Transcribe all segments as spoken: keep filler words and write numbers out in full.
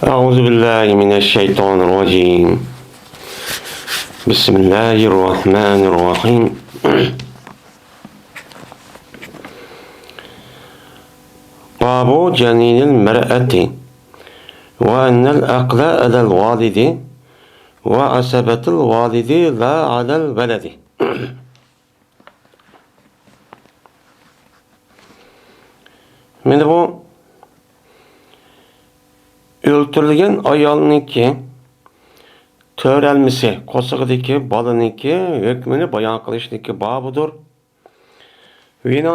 أعوذ بالله من الشيطان الرجيم. بسم الله الرحمن الرحيم. باب جنين المرأة وأن العقل على الوالد وعصبة الوالد لا على الولد. مانا بۇ ئۆلتۈرۈلگەن ئايالنىڭكى تۆرەلمىسى، قورسىقىدىكى بالىنىڭكى ھۆكمىنى بايان قىلىشنىڭكى بابىدۇر. ۋىنا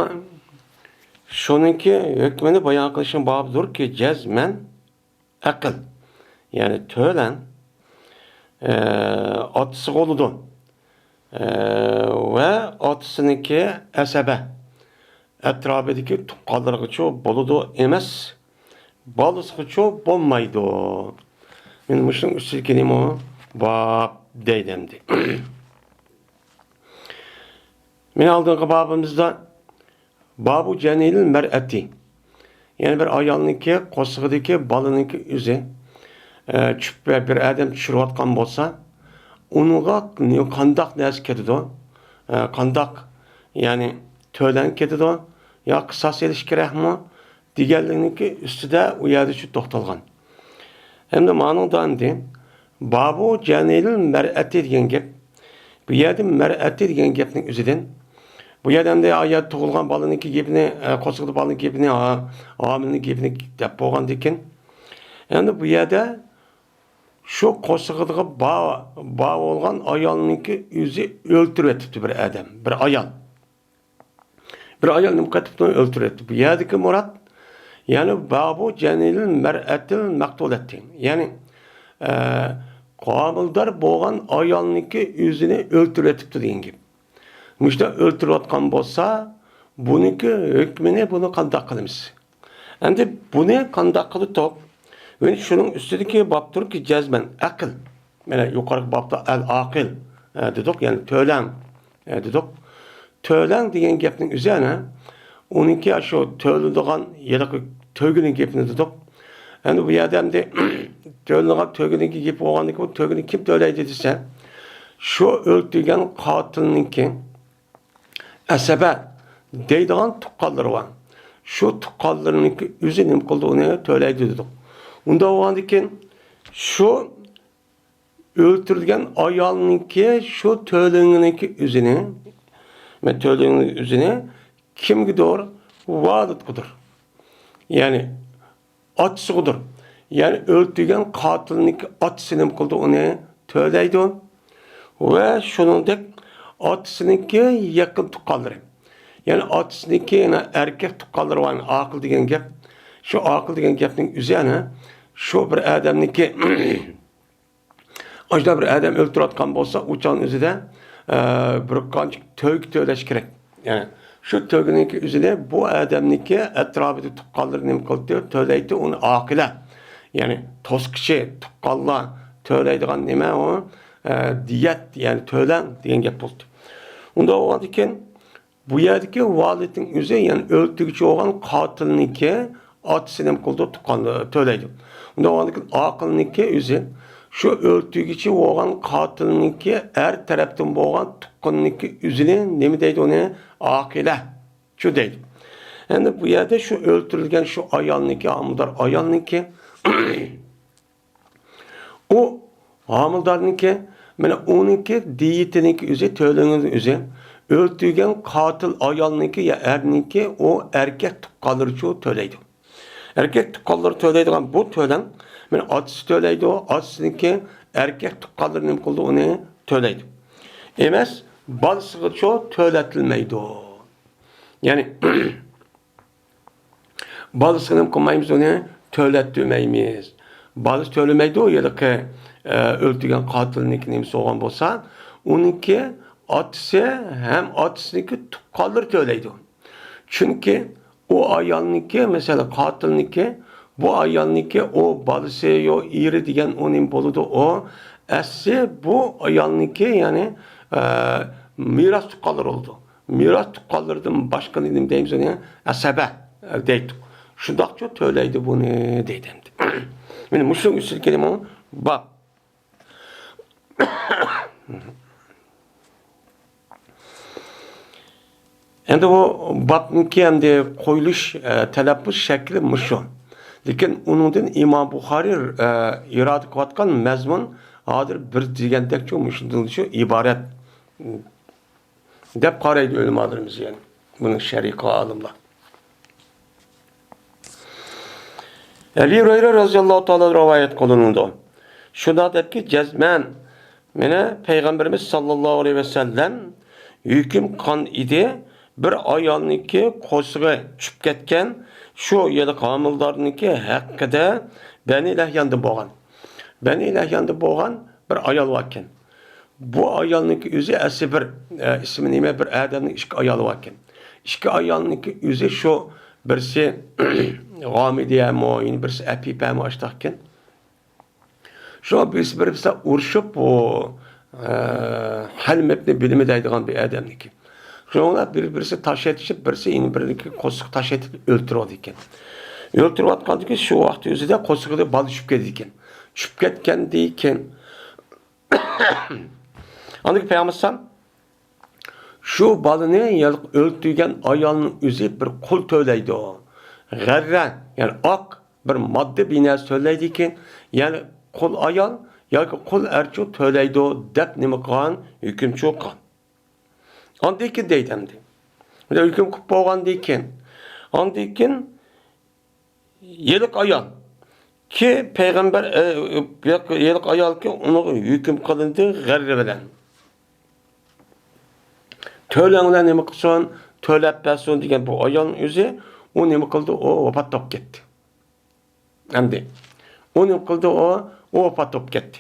شۇنىڭكى ھۆكمىنى بايان قىلىشنىڭ بابىدۇركى، جەزمەن ئەقىل، يەنى تۆلەڭ، ئە، ئاتىسىغا بولىدۇ، ئە، ۋە ئاتىسىنىڭكى ئەسەبە، ئەتراپىدىكى تۇغقانلىرىغىچۇ بولىدۇ ئەمەس، بالىسىغىچۇ بولمايدۇ. مانا مۇشۇنىڭ ئۈستىدىكىنىمۇ باب دەيدۇ ئەمدى. مانا ئالدىنقى بابىمىزدا بابۇ جەنىنىل مەرئەتى، يەنى بىر ئايالنىڭكى قورسىقىدىكى بالىنىڭكى ئۆزى، ئە، چۈشۈپ، بىر ئادەم چۈشۈرۈۋاتقان بولسا، ئۇنىڭغا قانداق نەرسە كېتىدۇ؟ ئە، قانداق، يەنى تۆلەڭ كېتىدۇ؟ يا قىساس ئېلىش كېرەكمۇ؟ دېگەنلىكنىڭكى ئۈستىدە ئۇ يەردە شۇ توختالغان. ھەمدە مانىڭدا ئەمدى بابۇ جەنىنىل مەرئەتى دېگەن گەپ. بۇ يەردە مەرئەتى دېگەن گەپنىڭ ئۆزىدىن، بۇ يەردە ئەمدى ئايال تۇغۇلغان بالىنىڭكى گېپىنى، ئە، قورسىقىدا بالىنىڭ گېپىنى، ھا-، ھامىلىنىڭ گېپىنى دەپ بولغاندىكىن، ئەمدى بۇ يەردە شۇ قورسىقىدىغا با-، بار بولغان ئايالنىڭكى ئۆزى ئۆلتۈرۈۋېتىپتۇ بىر ئادەم، بىر ئايال. بىر ئايال نېمە قىلىپتۇ؟ ئۆلتۈرۈۋەتتى. بۇ يەردىكى مۇراد، يەنى بابۇ جەنىنىل مەرئەتىل مەقتۇلەتى. يەنى، ئە، ھامىلىدار بولغان ئايالنىڭكى ئۆزىنى ئۆلتۈرۈۋېتىپتۇ دېگەن گەپ. مۇشۇنداق ئۆلتۈرۈۋاتقان بولسا، بۇنىڭكى ھۆكمىنى، بۇنى قانداق قىلىمىز؟ ئەمدى بۇنى قانداق قىلدۇق؟ مانا شۇنىڭ ئۈستىدىكى بابتۇركى جەزمەن ئەقىل. مانا يۇقىرىقى بابتا ئەل ئاقىل، ئە، دېدۇق، يەنى تۆلەڭ، ئە، دېدۇق. تۆلەڭ دېگەن گەپنىڭ ئۆزى ئەنە، ئۇنىڭكى شۇ تۆلىدىغان ھېلىقى تۆگىنىڭ گېپىنى دېدۇق. ئەمدى بۇ يەردە ئەمدى تۆلىدىغان تۆگىنىڭكى گېپى بولغاندىكىن، بۇ تۆگىنى كىم تۆلەيدۇ دېسە، شۇ ئۆلتۈرگەن قاتىلنىڭكى ئەسەبە دەيدىغان تۇغقانلىرى بار. شۇ تۇغقانلىرىنىڭكى ئۆزى نېمە قىلىدۇ، ئۇنى تۆلەيدۇ دېدۇق. ئۇنداق بولغاندىكىن، شۇ ئۆلتۈرۈلگەن ئايالنىڭكى شۇ تۆلىڭىنىڭكى ئۆزىنى، مەن تۆلىڭىنىڭ ئۆزىنى كىمگىدۇر؟ ۋالىدقىدۇر. يەنى ئاتىسىغىدۇر. يەنى ئۆلتۈرگەن قاتىلنىڭكى ئاتىسى نېمە قىلىدۇ؟ ئۇنى تۆلەيدۇ. ۋە شۇنىڭدەك ئاتىسىنىڭكى يېقىن تۇغقانلىرى. يەنى ئاتىسىنىڭكى يەنە ئەركەك تۇغقانلىرى بار، ئاقىل دېگەن گەپ. شۇ ئاقىل دېگەن گەپنىڭ ئۆزى يەنە شۇ بىر ئادەمنىڭكى ئاشۇنداق بىر ئادەم ئۆلتۈرۈۋاتقان بولسا، ئۇ چاغنىڭ ئۆزىدە، ئە، بىر قانچە تۆگە تۆلەش كېرەك. يەنى شۇ تۆگىنىڭكى ئۆزىنى بۇ ئادەمنىڭكى ئەتراپىدا تۇغقانلىرى نېمە قىلىدۇ؟ تۆلەيدۇ، ئۇنى ئاقىلە. يەنى توسقۇچى، تۇغقانلار تۆلەيدىغان نېمە ئۇ؟ ئە، دىيەت، يەنى تۆلەڭ دېگەن گەپ بولدى. ئۇنداق بولغاندىكىن، بۇ يەردىكى ۋالىدنىڭ ئۆزى، يەنى ئۆلتۈرگۈچى بولغان قاتىلنىڭكى ئاتىسى نېمە قىلىدۇ؟ تۇغقان، تۆلەيدۇ. ئۇنداق بولغاندىكىن ئاقىلنىڭكى ئۆزى شۇ ئۆلتۈرگۈچى بولغان قاتىلنىڭكى ئەر تەرەپتىن بولغان تۇغقىنىنىڭكى ئۆزىنى نېمە دەيدۇ؟ ئۇنى ئاقىلە شۇ دەيدۇ. ئەمدى بۇ يەردە شۇ ئۆلتۈرۈلگەن شۇ ئايالنىڭكى، ھامىلىدار ئايالنىڭكى ئۇ ھامىلىدارنىڭكى، مانا ئۇنىڭكى دىيىتىنىڭكى ئۆزى، تۆلىنىڭ ئۆزى، ئۆلتۈرگەن قاتىل ئايالنىڭكى يا ئەرنىڭكى ئۇ ئەركەك تۇغقانلىرىچۇ تۆلەيدۇ. ئەركەك تۇغقانلىرى تۆلەيدىغان بۇ تۆلەڭ، مانا ئاتىسى تۆلەيدۇ، ئاتىسىنىڭكى ئەركەك تۇغقانلىرى نېمە قىلىدۇ، ئۇنى تۆلەيدۇ. ئەمەس، بالىسىغىچۇ تۆلەتىلمەيدۇ. يەنى، بالىسىغا نېمە قىلمايمىز ئۇنى؟ تۆلەتتۈرمەيمىز. بالىسى تۆلىمەيدۇ، ھېلىقى، ئە، ئۆلتۈرگەن قاتىلنىڭكى نېمىسى بولغان بولسا، ئۇنىڭكى ئاتىسى ھەم ئاتىسىنىڭكى تۇغقانلىرى تۆلەيدۇ. چۈنكى ئۇ ئايالنىڭكى، مەسىلەن، قاتىلنىڭكى، بۇ ئايالنىڭكى ئۇ بالىسى، يو، ئېرى دېگەن ئۇ نېمە بولىدۇ؟ ئۇ ئەسلى بۇ ئايالنىڭكى، يەنى، ئە، مىراس تۇغقانلىرى بولىدۇ. مىراس تۇغقانلىرىدىن باشقىنى نېمە دەيمىز ئۇنى؟ ئەسەبە، ئە، دەيتتۇق. شۇنداقچۇ تۆلەيدۇ بۇنى دەيدۇ ئەمدى. مانا مۇشۇنىڭ ئۈستىدىكى نېمە؟ باب. ئەمدى بۇ بابنىڭكى ئەمدى قويۇلۇش، ئە، تەلەپپۇز شەكلى مۇشۇ. لېكىن ئۇنىڭدىن ئىمام بۇخارىي، ئە، ئىرادە قىلىۋاتقان مەزمۇن ھازىر بىر دېگەندەكچۇ مۇشۇندىن شۇ ئىبارەت دەپ قارايدۇ ئۆلىمالىرىمىز، يەنى بۇنىڭ شەرھى قىلغان ئالىملار. ئەبى ھۇرەيرە رەزىياللاھۇ تائالا رىۋايەت قىلىنىدۇ. شۇنداق دەپكى، جەزمەن مېنى پەيغەمبىرىمىز ساللاللاھۇ ئەلەيھى ۋەسەللەم ھۆكۈم قىلغان ئىدى، بىر ئايالنىڭكى قورسىقى چۈشۈپ كەتكەن شۇ يىلقى ھامىلىدارنىڭكى ھەققىدە بەنى لەھياندا بولغان. بەنى لەھياندا بولغان بىر ئايال باركەن. بۇ ئايالنىڭكى ئۆزى ئەسلى بىر، ئە، ئىسمى نېمە، بىر ئادەمنىڭ ئىككى ئايالى باركەن. ئىككى ئايالنىڭكى ئۆزى شۇ بىرسى غامىدىيەمۇ، يەنە بىرسى ئەپىپەمۇ ئاشتاقكەن. شۇ بىرسى بىر بىلسە ئۇرۇشۇپ، ئۇ، ئە، ھەل مەپنى بىلىمەن دەيدىغان بىر ئادەمنىكى. شۇنىڭ بىلەن بىر-، بىرسى تاش ئېتىشىپ، بىرسى يەنە بىرىنىڭكى قورسىقىغا تاش ئېتىپ ئۆلتۈرۈۋالىدىكەن. ئۆلتۈرۈۋاتقاندىكىن شۇ ۋاقىت ئۆزىدە قورسىقىدا بالا چۈشۈپ كېتىدىكەن. چۈشۈپ كەتكەندىن كېيىن، ئاندىن كېيىن پەيغەمبەر ئەلەيھىسسالام شۇ بالىنى يا-، ئۆلتۈرگەن ئايالنىڭ ئۆزى بىر قۇل تۆلەيدۇ. غەررە، يەنى ئاق بىر ماددا بىنەسى تۆلەيدىكەن، يەنى قۇل ئايال ياكى قۇل ئەرچۇ تۆلەيدۇ دەپ نېمە قىلغان؟ ھۆكۈم چىققان. ئاندىن كېيىن دەيدۇ ئەمدى. بۇنداق ھۆكۈم قىلىپ بولغاندىن كېيىن، ئاندىن كېيىن ھېلىقى ئايال كى پەيغەمبەر، ئە، ھېلىقى ئايال كى ئۇنىڭغا ھۆكۈم قىلىندى غەررە بىلەن. تۆلەڭلار نېمە قىلسۇن، تۆلەپ بەرسۇن دېگەن بۇ ئايالنىڭ ئۆزى، ئۇ نېمە قىلدى؟ ئۇ ۋاپات تاپقان كەتتى. ئەمدى ئۇ نېمە قىلدى؟ ئۇ، ئۇ ۋاپات بولۇپ كەتتى.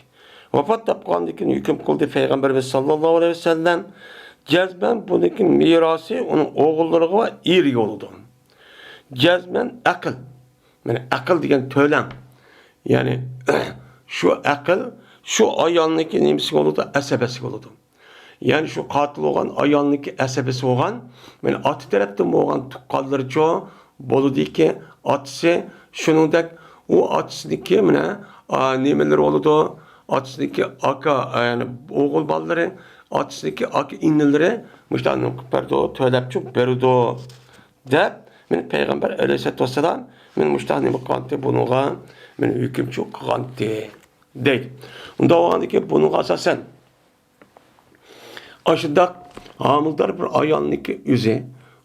ۋاپات تاپقاندىن كېيىن ھۆكۈم قىلدى پەيغەمبىرىمىز ساللاللاھۇ ئەلەيھى ۋەسەللەم، جەزمەن بۇنىڭكى مىراسى ئۇنىڭ ئوغۇللىرىغا ۋە ئېرىگە بولىدۇ. جەزمەن ئەقىل. مانا ئەقىل دېگەن تۆلەڭ. يەنى شۇ ئەقىل شۇ ئايالنىڭكى نېمىسىگە بولىدۇ؟ ئەسەبەسىگە بولىدۇ. يەنى شۇ قاتىل بولغان ئايالنىڭكى ئەسەبىسى بولغان، مانا ئاتا تەرەپتىن بولغان تۇغقانلىرىچۇ بولىدىكى، ئاتىسى، شۇنىڭدەك ئۇ ئاتىسىنىڭكى مانا، ئا، نېمىلىرى بولىدۇ، ئاتىسىنىڭكى ئاكا، ئا، يەنى ئوغۇل بالىلىرى، ئاتىسىنىڭكى ئاكا ئىنىلىرى مۇشۇنداق نېمە قىلىپ بەردى، تۆلەپچۇ بېرىدۇ دەپ، مانا پەيغەمبەر ئەلەيھىسسالاتۇ ۋەسسالام مانا مۇشۇنداق نېمە قىلغانتى، بۇنىڭغا مانا ھۆكۈم چىققانتى دەيدۇ. ئۇنداق بولغاندىكىن بۇنىڭغا ئاساسەن ئاشۇنداق ھامىلىدار بىر ئايالنىڭكى ئۆزى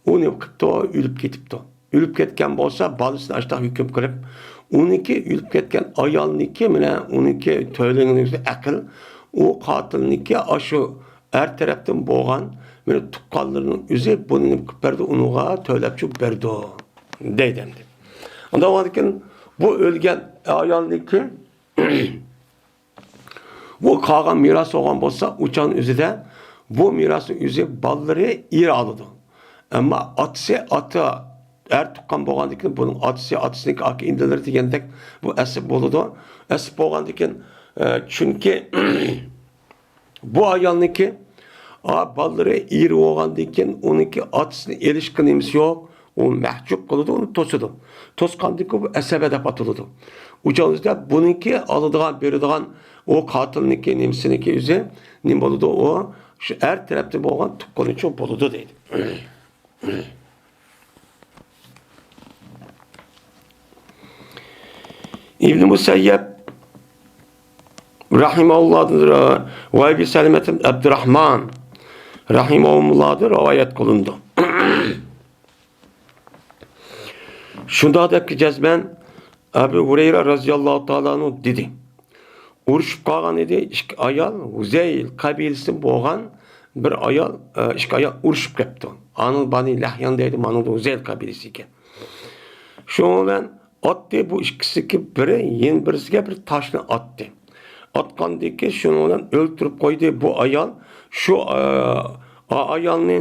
ئۇ نېمە قىپتۇ؟ ئۆلۈپ كېتىپتۇ. ئۆلۈپ كەتكەن بولسا، بالىسىنى ئاشۇنداق ھۆكۈم قىلىپ، ئۇنىڭكى ئۆلۈپ كەتكەن ئايالنىڭكى، مانا ئۇنىڭكى تۆلىگىنى ئەقىل، ئۇ قاتىلنىڭكى ئاشۇ ئەر تەرەپتىن بولغان مانا تۇغقانلىرىنىڭ ئۆزى بۇنى نېمە قىلىپ بەردى؟ ئۇنىڭغا تۆلەپچۇ بەردى دەيدۇ ئەمدى. ئۇنداق بولغاندىكىن بۇ ئۆلگەن ئايالنىڭكى بۇ قالغان مىراس بولغان بولسا، ئۇ چاغنىڭ ئۆزىدە بۇ مىراسنىڭ ئۆزى بالىلىرى ئېرى ئالىدۇ. ئەمما ئاتىسى، ئاتا، ئەر تۇغقان بولغاندىكىن بۇنىڭ ئاتىسى، ئاتىسىنىڭكى ئاكا ئىنىلىرى دېگەندەك بۇ ئەسىر بولىدۇ. ئەسىر بولغاندىكىن، ئە، چۈنكى بۇ ئايالنىڭكى، ئا، بالىلىرى ئېرى بولغاندىن كېيىن ئۇنىڭكى ئاتىسىنى ئېلىشقا نېمىسى يوق، ئۇ مەھجۇپ قىلىدۇ، ئۇنى توسىدۇ. توسقاندىن كېيىن بۇ ئەسەبە دەپ ئاتىلىدۇ. ئۇ چاغدا بۇنىڭكى ئالىدىغان، بېرىدىغان ئۇ قاتىلنىڭكى نېمىسىنىڭكى ئۆزى نېمە بولىدۇ؟ ئۇ شۇ ئەر تەرەپتىن بولغان تۇغقىنىچۇ بولىدۇ دەيدۇ. ئىبنى مۇسەييەب رەھىمەھۇللاھدىن ۋە ئەبى سەلەمەت ئىبن ئابدۇراھمان رەھىمەھۇمۇللاھدىن رىۋايەت قىلىنىدۇ. شۇنداق دەپكى جەزمەن ئەبۇ ھۇرەيرە رەزىياللاھۇ تائالا ئەنھۇ دېدى. ئۇرۇشۇپ قالغان ئىدى، ئىككى ئايال ھۇزەيل قەبىلىسىدىن بولغان بىر ئايال، ئە، ئىككى ئايال ئۇرۇشۇپ كەپتۇ. ئانىڭ بەنى لەھيان دەيدۇ، مانىڭدا ھۇزەيل قەبىلىسى ئىكەن. شۇنىڭ بىلەن ئاتتى بۇ ئىككىسىدىكى بىرى يەنە بىرسىگە بىر تاشنى ئاتتى. ئاتقاندىكى شۇنىڭ بىلەن ئۆلتۈرۈپ قويدى بۇ ئايال شۇ، ئە، ئا-، ئايالنى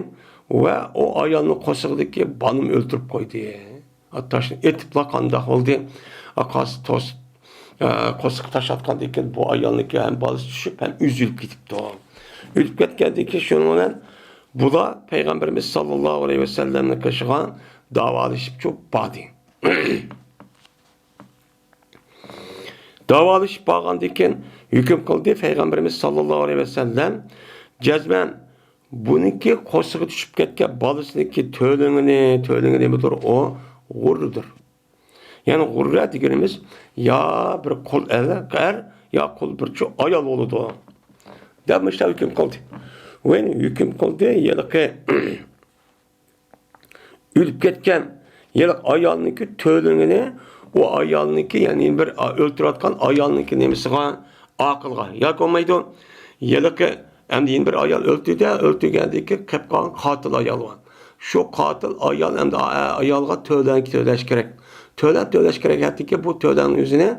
ۋە ئۇ ئايالنىڭ قورسىقىدىكى بالىنى ئۆلتۈرۈپ قويدى. تاشنى ئېتىپلا قانداق بولدى؟ ئاقاسى توس-، ئە، قورسىقى تاش ئاتقاندىن كېيىن بۇ ئايالنىڭكى ھەم بالىسى چۈشۈپ، ھەم ئۆزى ئۆلۈپ كېتىپتۇ. ئۆلۈپ كەتكەندىن كېيىن شۇنىڭ بىلەن بۇلار پەيغەمبىرىمىز ساللاللاھۇ ئەلەيھى ۋەسەللەمنىڭ قېشىغا داۋالىشىپچۇ باردى. داۋالىشىپ بارغاندىن كېيىن ھۆكۈم قىلدى پەيغەمبىرىمىز ساللاللاھۇ ئەلەيھى ۋەسەللەم، جەزمەن بۇنىڭكى قورسىقى چۈشۈپ كەتكەن بالىسىنىڭكى تۆلىڭىنى، تۆلىڭى نېمىدۇر ئۇ؟ غۇررىدۇر. يەنى غۇررە دېگىنىمىز يا بىر قۇل ئەر، ئەر، يا قۇل بىر چو-، ئايال بولىدۇ، دەپ مۇشۇنداق ھۆكۈم قىلدى. ۋە ھۆكۈم قىلدى، ھېلىقى ئۆلۈپ كەتكەن ھېلىقى ئايالنىڭكى تۆلىڭىنى، ئۇ ئايالنىڭكى، يەنى بىر ئا-، ئۆلتۈرۈۋاتقان ئايالنىڭكى نېمىسىغا، ئاقىلغا ياكى بولمايدۇ. ھېلىقى ئەمدى يەنە بىر ئايال ئۆلتۈردى، ئۆلتۈرگەندىن كېيىن قېلىپ قالغان قاتىل ئايال بار. شۇ قاتىل ئايال ئەمدى ئا-، ئايالغا تۆلەڭ تۆلەش كېرەك. تۆلەڭ تۆلەش كېرەك ھەتتىكى بۇ تۆلەڭنىڭ ئۆزىنى،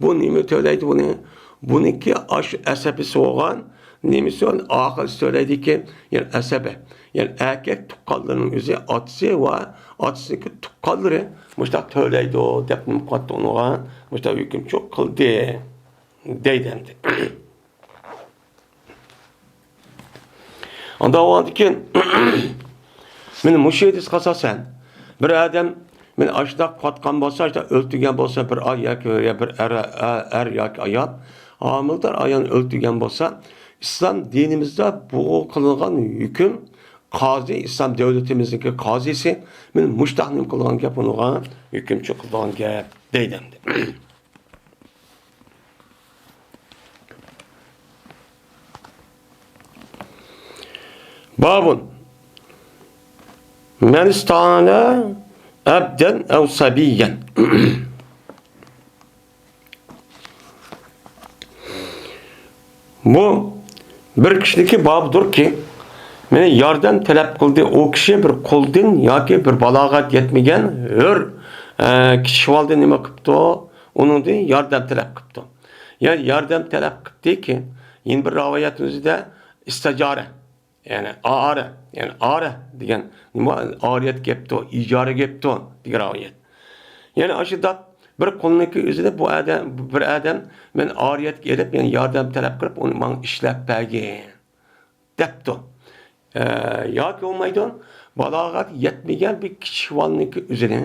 بۇ نېمە تۆلەيدۇ بۇنى؟ بۇنىڭكى ئاشۇ ئەسەبىسى بولغان نېمىسى ئاقىلىسى تۆلەيدىكى، يەنى ئەسەبە. يەنى ئەركەك تۇغقانلىرىنىڭ ئۆزى ئاتىسى ۋە ئاتىسىنىڭكى تۇغقانلىرى مۇشۇنداق تۆلەيدۇ دەپ نېمە قىلىۋاتتى ئۇنىڭغا؟ مۇشۇنداق ھۆكۈم چوق قىلدى دەيدۇ ئەمدى. ئاندىن كېيىن مانا مۇشۇ ھەدىسكە ئاساسەن بىر ئادەم مانا ئاشۇنداق قاتقان بولسا، ئاشۇنداق ئۆلتۈرگەن بولسا، بىر ئاي ياكى بىر ئەر، ئەر ياكى ئايال، ھامىلىدار ئايالنى ئۆلتۈرگەن بولسا، ئىسلام دىنىمىزدا بۇ قىلىنغان ھۆكۈم قازى، ئىسلام دۆلىتىمىزنىڭكى قازىسى مانا مۇشۇنداق نېمە قىلغان گەپ، ئۇنىڭغا ھۆكۈم چىقىدىغان گەپ دەيدۇ ئەمدى. بابۇن. مەن ئىستەئەنە ئەبدەن ئەۋ سەبىييەن. بۇ بىر كىشىنىڭكى بابىدۇركى، مېنى ياردەم تەلەپ قىلدى. ئۇ كىشى بىر قۇلدىن ياكى بىر بالاغەت يەتمىگەن ھۆر، ئە، كىچىك بالىدىن نېمە قىپتۇ؟ ئۇنىڭدىن ياردەم تەلەپ قىپتۇ. يا ياردەم تەلەپ قىپتىكى، يەنە بىر رىۋايەت ئۆزىدە ئىستىجارە، يەنى ئارە، يەنى ئارە دېگەن نېمە؟ ئارىيەت گەپتۇ، ئىجارە گەپتۇ دېگەن رىۋايەت. يەنى ئاشۇنداق بىر قۇلنىڭكى ئۆزىنى بۇ ئادەم، بىر ئادەم مەن ئارىيەتكە ئېلىپ، يەنى ياردەم تەلەپ قىلىپ، ئۇنى ماڭا ئىشلەپ بەرگىن دەپتۇ. ئە، ياكى بولمايدۇ، بالاغەت يەتمىگەن بىر كىچىك بالىنىڭكى ئۆزىنى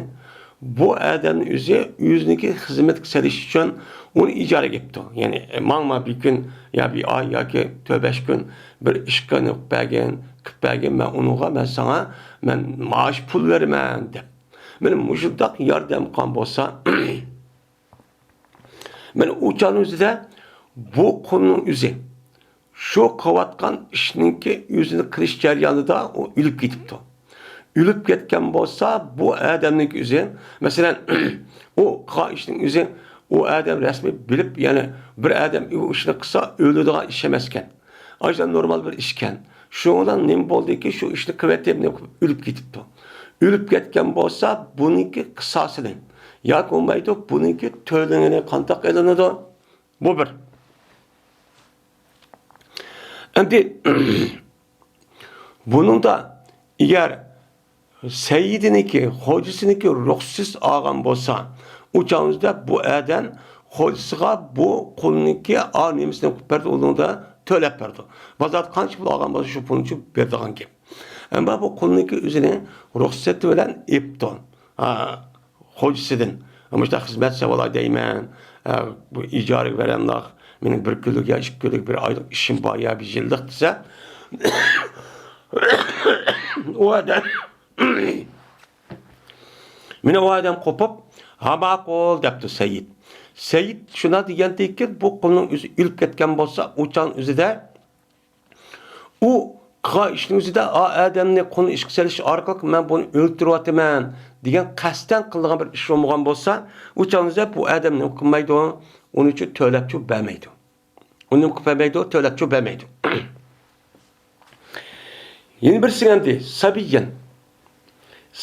بۇ ئادەمنىڭ ئۆزى ئۆزىنىڭكى خىزمەتكە سېلىش ئۈچۈن ئۇنى ئىجارىگە ئېلىپتۇ. يەنى، ئە، ماڭما بىر كۈن يا بىر ئاي ياكى تۆت بەش كۈن بىر ئىشقا قىلىپ بەرگىن، قىلىپ بەرگىن، مەن ئۇنىڭغا، مەن ساڭا، مەن مائاش پۇل بېرىمەن دەپ. مانا مۇشۇنداق ياردەم قىلغان بولسا، مانا ئۇ چاغنىڭ ئۆزىدە بۇ قۇلنىڭ ئۆزى شۇ قىلىۋاتقان ئىشنىڭكى ئۆزىنى قىلىش جەريانىدا ئۇ ئۆلۈپ كېتىپتۇ. ئۆلۈپ كەتكەن بولسا، بۇ ئادەمنىڭكى ئۆزى، مەسىلەن، ئۇ قىلغان ئىشنىڭ ئۆزى، ئۇ ئادەم رەسمىي بىلىپ، يەنى بىر ئادەم ئۇ ئىشنى قىلسا ئۆلىدىغان ئىش ئەمەسكەن. ئاشۇ نورمال بىر ئىشكەن. شۇنىڭ بىلەن نېمە بولدىكى، شۇ ئىشنى قىلىۋېتىپ، نېمە قىلىپ ئۆلۈپ كېتىپتۇ. ئۆلۈپ كەتكەن بولسا، بۇنىڭكى قىساسىنى ياكى بولمايدۇ، بۇنىڭكى تۆلىڭىنى قانداق ئېلىنىدۇ؟ بۇ بىر. ئەمدى بۇنىڭدا ئەگەر سەييىدىنىڭكى، خوجىسىنىڭكى رۇخسىتىسىز ئالغان بولسا، ئۇ چاغنىڭدا بۇ ئادەم خوجىسىغا بۇ قۇلنىڭكى ئا نېمىسىنى قىلىپ بەردى، ئۇنىڭدا تۆلەپ بەردى. بازاردا قانچە پۇل ئالغان بولسا، شۇ پۇلنى شۇ بېرىدىغان گەپ. ئەمما بۇ قۇلنىڭكى ئۆزىنى رۇخسەت بىلەن ئېپتۇ. ھا، خوجىسىدىن، مۇشۇنداق خىزمەت ساۋالاي دەيمەن، ئە، بۇ ئىجارىگە بېرەمداق، مېنىڭ بىر كۈنلۈك يا ئىككى كۈنلۈك بىر ئايلىق ئىشىم بار يا بىر يىللىق دېسە، ئۇ ئادەم، مېنى ئۇ ئادەم قوپۇپ، ھا، ماقۇل دەپتۇ سەييىد. سەييىد شۇنداق دېگەندىن كېيىن، بۇ قۇلنىڭ ئۆزى ئۆلۈپ كەتكەن بولسا، ئۇ چاغنىڭ ئۆزىدە ئۇ قىلغان ئىشنىڭ ئۆزىدە، ئا ئادەمنى قۇلنى ئىشقا سېلىش ئارقىلىق مەن بۇنى ئۆلتۈرۈۋاتىمەن دېگەن قەستەن قىلىدىغان بىر ئىش بولمىغان بولسا، ئۇ چاغنىڭدا بۇ ئادەم نېمە قىلمايدۇ؟ ئۇنىڭ ئۈچۈن تۆلەپچۇ بەرمەيدۇ. ئۇنى نېمە قىلىپ بەرمەيدۇ؟ تۆلەپچۇ بەرمەيدۇ. يەنە بىرسى ئەمدى سەبىييەن.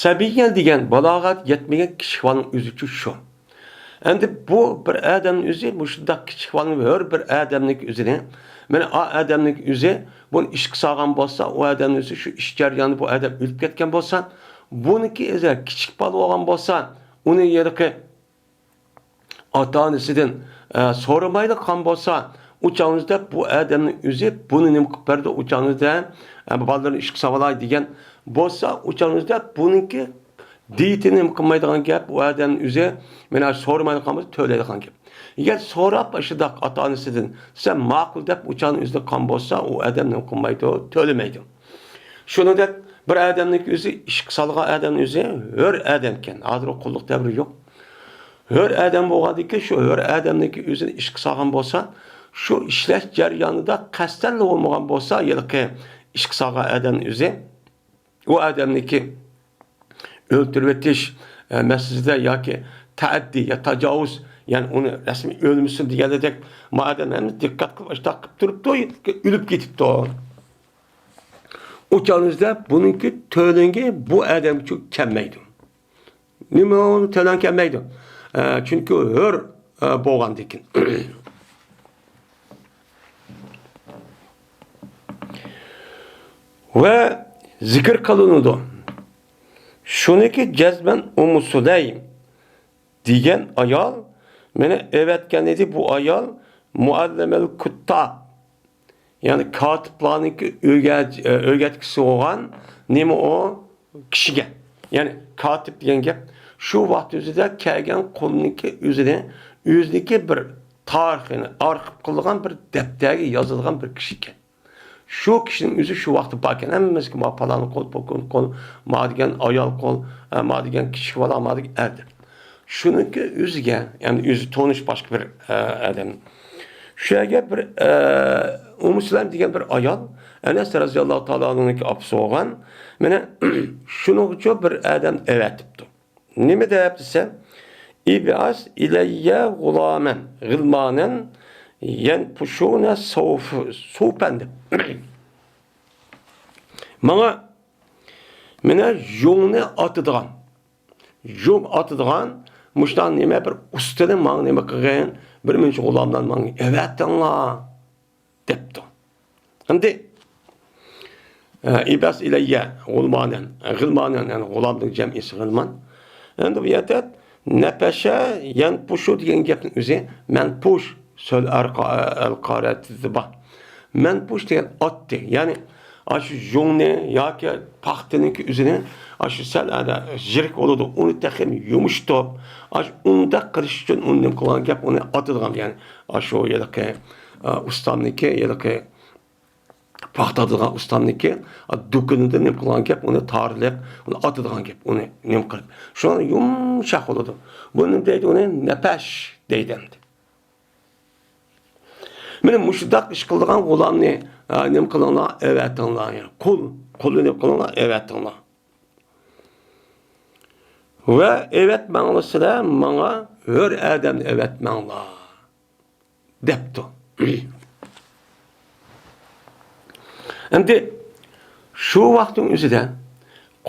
سەبىييەن دېگەن بالاغەت يەتمىگەن كىچىك بالىنىڭ ئۆزىچۇ شۇ. ئەمدى بۇ بىر ئادەمنىڭ ئۆزى مۇشۇنداق كىچىك بالىنى ھۆر بىر ئادەمنىڭكى ئۆزىنى، مانا ئا ئادەمنىڭكى ئۆزى بۇنى ئىشقا سالغان بولسا، ئۇ ئادەمنىڭ ئۆزى شۇ ئىش جەريانىدا بۇ ئادەم ئۆلۈپ كەتكەن بولسا، بۇنىڭكى ئۆزى كىچىك بالا بولغان بولسا، ئۇنى ھېلىقى ئاتا-ئانىسىدىن، ئە، سورىمايلا قالغان بولسا، ئۇ چاغنىڭدا بۇ ئادەمنىڭ ئۆزى بۇنى نېمە قىلىپ بەردى؟ ئۇ چاغنىڭدا، ئە، بالىلىرىنى ئىشقا سالاي دېگەن بولسا، ئۇ چاغنىڭدا بۇنىڭكى دىيىتىنى نېمە قىلمايدىغان گەپ، ئۇ ئادەمنىڭ ئۆزى، مانا، سورىمايلا قالغان بولسا، تۆلەيدىغان گەپ. ئەگەر سوراپ ئاشۇنداق ئاتا-ئانىسىدىن، سەن ماقۇل دەپ ئۇ چاغنى ئۆزىدە قان بولسا، ئۇ ئادەم نېمە قىلمايدۇ؟ تۆلىمەيدۇ. شۇنىڭدەك بىر ئادەمنىڭكى ئۆزى، ئىشقا سالغان ئادەمنىڭ ئۆزى ھۆر ئادەمكەن. ھازىر ئۇ قۇللۇق دەۋرى يوق. ھۆر ئادەم بولغاندىكىن، شۇ ھۆر ئادەمنىڭكى ئۆزىنى ئىشقا سالغان بولسا، شۇ ئىشلەش جەريانىدا قەستەنلا بولمىغان بولسا، ھېلىقى ئىشقا سالغان ئادەمنىڭ ئۆزى، ئۇ ئادەمنىڭكى ئۆلتۈرۈۋېتىش، ئە، مەسىلىسىدە ياكى تەئەددىي يا تاجاۋۇز، يەنى ئۇنى رەسمىي ئۆلمىسۇن دېگەندەك، ما ئادەم ھەممە دىققەت قىلىپ، ئاشۇنداق قىلىپ تۇرۇپتۇ، ئۆلۈپ كېتىپتۇ. ئۇ چاغىمىزدا بۇنىڭكى تۆلىنىگە بۇ ئادەمگىچە كەلمەيدۇ. نېمە ئۇنى تۆلەڭ كەلمەيدۇ؟ ئە، چۈنكى ھۆر، ئە، بولغاندىكىن. ۋە زىكىر قىلىنىدۇ. شۇنىكى جەزمەن ئۇممۇ سۇلەيم دېگەن ئايال، مېنى ئەۋەتكەن ئىدى بۇ ئايال، مۇئەللىمەل كۇتتاب. يەنى كاتىپلارنىڭكى ئۆگەت-، ئۆگەتكۈسى بولغان نېمە ئۇ كىشىگە. يەنى كاتىپ دېگەن گەپ شۇ ۋاقىت ئۆزىدە كەلگەن قۇلنىڭكى ئۆزىنى، ئۆزىنىڭكى بىر تارىخىنى ئارخىپ قىلىدىغان بىر دەپتەرگە يازىدىغان بىر كىشى ئىكەن. شۇ كىشىنىڭ ئۆزى شۇ ۋاقىتتا باركەن، ھەممىمىزگە ما پالان قۇل، پوكۇن قۇل، ما دېگەن ئايال قۇل، ما دېگەن كىچىك بالا، ما دېگەن ئەر دەپ. شۇنىڭكى ئۆزىگە، يەنى ئۆزى تونۇش باشقا بىر، ئە، ئادەم. شۇ يەرگە بىر، ئە، ئۇممۇ سۇلەيم دېگەن بىر ئايال، ئەنەس رەزىياللاھۇ تائالا ئەنھۇنىڭكى ئاپىسى بولغان. مانا شۇنىڭغىچۇ بىر ئادەم ئەۋەتىپتۇ. نېمە دەپ دېسە، ئىبئەس ئىلەييە غۇلامەن، غىلمانەن يەنپۇشۇنە سوف-، سوپەن دەپ. ماڭا، مانا يۇڭنى ئاتىدىغان، يۇڭ ئاتىدىغان مۇشۇنداق نېمە بىر ئۇستىنى ماڭا نېمە قىلغىن، بىر مۇنچە غۇلاملارنى ماڭا ئەۋەتىڭلار دەپتۇ. ئەمدى، ئە، ئىبئەس ئىلەييە غۇلمانەن، غىلمانەن، يەنى غۇلامنىڭ جەمئىسى غىلمان. ئەمدى بۇ يەردە نەپەشە يەنپۇشۇ دېگەن گەپنىڭ ئۆزى مەنپۇش سۆز ئەرقا-، ئەلقارەتىدە بار. مەنپۇش دېگەن ئاتتى. يەنى ئاشۇ يۇڭنى ياكى پاختىنىڭكى ئۆزىنى ئاشۇ سەل ئەدە يىرىك بولىدۇ. ئۇنى تېخىمۇ يۇمشىتىپ، ئاشۇ ئۇنداق قىلىش ئۈچۈن ئۇنى نېمە قىلغان گەپ، ئۇنى ئاتىدىغان، يەنى ئاشۇ ھېلىقى، ئە، ئۇستامنىكى، ھېلىقى پاختا ئاتىدىغان ئۇستامنىكى، ئە، دۇكىنىدا نېمە قىلغان گەپ، ئۇنى تارلىق، ئۇنى ئاتىدىغان گەپ، ئۇنى نېمە قىلىپ. شۇڭا يۇمشاق بولىدۇ. بۇ نېمە دەيدۇ؟ ئۇنى نەپەش دەيدۇ ئەمدى. مانا مۇشۇنداق ئىش قىلىدىغان غۇلامنى، ئە، نېمە قىلىڭلار؟ ئەۋەتىڭلار. يەنى قۇل، قۇلنى نېمە قىلىڭلار؟ ئەۋەتىڭلار. ۋە ئەۋەتمەڭلار سىلەر ماڭا ھۆر ئادەمنى ئەۋەتمەڭلار دەپتۇ. ئەمدى شۇ ۋاقىتنىڭ ئۆزىدە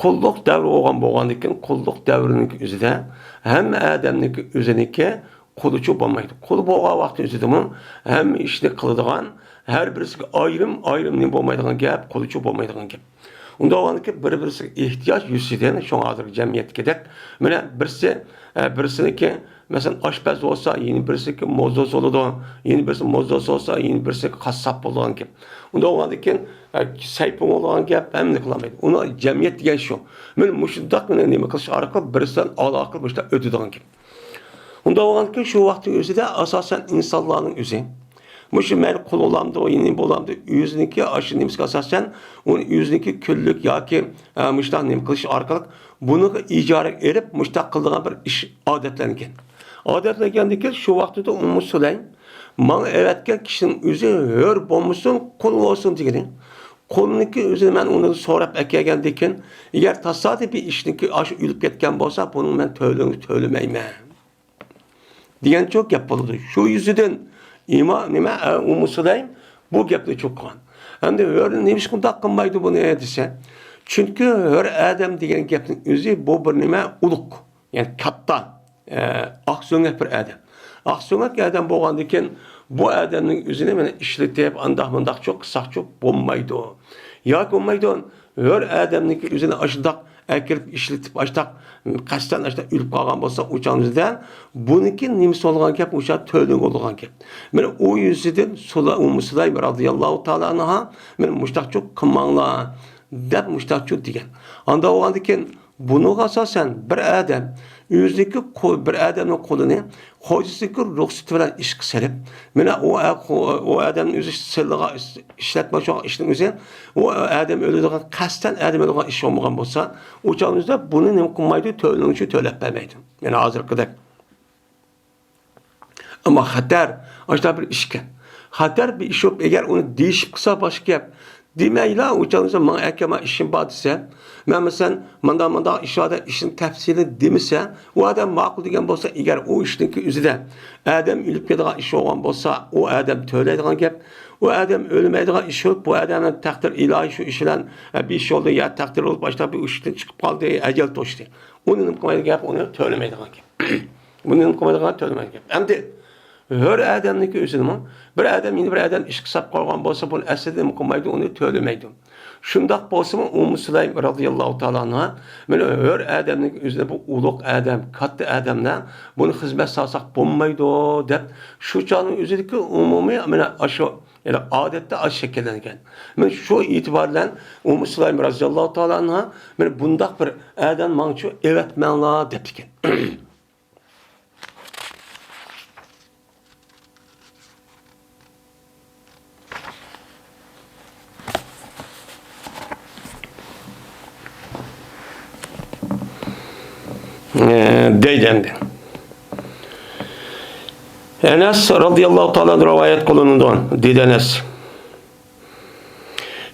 قۇللۇق دەۋرى بولغان بولغاندىكىن، قۇللۇق دەۋرىنىڭ ئۆزىدە ھەممە ئادەمنىڭكى ئۆزىنىڭكى قۇلىچۇ بولمايدۇ. قۇل بولغان ۋاقىت ئۆزىدىمۇ ھەممە ئىشنى قىلىدىغان، ھەر بىرسىگە ئايرىم-ئايرىم نېمە بولمايدىغان گەپ، قۇلىچۇ بولمايدىغان گەپ. ئۇنداق بولغاندىكىن بىر-بىرسىگە ئېھتىياج يۈزىسىدىن، شۇڭا ھازىرقى جەمئىيەتتىكىدەك، مانا بىرسى، ئە، بىرسىنىڭكى، مەسىلەن، ئاشپەز بولسا، يەنە بىرسىنىڭكى موزدوز بولىدۇ، يەنە بىرسى موزدوز بولسا، يەنە بىرسىنىڭكى قاسساپ بولىدىغان گەپ. ئۇنداق بولغاندىكىن، ئە، سەيپۇڭ بولىدىغان گەپ، ھەممىنى قىلالمايدۇ. ئۇنى جەمئىيەت دېگەن شۇ. مانا مۇشۇنداق مانا نېمە قىلىش ئارقىلىق بىرسىدىن ئالاقە قىلىپ مۇشۇنداق ئۆتىدىغان گەپ. ئۇنداق بولغاندىكىن شۇ ۋاقىتنىڭ ئۆزىدە ئاساسەن ئىنسانلارنىڭ ئۆزى، مۇشۇ مەيلى قۇل بولامدۇ، يەنە بولامدۇ، ئۆزىنىڭكى ئاشۇ نېمىسىگە ئاساسەن، ئۇنى ئۆزىنىڭكى كۈنلۈك ياكى، ئە، مۇشۇنداق نېمە قىلىش ئارقىلىق بۇنىڭغا ئىجارىگە ئېلىپ مۇشۇنداق قىلىدىغان بىر ئىش ئادەتلەنگەن. ئادەتلەنگەندىكىن شۇ ۋاقتىدا ئۇممۇ سۇلەيم ماڭا ئەۋەتكەن كىشىنىڭ ئۆزى ھۆر بولمىسۇن، قۇل بولسۇن دېگىنى. قۇلنىڭكى ئۆزىنى مەن ئۇنى سوراپ ئەكەلگەندىكىن، ئەگەر تاسادىپىي ئىشنىڭكى ئاشۇ ئۆلۈپ كەتكەن بولسا، بۇنىڭ مەن تۆلىمەيمەن دېگەنچۇ گەپ بولىدۇ. شۇ يۈزىدىن ئىما-، نېمە، ئە، ئۇممۇ سۇلەيم بۇ گەپنى چوققان. ئەمدى ھۆر نېمىشقا ئۇنداق قىلمايدۇ بۇنى دېسە، چۈنكى ھۆر ئادەم دېگەن گەپنىڭ ئۆزى بۇ بىر نېمە ئۇلۇق، يەنى كاتتا، ئە، ئاقسۆڭەك بىر ئادەم. ئاقسۆڭەك ئادەم بولغاندىكىن بۇ ئادەمنىڭ ئۆزىنى مانا ئىشلىتىپ، ئانداق مۇنداقچۇ قىلساقچۇ بولمايدۇ. ياكى بولمايدۇ، ھۆر ئادەمنىڭكى ئۆزىنى ئاشۇنداق ئەكىرىپ ئىشلىتىپ، ئاشتاق قەستەن ئاشتاق ئۆلۈپ قالغان بولسا، ئۇ چاغنىڭ ئۆزىدە بۇنىڭكى نېمىسى بولغان گەپ، ئۇ چاغ تۆلىنىگە بولغان گەپ. مانا ئۇ يۈزىدىن سۇلا-، ئۇممۇ سۇلەيم رازىياللاھۇ تائالا ئەنھا مانا مۇشتاقچۇ قىلماڭلار دەپ مۇشتاقچۇ دېگەن. ئاندا بولغاندىكىن بۇنىڭغا ئاساسەن بىر ئادەم ئۆزىنىڭكى قو-، بىر ئادەمنىڭ قولىنى خوجىسىنىڭكى رۇخسىتى بىلەن ئىشقا سېلىپ، مانا ئۇ ئە-، قو-، ئۇ ئادەمنى ئۆزى سىلىغا ئىش-، ئىشلەتمەكچى بولغان ئىشنىڭ ئۆزى، ئۇ ئادەم ئۆلىدىغان، قەستەن ئادەم ئۆلىدىغان ئىش بولمىغان بولسا، ئۇ چاغنىڭ ئۆزىدە بۇنى نېمە قىلمايدۇ؟ تۆلىنىشى تۆلەپ بەرمەيدۇ. يەنى ھازىرقىدەك. ئەمما خەتەر، ئاشۇنداق بىر ئىشكەن. خەتەر بىر ئىش بولۇپ، ئەگەر ئۇنى دېيىشىپ قىلسا باشقا گەپ. دېمەيلا، ئۇ چاغدا ماڭا ئەكەم ئىشىم بار دېسە، مەن مەسىلەن، مانداق، مانداق ئىش بار دەپ ئىشنى تەپسىلىي دېمىسە، ئۇ ئادەم ماقۇل دېگەن بولسا، ئەگەر ئۇ ئىشنىڭكى ئۆزىدە ئادەم ئۆلۈپ كېتىدىغان ئىش بولغان بولسا، ئۇ ئادەم تۆلەيدىغان گەپ. ئۇ ئادەم ئۆلمەيدىغان ئىش بولۇپ، بۇ ئادەمنىڭ تەقدىر ئىلاھىي شۇ ئىش بىلەن، ئە، بىر ئىش بولدى، يا تەقدىر بولۇپ، ئاشۇنداق بىر ئىشتىن چىقىپ قالدى، ئەجەل توشتى. ئۇنى نېمە قىلمايدىغان گەپ، ئۇنى تۆلىمەيدىغان گەپ. بۇنى نېمە قىلمايدىغان، تۆلىمەيدىغان گەپ. ئەمدى ھۆر ئادەمنىڭكى ئۆزىنىمۇ، بىر ئادەم يەنە بىر ئادەم ئىشقا ساپ قويغان بولسا، بۇنى ئەسلىدە نېمە قىلمايدۇ، ئۇنى تۆلىمەيدۇ. شۇنداق بولسىمۇ، ئۇممۇ سۇلەيم رازىياللاھۇ تائالا ئەنھا، مانا ھۆر ئادەمنىڭكى ئۆزىنى بۇ ئۇلۇغ ئادەم، كاتتا ئادەملەر بۇنى خىزمەت سالساق بولمايدۇ، دەپ شۇ چاغنىڭ ئۆزىدىكى ئومۇمىي، مانا ئاشۇ، يەنى ئادەتتە ئاشۇ شەكىللەنگەن. مانا شۇ ئېتىبار بىلەن ئۇممۇ سۇلەيم رازىياللاھۇ تائالا ئەنھا، مانا بۇنداق بىر ئادەم ماڭچۇ ئەۋەتمەڭلار، دەپتىكەن. ئە، دەيدۇ ئەمدى. ئەنەس رازىياللاھۇ تائالا رىۋايەت قىلىنىدۇ، دېدى ئەنەس.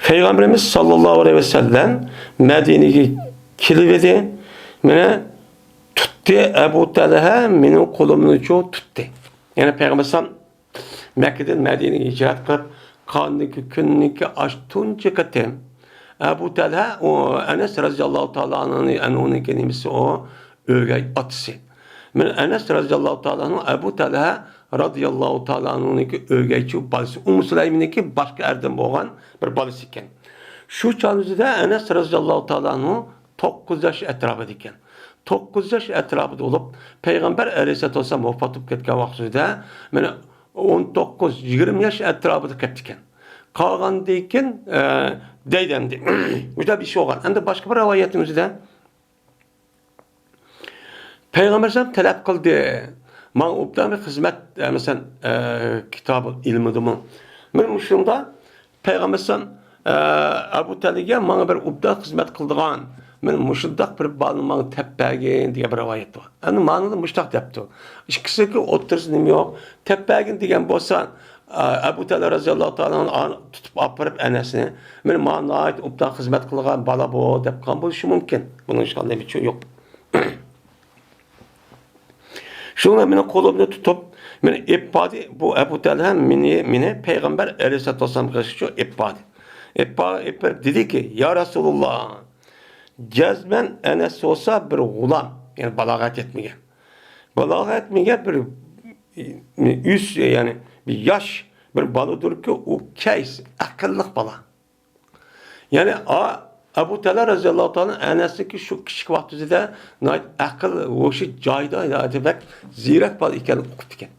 پەيغەمبىرىمىز ساللاللاھۇ ئەلەيھى ۋەسەللەم مەدىنىگە كېلىۋىدى. مانا تۇتتى، ئەبۇ تەلھە مېنىڭ قولۇمنىچۇ تۇتتى. يەنى پەيغەمبەر ئەلەيھىسسالام مەككىدىن مەدىنىگە ھىجرەت قىلىپ، قالغىنىكى كۈننىكى ئاش تۇنجى قېتىم ئەبۇ تەلھە، ئۇ ئەنەس رازىياللاھۇ تائالا ئەنھۇنىڭكى نېمىسى ئۇ، ئۆگەي ئاتىسى. مانا ئەنەس رازىياللاھۇ تائالا ئەنھۇ ئەبۇ تەلھە رازىياللاھۇ تائالا ئەنھۇنىڭكى ئۆگەيچى بالىسى. ئۇممۇ سۇلەيمنىڭكى باشقا ئەردىن بولغان بىر بالىسى ئىكەن. شۇ چاغنىڭ ئۆزىدە ئەنەس رازىياللاھۇ تائالا ئەنھۇ توققۇز ياش ئەتراپىدا ئىكەن. توققۇز ياش ئەتراپىدا بولۇپ، پەيغەمبەر ئەلەيھىسسالاتۇ ۋەسسالام ۋاپات بولۇپ كەتكەن ۋاقتىدا، مانا، ئون توققۇز، يىگىرمە ياش ئەتراپىدا قېپتىكەن. قالغاندىن كېيىن، ئە، دەيدۇ ئەمدى. مۇشۇنداق بىر ئىش بولغان. ئەمدى باشقا بىر رىۋايەتنىڭ ئۆزىدە پەيغەمبەر ئەلەيھىسسالام تەلەپ قىلدى. ماڭا ئوبدان بىر خىزمەت، ئە، مەسىلەن، ئە، كىتابۇل ئىلمىدىمۇ. مانا مۇشۇنىڭدا پەيغەمبەر ئەلەيھىسسالام، ئە، ئەبۇ تەلھەگە ماڭا بىر ئوبدان خىزمەت قىلىدىغان، مانا مۇشۇنداق بىر بالىنى ماڭا تەپ بەرگىن دېگەن بىر رىۋايەت بار. ئەمدى مانىدا مۇشۇنداق دەپتۇ. ئىككىسىنىڭكى ئوتتۇرىسىدا نېمە يوق؟ تەپ بەرگىن دېگەن بولسا، ئە، ئەبۇ تەلھە رازىياللاھۇ تائالا ئانھۇ تۇتۇپ ئاپىرىپ ئەنەسنى، مانا ماڭا ناھايىتى ئوبدان خىزمەت قىلغان بالا بۇ دەپ قالغان بولۇشى مۇمكىن. بۇنىڭ ھېچقانداق نېمىسى يوق. شۇڭا مېنىڭ قولۇمنى تۇتۇپ، مېنى ئېلىپ باردى. بۇ ئەبۇ تەلھە مېنى، مېنى پەيغەمبەر ئەلەيھىسسالاتۇ ۋەسسالامغا ئىشقا ئېلىپ باردى. ئېلىپ بار-، ئېلىپ بېرىپ دېدىكى، يا رەسۇلاللا، جەزمەن ئەنەس بولسا بىر غۇلام، يەنى بالاغەت يەتمىگەن. بالاغەت يەتمىگەن بىر، ئۆس-، يەنى بىر ياش، بىر بالىدۇركى، ئۇ كەيس، ئەقىللىق بالا. يەنى ئا-، ئەبۇ تەلھە رەزىياللاھۇ تائالا ئەنەسنىڭكى شۇ كىچىك ۋاقتىدا ناھايىتى ئەقىل ھوشى جايىدا، ناھايىتى بەك زېرەك بالا ئىكەنلىكىنى ئۇقۇپتىكەن.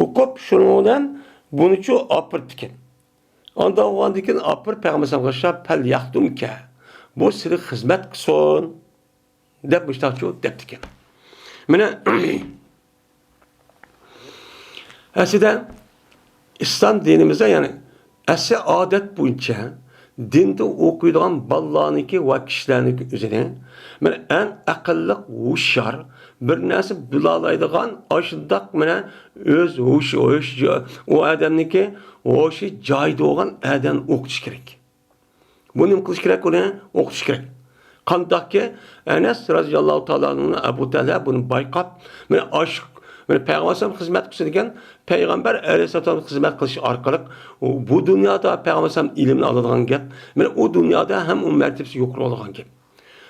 ئۇقۇپ، شۇنىڭ بىلەن بۇنىچۇ ئاپىرىپتىكەن. ئاندىن ئۇنىڭدىن كېيىن ئاپىرىپ پەيغەمبەر ئەلەيھىسسالامغا ئوخشاپ، پەل يەخدۇمكە، بۇ سېنى خىزمەت قىلسۇن، دەپ مۇشتاقچۇ دەپتىكەن. مانا، ئەسلىدە ئىسلام دىنىمىزدا، يەنى ئەسلى ئادەت بويىچە دىندا ئوقۇيدىغان بالىلارنىڭكى ۋە كىشىلەرنىڭكى ئۆزىنى، مانا، ئەڭ ئەقىللىق، ھوشيار، بىر نەرسە بىلالايدىغان، ئاشۇنداق، مانا، ئۆز ھوشى، ھوش-، ئۇ ئادەمنىڭكى ھوشى جايىدا بولغان ئادەمنى ئوقۇتۇش كېرەك. بۇ نېمە قىلىش كېرەك؟ ئۇنى ئوقۇتۇش كېرەك. قانداقكى، ئەنەس رازىياللاھۇ تائالا ئەنھۇ، ئەبۇ تەلھە بۇنى بايقاپ، مانا ئاشۇ، مانا پەيغەمبەر ئەلەيھىسسالام خىزمەت قىلسا دېگەن، پەيغەمبەر ئەلەيھىسسالام خىزمەت قىلىش ئارقىلىق، ئۇ، بۇ دۇنيادا پەيغەمبەر ئەلەيھىسسالام ئىلىمنى ئالىدىغان گەپ، مانا ئۇ دۇنيادا ھەم ئۇ مەرتىۋىسى يۇقىرى بولىدىغان گەپ.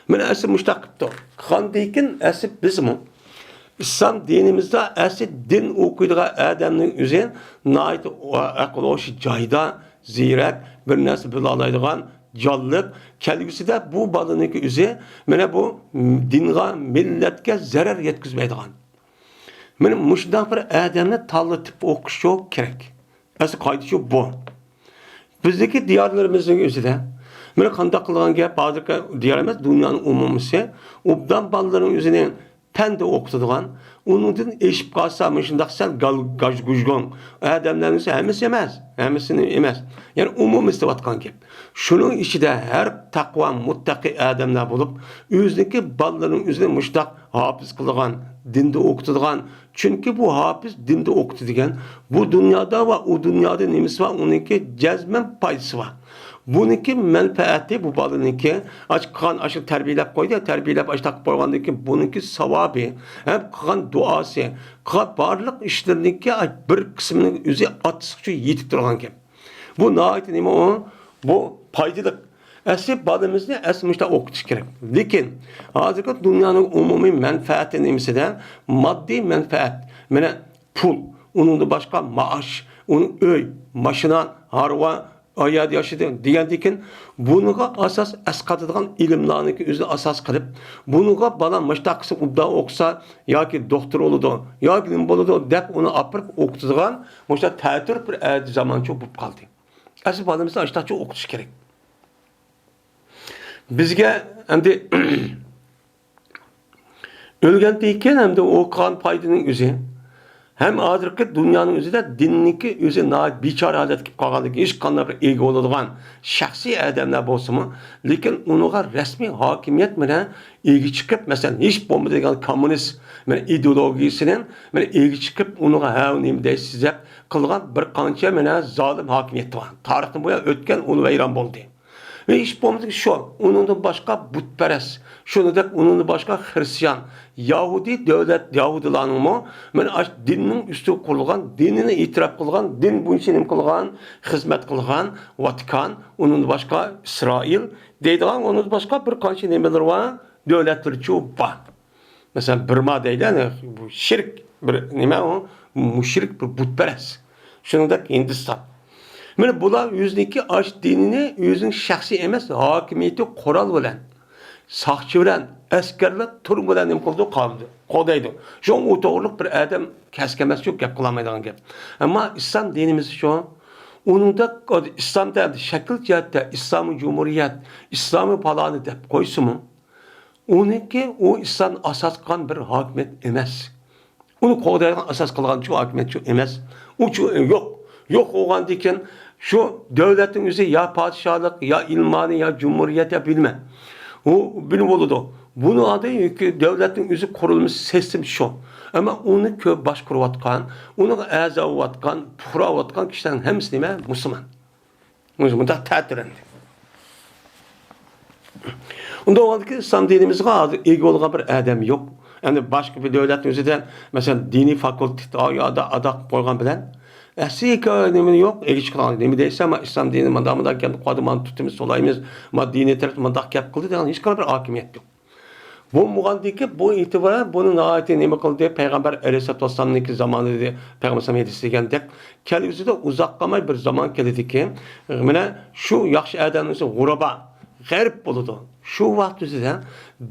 مانا ئەسلى مۇشۇنداق قىپتۇ. قاندىن كېيىن ئەسلى بىزمۇ ئىسلام دىنىمىزدا ئەسلى دىن ئوقۇيدىغان ئادەمنىڭ ئۆزى ناھايىتى ئەقىل ھوشى جايىدا، زېرەك، بىر نەرسە بىلالايدىغان، جانلىق، كەلگۈسىدە بۇ بالىنىڭكى ئۆزى، مانا بۇ دىنغا، مىللەتكە زەرەر يەتكۈزمەيدىغان. مانا مۇشۇنداق بىر ئادەمنى تاللىتىپ ئوقۇشچۇ كېرەك. ئەسلى قائىدىچۇ بۇ. بىزدىكى دىيارلىرىمىزنىڭ ئۆزىدە مانا قانداق قىلغان گەپ، ھازىرقى دىيارىمىز دۇنيانىڭ ئومۇمىسى ئوبدان بالىلىرىنىڭ ئۆزىنى پەندە ئوقۇتىدىغان، ئۇنىڭدىن ئېشىپ قالسا مۇشۇنداق سەل گال-، گاژ-گۇژگۇڭ ئادەملەرنىڭ ھەممىسى ئەمەس، ھەممىسىنى ئەمەس. يەنى ئومۇمىي دەۋاتقان گەپ. شۇنىڭ ئىچىدە ھەر تەقۋا، مۇتتەقىي ئادەملەر بولۇپ، ئۆزىنىڭكى بالىلىرىنىڭ ئۆزىنى مۇشۇنداق ھاپىز قىلىدىغان، دىندا ئوقۇتىدىغان، چۈنكى بۇ ھاپىز دىندا ئوقۇتىدىغان، بۇ دۇنيادا ۋە ئۇ دۇنيادا نېمىسى بار، ئۇنىڭكى جەزمەن پايدىسى بار. بۇنىڭكى مەنپەئەتى، بۇ بالىنىڭكى، ئاچ قىلغان ئاشۇ تەربىيەلەپ قويدى، تەربىيەلەپ ئاشتاق قويغاندىن كېيىن بۇنىڭكى ساۋابى، ھەم قىلغان دۇئاسى، قىلغان بارلىق ئىشلىرىنىڭكى بىر قىسمىنىڭ ئۆزى ئاتىسىغىچە يېتىپ تۇرغان گەپ. بۇ ناھايىتى نېمە ئۇ؟ بۇ پايدىلىق. ئەسلى بالىمىزنى ئەسلى مۇشۇنداق ئوقۇتۇش كېرەك. لېكىن ھازىرقى دۇنيانىڭ ئومۇمىي مەنپەئەتى نېمىسىدە؟ ماددىي مەنپەئەت. مانا پۇل، ئۇنىڭدىن باشقا مائاش، ئۇنىڭ ئۆي، ماشىنا، ھارۋا، ئايادا ياشىدى دېگەندىكىن، بۇنىڭغا ئاساس ئەسقاتىدىغان ئىلىملارنىڭكى ئۆزىنى ئاساس قىلىپ، بۇنىڭغا بالا مۇشتاق قىلسا ئوبدان ئوقۇسا، ياكى دوختۇر بولىدۇ، ياكى نېمە بولىدۇ دەپ ئۇنى ئاپىرىپ ئوقۇتىدىغان مۇشۇنداق تەتۈر بىر ئەدىب زامانچۇ بولۇپ قالدى. ئەسلى بالىمىزنى ئاشتاقچە ئوقۇتۇش كېرەك. بىزگە ئەمدى ئۆلگەندىن كېيىن ئەمدى ئۇ قىلغان پايدىنىڭ ئۆزى، ھەم ھازىرقى دۇنيانىڭ ئۆزىدە دىننىڭكى ئۆزى ناھايىتى بىچارە ھالەتكە كېلىپ قالغاندىن كېيىن، ھېچقانداق بىر ئىگە بولىدىغان شەخسىي ئادەملەر بولسىمۇ، لېكىن ئۇنىڭغا رەسمىي ھاكىمىيەت بىلەن ئىگە چىقىپ، مەسىلەن، ھېچ بولمىدى دېگەن كوممۇنىست مانا ئىدېئولوگىيىسىنى مانا ئىگە چىقىپ، ئۇنىڭغا ھە نېمە دەيسىز دەپ قىلغان بىر قانچە مانا زالىم ھاكىمىيەت بار. تارىختىن بۇيان ئۆتكەن، ئۇ ۋەيران بولدى. ۋە ھېچ بولمىسا شۇ، ئۇنىڭدىن باشقا بۇتپەرەس، شۇنىڭدەك ئۇنىڭدىن باشقا خرىستىيان، يەھۇدىي دۆلەت، يەھۇدىيلارنىڭمۇ مانا ئاشۇ دىننىڭ ئۈستىگە قۇرۇلغان، دىنىنى ئېتىراپ قىلغان، دىن بويىچە نېمە قىلغان، خىزمەت قىلغان ۋاتىكان، ئۇنىڭدىن باشقا ئىسرائىل دەيدىغان، ئۇنىڭدىن باشقا بىر قانچە نېمىلىرى بار، دۆلەتلىرىچۇ بار. مەسىلەن، بىرما دەيدۇ، يەنى بۇ شىرك بىر نېمە ئۇ؟ مۇشرىك، بىر بۇتپەرەس. شۇنىڭدەك ھىندىستان. مانا بۇلار ئۆزىنىڭكى ئاش دىنىنى ئۆزىنىڭ شەخسىي ئەمەس، ھاكىمىيىتى قورال بىلەن، ساقچى بىلەن، ئەسكەرلەر، تۈرمە بىلەن نېمە قىلىدۇ؟ قاۋىدۇ، قوغدايدۇ. شۇڭا ئۇ توغرىلىق بىر ئادەم كەسكەن ئەمەس، شۇ گەپ قىلالمايدىغان گەپ. ئەمما ئىسلام دىنىمىزچۇ؟ ئۇنىڭدەك ئىسلامدا شەكىل جەھەتتە ئىسلامىي جۇمھۇرىيەت، ئىسلامىي پالانى دەپ قويسىمۇ، ئۇنىڭكى ئۇ ئىسلام ئاساس قىلغان بىر ھاكىمىيەت ئەمەس. ئۇنى قوغدايدىغان، ئاساس قىلغانچۇ ھاكىمىيەتچۇ ئەمەس. ئۇچۇ يوق. يوق بولغاندىكىن شۇ دۆلەتنىڭ ئۆزى يا پادىشاھلىق، يا ئىلمانى، يا جۇمھۇرىيەت، يا بىلمە. ئۇ بىلمە بولىدۇ. بۇنىڭ ئادى دۆلەتنىڭ ئۆزى قۇرۇلمىسى، سىستېمىسى شۇ. ئەمما ئۇنى كۆپ باشقۇرۇۋاتقان، ئۇنىڭغا ئەزا بولۇۋاتقان، پۇقرا بولۇۋاتقان كىشىلەرنىڭ ھەممىسى نېمە؟ مۇسۇلمان. مۇشۇ مۇنداق تەتۈرەندى. ئۇنداق بولغاندىكىن ئىسلام دىنىمىزغا ھازىر ئىگە بولغان بىر ئادەم يوق. ئەمدى باشقا بىر دۆلەتنىڭ ئۆزىدە، مەسىلەن، دىنىي فاكۇلتېت ئادا قىلىپ قويغان بىلەن، ئەسلى نېمە يوق، ئىگە چىقىدىغان نېمە دەيسەن، ما ئىسلام دىنى مۇنداق، مۇنداق گەپ قىلىپ قويدى، مانا تۇتىمىز، سولايمىز، ما دىنىي تەرەپتىن مۇنداق گەپ قىلدى دېگەن ھېچقانداق بىر ھاكىمىيەت يوق. بولمىغاندىكىن بۇ ئېتىبارەن بۇنى ناھايىتى نېمە قىلدى؟ پەيغەمبەر ئەلەيھىسسالاتۇ ۋەسسالامنىڭكى زامانىدا، پەيغەمبەر ھەدىس دېگەندەك، كەلگۈسىدە ئۇزاق قالماي بىر زامان كېلىدىكى، مانا شۇ ياخشى ئادەمنىڭ غۇرابا، غەرىب بولىدۇ. شۇ ۋاقىت ئۆزىدە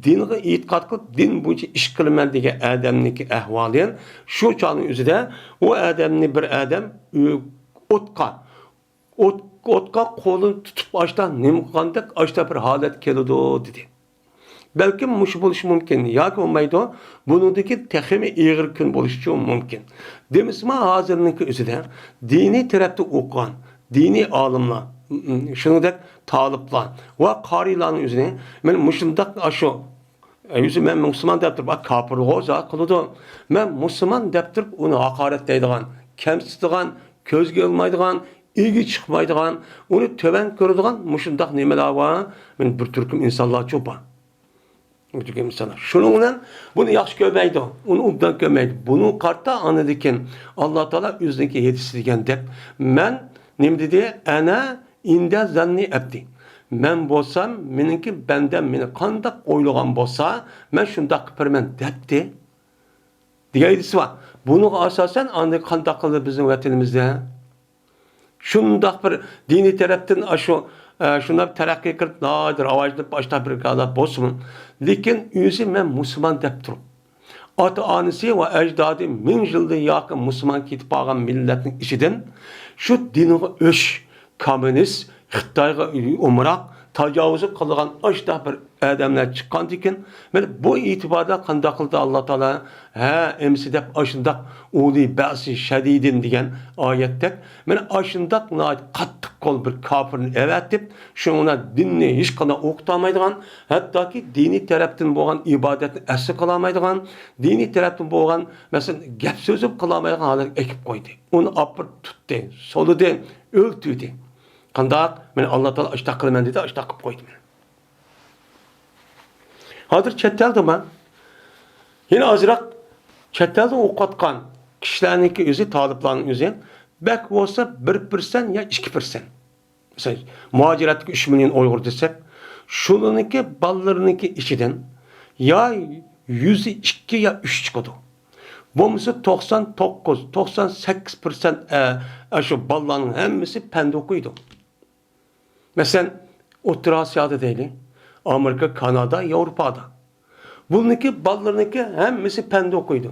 دىنغا ئېتىقاد قىلىپ، دىن بويىچە ئىش قىلىمەن دېگەن ئادەمنىڭكى ئەھۋالى، شۇ چاغنىڭ ئۆزىدە ئۇ ئادەمنى بىر ئادەم ئوتقا، ئوت-، ئوتقا قولىنى تۇتۇپ ئاشتا نېمە قىلغاندەك ئاشتا بىر ھالەت كېلىدۇ، دېدى. بەلكىم مۇشۇ بولۇشى مۇمكىن ياكى بولمايدۇ، بۇنىڭدىكى تېخىمۇ ئېغىر كۈن بولۇشىچۇ مۇمكىن. دېمىسىمۇ ھازىرنىڭكى ئۆزىدە دىنىي تەرەپتە ئوقۇغان، دىنىي ئالىملار، شۇنىڭدەك تالىپلار ۋە قارىيلارنىڭ ئۆزىنى مانا مۇشۇنداق ئاشۇ ئۆزى مەن مۇسۇلمان دەپ تۇرۇپ، كاپىرغۇ زات قىلىدۇ. مەن مۇسۇلمان دەپ تۇرۇپ، ئۇنى ھاقارەتلەيدىغان، كەمسىتىدىغان، كۆزگە ئىلمايدىغان، ئىگە چىقمايدىغان، ئۇنى تۆۋەن كۆرىدىغان مۇشۇنداق نېمىلەر بار. مانا بىر تۈركۈم ئىنسانلارچۇ بار. بىر تۈركۈم ئىنسانلار. شۇنىڭ بىلەن بۇنى ياخشى كۆرمەيدۇ، ئۇنى ئوبدان كۆرمەيدۇ. بۇنىڭغا قارىتا ئاندىن كېيىن ئاللا تائالا ئۆزىنىڭكى ھەدىسى دېگەندەك، مەن نېمە دېدى؟ ئەنە ئىندە زەننى ئەبدى. مەن بولسام، مېنىڭكى بەندەم مېنى قانداق ئويلىغان بولسا، مەن شۇنداق قىلىپ بېرىمەن دەپتى. دېگەن ھەدىسى بار. بۇنىڭغا ئاساسەن، ئاندىن قانداق قىلدى بىزنىڭ ۋەتىنىمىزدە؟ شۇنداق بىر دىنىي تەرەپتىن ئاشۇ، ئە، شۇنداق تەرەققىي قىلىپ، ناھايىتى راۋاجلىنىپ، ئاشۇنداق بىر ھالەت بولسىمۇ، لېكىن ئۆزى مەن مۇسۇلمان دەپ تۇرۇپ، ئاتا-ئانىسى ۋە ئەجدادى مىڭ يىلدىن ياقىن مۇسۇلمان كېتىپ قالغان مىللەتنىڭ ئىچىدىن شۇ دىنغا ئۆچ، كوممۇنىست، خىتايغا ئومراق، تاجاۋۇزى قىلىدىغان ئاشۇنداق بىر ئادەملەر چىققاندىكىن، مانا بۇ ئېتىباردا قانداق قىلدى ئاللا تائالا؟ ھە، ئەمىسە دەپ ئاشۇنداق ئۇلى بەسى شەدىدىن دېگەن ئايەتتەك، مانا ئاشۇنداق ناھايىتى قاتتىق قول بىر كاپىرنى ئەۋەتىپ، شۇنىڭ بىلەن دىننى ھېچقانداق ئوقۇتالمايدىغان، ھەتتاكى دىنىي تەرەپتىن بولغان ئىبادەتنى ئەسلى قىلالمايدىغان، دىنىي تەرەپتىن بولغان، مەسىلەن، گەپ سۆزى قىلالمايدىغان ھالەتكە ئېكىپ قويدى. ئۇنى ئاپىرىپ تۇتتى، سولىدى، ئۆلتۈردى. قانداق؟ مانا ئاللا تائالا ئاشۇنداق قىلىمەن دېدى، ئاشۇنداق قىلىپ قويدى مانا. ھازىر چەت ئەلدىمۇ، يەنە ئازراق چەت ئەلدە ئوقۇۋاتقان كىشىلەرنىڭكى ئۆزى، تالىپلارنىڭ ئۆزى بەك بولسا بىر پىرسەنت يا ئىككى پىرسەنت. مەسىلەن، مۇھاجىرەتتىكى ئۈچ مىليون ئۇيغۇر دېسەك، شۇلارنىڭكى بالىلىرىنىڭكى ئىچىدىن يا يۈزدە ئىككى يا ئۈچ چىقىدۇ. بولمىسا توقسان توققۇز، توقسان سەككىز پىرسەنت، ئە، ئە، شۇ بالىلارنىڭ ھەممىسى پەندە ئوقۇيدۇ. مەسىلەن، ئوتتۇرا ئاسىيادا دەيلى، ئامېرىكا، كانادا، ياۋروپادا. بۇنىڭكى بالىلىرىنىڭكى ھەممىسى پەندە ئوقۇيدۇ.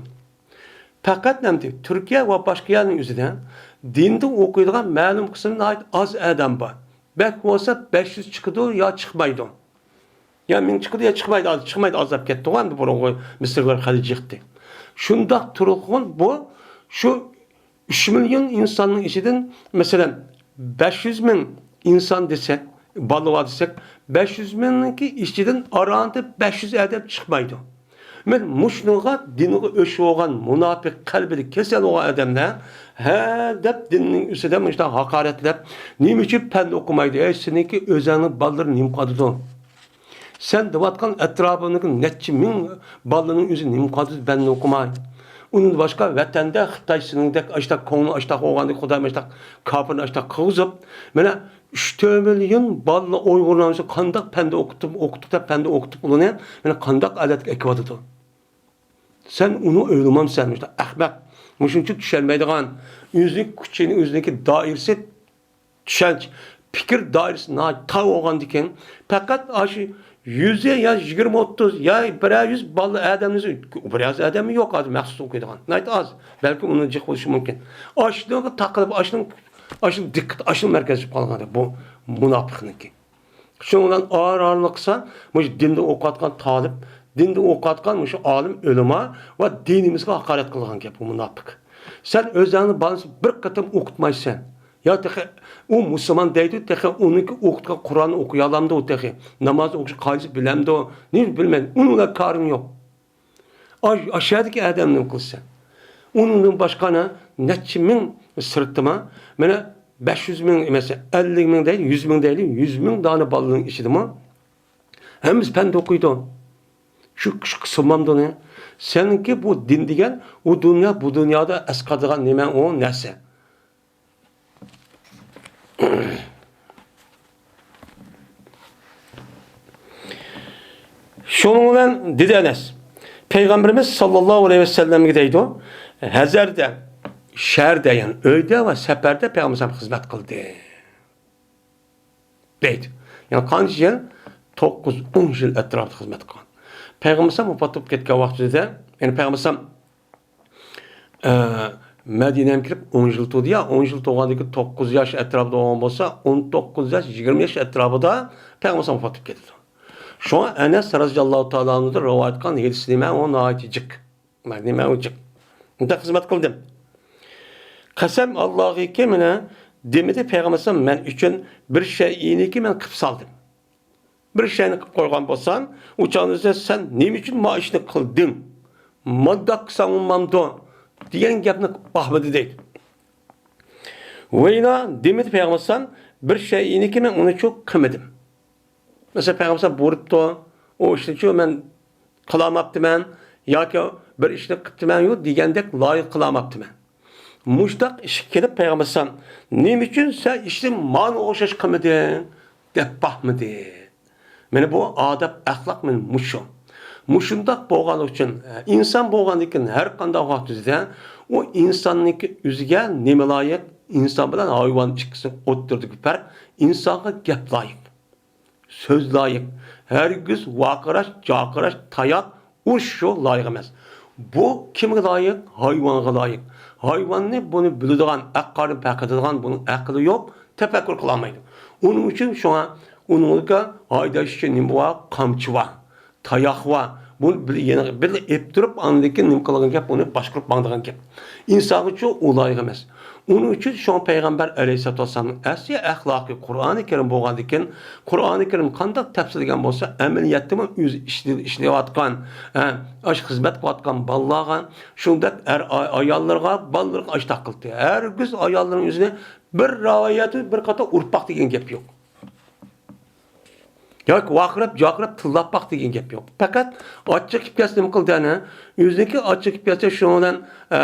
پەقەت نەمدە تۈركىيە ۋە باشقا يەرنىڭ ئۆزىدە دىندا ئوقۇيدىغان مەلۇم قىسىم ناھايىتى ئاز ئادەم بار. بەك بولسا بەش يۈز چىقىدۇ يا چىقمايدۇ. يا مىڭ چىقىدۇ يا چىقمايدۇ، ئاز، چىقمايدۇ، ئازلاپ كەتتىغۇ ئەمدى بۇرۇنقى مىسىرلار خېلى جىقتى. شۇنداق تۇرغۇن بۇ، شۇ ئۈچ مىليون ئىنساننىڭ ئىچىدىن، مەسىلەن، بەش يۈز مىڭ ئىنسان دېسەك، بالا بار دېسەك، بەش يۈز مىڭنىڭكى ئىچىدىن ئاراندا بەش يۈز ئادەم چىقمايدۇ. مەن مۇشۇنىڭغا دىنىغا ئۆچ بولغان، مۇناپىق، قەلبىدە كېسەل بولغان ئادەملەر ھە دەپ دىننىڭ ئۈستىدە مۇشۇنداق ھاقارەتلەپ، نېمە ئۈچۈن پەن ئوقۇمايدۇ؟ ئەي، سېنىڭكى ئۆزۈڭنىڭ بالىلىرى نېمە قىلىدۇ؟ سەن دەۋاتقان ئەتراپىڭدىكى نەچچە مىڭ بالىنىڭ ئۆزى نېمە قىلىدۇ پەن ئوقۇماي؟ ئۇنىڭدىن باشقا ۋەتەندە خىتاي سېنىڭدەك ئاشتاق كۆڭلى ئاشتاق بولغاندەك، خۇدايىم ئاشتاق كاپىرنى ئاشتاق قىلغۇزۇپ، مانا ئۈچ تۆت مىليون بالىنى ئۇيغۇرلارنى قانداق پەندە ئوقۇتۇپ، ئوقۇتۇپ دەپ پەندە ئوقۇتۇپ ئۇلارنى مانا قانداق ھالەتكە ئەكىۋاتىدۇ؟ سەن ئۇنى ئويلىمامسەن، مۇشۇنداق ئەخمەق، مۇشۇنچە چۈشەنمەيدىغان، ئۆزىنىڭ كۈچىنى، ئۆزىنىڭكى دائىرىسى، چۈشەنچە، پىكىر دائىرىسى ناھايىتى تار بولغاندىكىن، پەقەت ئاشۇ يۈزى يا يىگىرمە ئوتتۇز يا بىرەر يۈز بالا ئادەمنى، بىرەر يۈز ئادەممۇ يوق ھازىر مەخسۇس ئوقۇيدىغان، ناھايىتى ئاز، بەلكىم ئۇنىڭ جىق بولۇشى مۇمكىن. ئاشۇنىڭغا تاقىلىپ، ئاشۇنىڭ، ئاشۇنىڭ دىققىتى، ئاشۇنىڭ مەركەزلىشىپ قالغان بۇ مۇناپىقنىڭكى. شۇنىڭ بىلەن ئار-ئارىلىق قىلسا، مۇشۇ دىندا ئوقۇۋاتقان تالىپ، دىندا ئوقۇۋاتقان مۇشۇ ئالىم، ئۆلىما ۋە دىنىمىزغا ھاقارەت قىلغان گەپ بۇ مۇناپىق. سەن ئۆزۈڭنى بالىسى بىر قېتىم ئوقۇتمايسەن. يا تېخى ئۇ مۇسۇلمان دەيدۇ، تېخى ئۇنىڭكى ئوقۇتقان قۇرئاننى ئوقۇيالامدۇ، تېخى ناماز ئوقۇش قائىدىسى بىلەمدۇ، نېمە بىلمەيدۇ، ئۇنىڭ بىلەن كارىڭ يوق. ئاش-، ئاشۇ يەردىكى ئادەم نېمە قىلسا، ئۇنىڭدىن باشقا ئانا نەچچە مىڭ سىرتىما، مانا بەش يۈز مىڭ ئەمەس، ئەللىك مىڭ دەيلى، يۈز مىڭ دەيلى، يۈز مىڭ دانە بالىنىڭ ئىچىدىمۇ ھەممىسى پەندە ئوقۇيدۇ. شۇ، شۇ قىسىلمامدۇ ئۇنى؟ سەنكى بۇ دىن دېگەن ئۇ دۇنيا، بۇ دۇنيادا ئەسقاتىدىغان نېمە ئۇ نەرسە؟ شۇنىڭ بىلەن دېدى ئەنەس، پەيغەمبىرىمىز ساللاللاھۇ ئەلەيھى ۋەسەللەمگە دەيدۇ، ھەزەردە، شەھەردە، يەنى ئۆيدە ۋە سەپەردە پەيغەمبەر خىزمەت قىلدى دەيدۇ. يەنى قانچە يىل؟ توققۇز، ئون يىل ئەتراپىدا خىزمەت قىلغان. پەيغەمبەر ۋاپات بولۇپ كەتكەن ۋاقتىدا، يەنى پەيغەمبەر ئە، مەدىنەگە كىرىپ ئون يىل تۇردى يا، ئون يىل تۇرغاندىن كېيىن توققۇز ياش ئەتراپىدا بولغان بولسا، ئون توققۇز ياش، يىگىرمە ياش ئەتراپىدا پەيغەمبەر ۋاپات بولۇپ كېتىدۇ. شۇڭا ئەنەس رازىياللاھۇ تائالا ئەنھۇدىن رىۋايەت قىلغان ھەدىس نېمە؟ ئۇ ناھايىتى جىق. نېمە ئۇ جىق؟ مۇنداق خىزمەت قىلدىم. قەسەم ئاللاغىكى، مانا دېمىدى پەيغەمبەر مەن ئۈچۈن بىر شەيئىنىكى مەن قىلىپ سالدىم. بىر شەينى قىلىپ قويغان بولسام، ئۇ چاغدا سەن نېمە ئۈچۈن ما ئىشنى قىلدىڭ؟ مانداق قىلساڭ بولمامدۇ؟ دېگەن گەپنى قىلىپ باقمىدى دەيدۇ. ۋەيلا دېمىدى پەيغەمبەر بىر شەيئىنىكى مەن ئۇنى چۇ قىلمىدىم. مەسىلەن، پەيغەمبەر بۇيرۇپتۇ، ئۇ ئىشنىچۇ مەن قىلالماپتىمەن ياكى بىر ئىشنى قىپتىمەن يۇ دېگەندەك لايىق قىلالماپتىمەن. مۇشتاق ئىشقا كېلىپ پەيغەمبەر نېمە ئۈچۈن سەن ئىشنى مانا ئوخشاش قىلمىدىڭ دەپ باقمىدى. مانا بۇ ئادەپ ئەخلاق مانا مۇشۇ. مۇشۇنداق بولغانلىقى ئۈچۈن ئىنسان بولغاندىن كېيىن ھەر قانداق ۋاقىت ئۆزىدە ئۇ ئىنساننىڭكى ئۆزىگە نېمە لايىق، ئىنسان بىلەن ھايۋان ئىككىسى ئوتتۇرىدىكى پەرق ئىنسانغا گەپ لايىق. سۆز لايىق. ھەرگىز ۋارقىراش، جارقىراش، تاياق، ئۇرۇش شۇ لايىق ئەمەس. بۇ كىمگە لايىق؟ ھايۋانغا لايىق. ھايۋاننى بۇنى بىلىدىغان، ئەققارنى پەقىدىدىغان بۇنىڭ ئەقلى يوق، تەپەككۇر قىلالمايدۇ. ئۇنىڭ ئۈچۈن شۇڭا ئۇنىڭغا ھايداش ئۈچۈن نېمە بار؟ قامچا بار، تاياق بار. بۇنى بىر يەنە بىر ئېلىپ تۇرۇپ، ئاندىن كېيىن نېمە قىلىدىغان گەپ؟ ئۇنى باشقۇرۇپ ماڭىدىغان گەپ. ئىنسانغىچۇ ئۇ لايىق ئەمەس. ئۇنىڭ ئۈچۈن شۇڭا پەيغەمبەر ئەلەيھىسسالاتۇ ۋەسسالامنىڭ ئەسلى ئەخلاقى قۇرئانى كەرىم بولغاندىكىن، قۇرئانى كەرىم قانداق تەپسىرلىگەن بولسا، ئەمەلىيەتتىمۇ ئۆزى ئىشلە-، ئىشلەۋاتقان، ھە، ئاشۇ خىزمەت قىلىۋاتقان بالىلارغا، شۇنداق ئەر ئاي-، ئاياللىرىغا، بالىلىرىغا ئاشتاق قىلدى. ھەرگىز ئاياللىرىنىڭ يۈزىنى بىر رىۋايەتتە بىر قېتىم ئۇرپاق دېگەن گەپ يوق. ياكى ۋارقىراپ، جارقىراپ تىللاپ باق دېگەن گەپ يوق. پەقەت ئاچچىق كېلىپ كەتسە نېمە قىلدى ئەنە؟ ئۆزىنىڭكى ئاچچىق كېلىپ كەتسە شۇنىڭ بىلەن، ئە،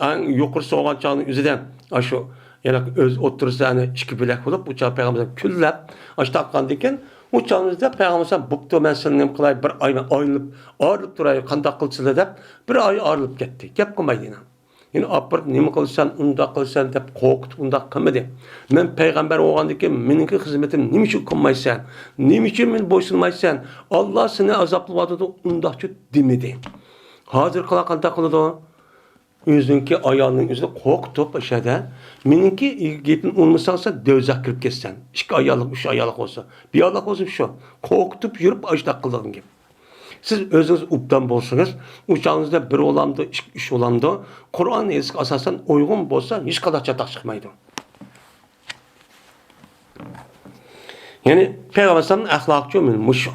ئەڭ يۇقىرىسى بولغان چاغنىڭ ئۆزىدە ئاشۇ يەنە ئۆز ئوتتۇرىسىدا ئەنە ئىككى بۆلەك بولۇپ، ئۇ چاغ پەيغەمبەر كۈنلەپ ئاشتاق قىلغاندىكىن، ئۇ چاغنىڭ ئۆزىدە پەيغەمبەر بوپتۇ، مەن سېنى نېمە قىلاي، بىر ئاي مەن ئايرىلىپ، ئايرىلىپ تۇراي، قانداق قىلسىلە دەپ بىر ئاي ئايرىلىپ كەتتى. گەپ قىلمايدۇ يەنە. يەنە ئاپىرىپ، نېمە قىلىسەن، ئۇنداق قىلىسەن دەپ قورقۇتۇپ ئۇنداق قىلمىدى. مەن پەيغەمبەر بولغاندىكىن مېنىڭكى خىزمىتىمنى نېمە ئۈچۈن قىلمايسەن؟ نېمە ئۈچۈن مېنى بويسۇنمايسەن؟ ئاللا سېنى ئازابلىۋاتىدۇ، ئۇنداقچۇ دېمىدى. ھازىرقىلار قانداق قىلىدۇ؟ ئۆزىنىڭكى ئايالىنىڭ ئۆزىنى قورقۇتۇپ، ئاشۇ يەردە، مېنىڭكى گېپىمنى ئۇنىمىساڭ، سەن دوزاخقا كىرىپ كېتىسەن. ئىككى ئاياللىق، ئۈچ ئاياللىق بولسا، بىر ئاياللىق بولسا شۇ. قورقۇتۇپ يۈرۈپ، ئاشۇنداق قىلىدىغان گەپ. سىز ئۆزىڭىز ئوبدان بولسىڭىز، ئۇ چاغىڭىزدا بىر بولامدۇ، ئىككى، ئۈچ بولامدۇ، قۇرئان، ھەدىسكە ئاساسەن ئۇيغۇن بولسا، ھېچقانداق چاتاق چىقمايدۇ. يەنى پەيغەمبەر ئەخلاقىچۇ مۇشۇ.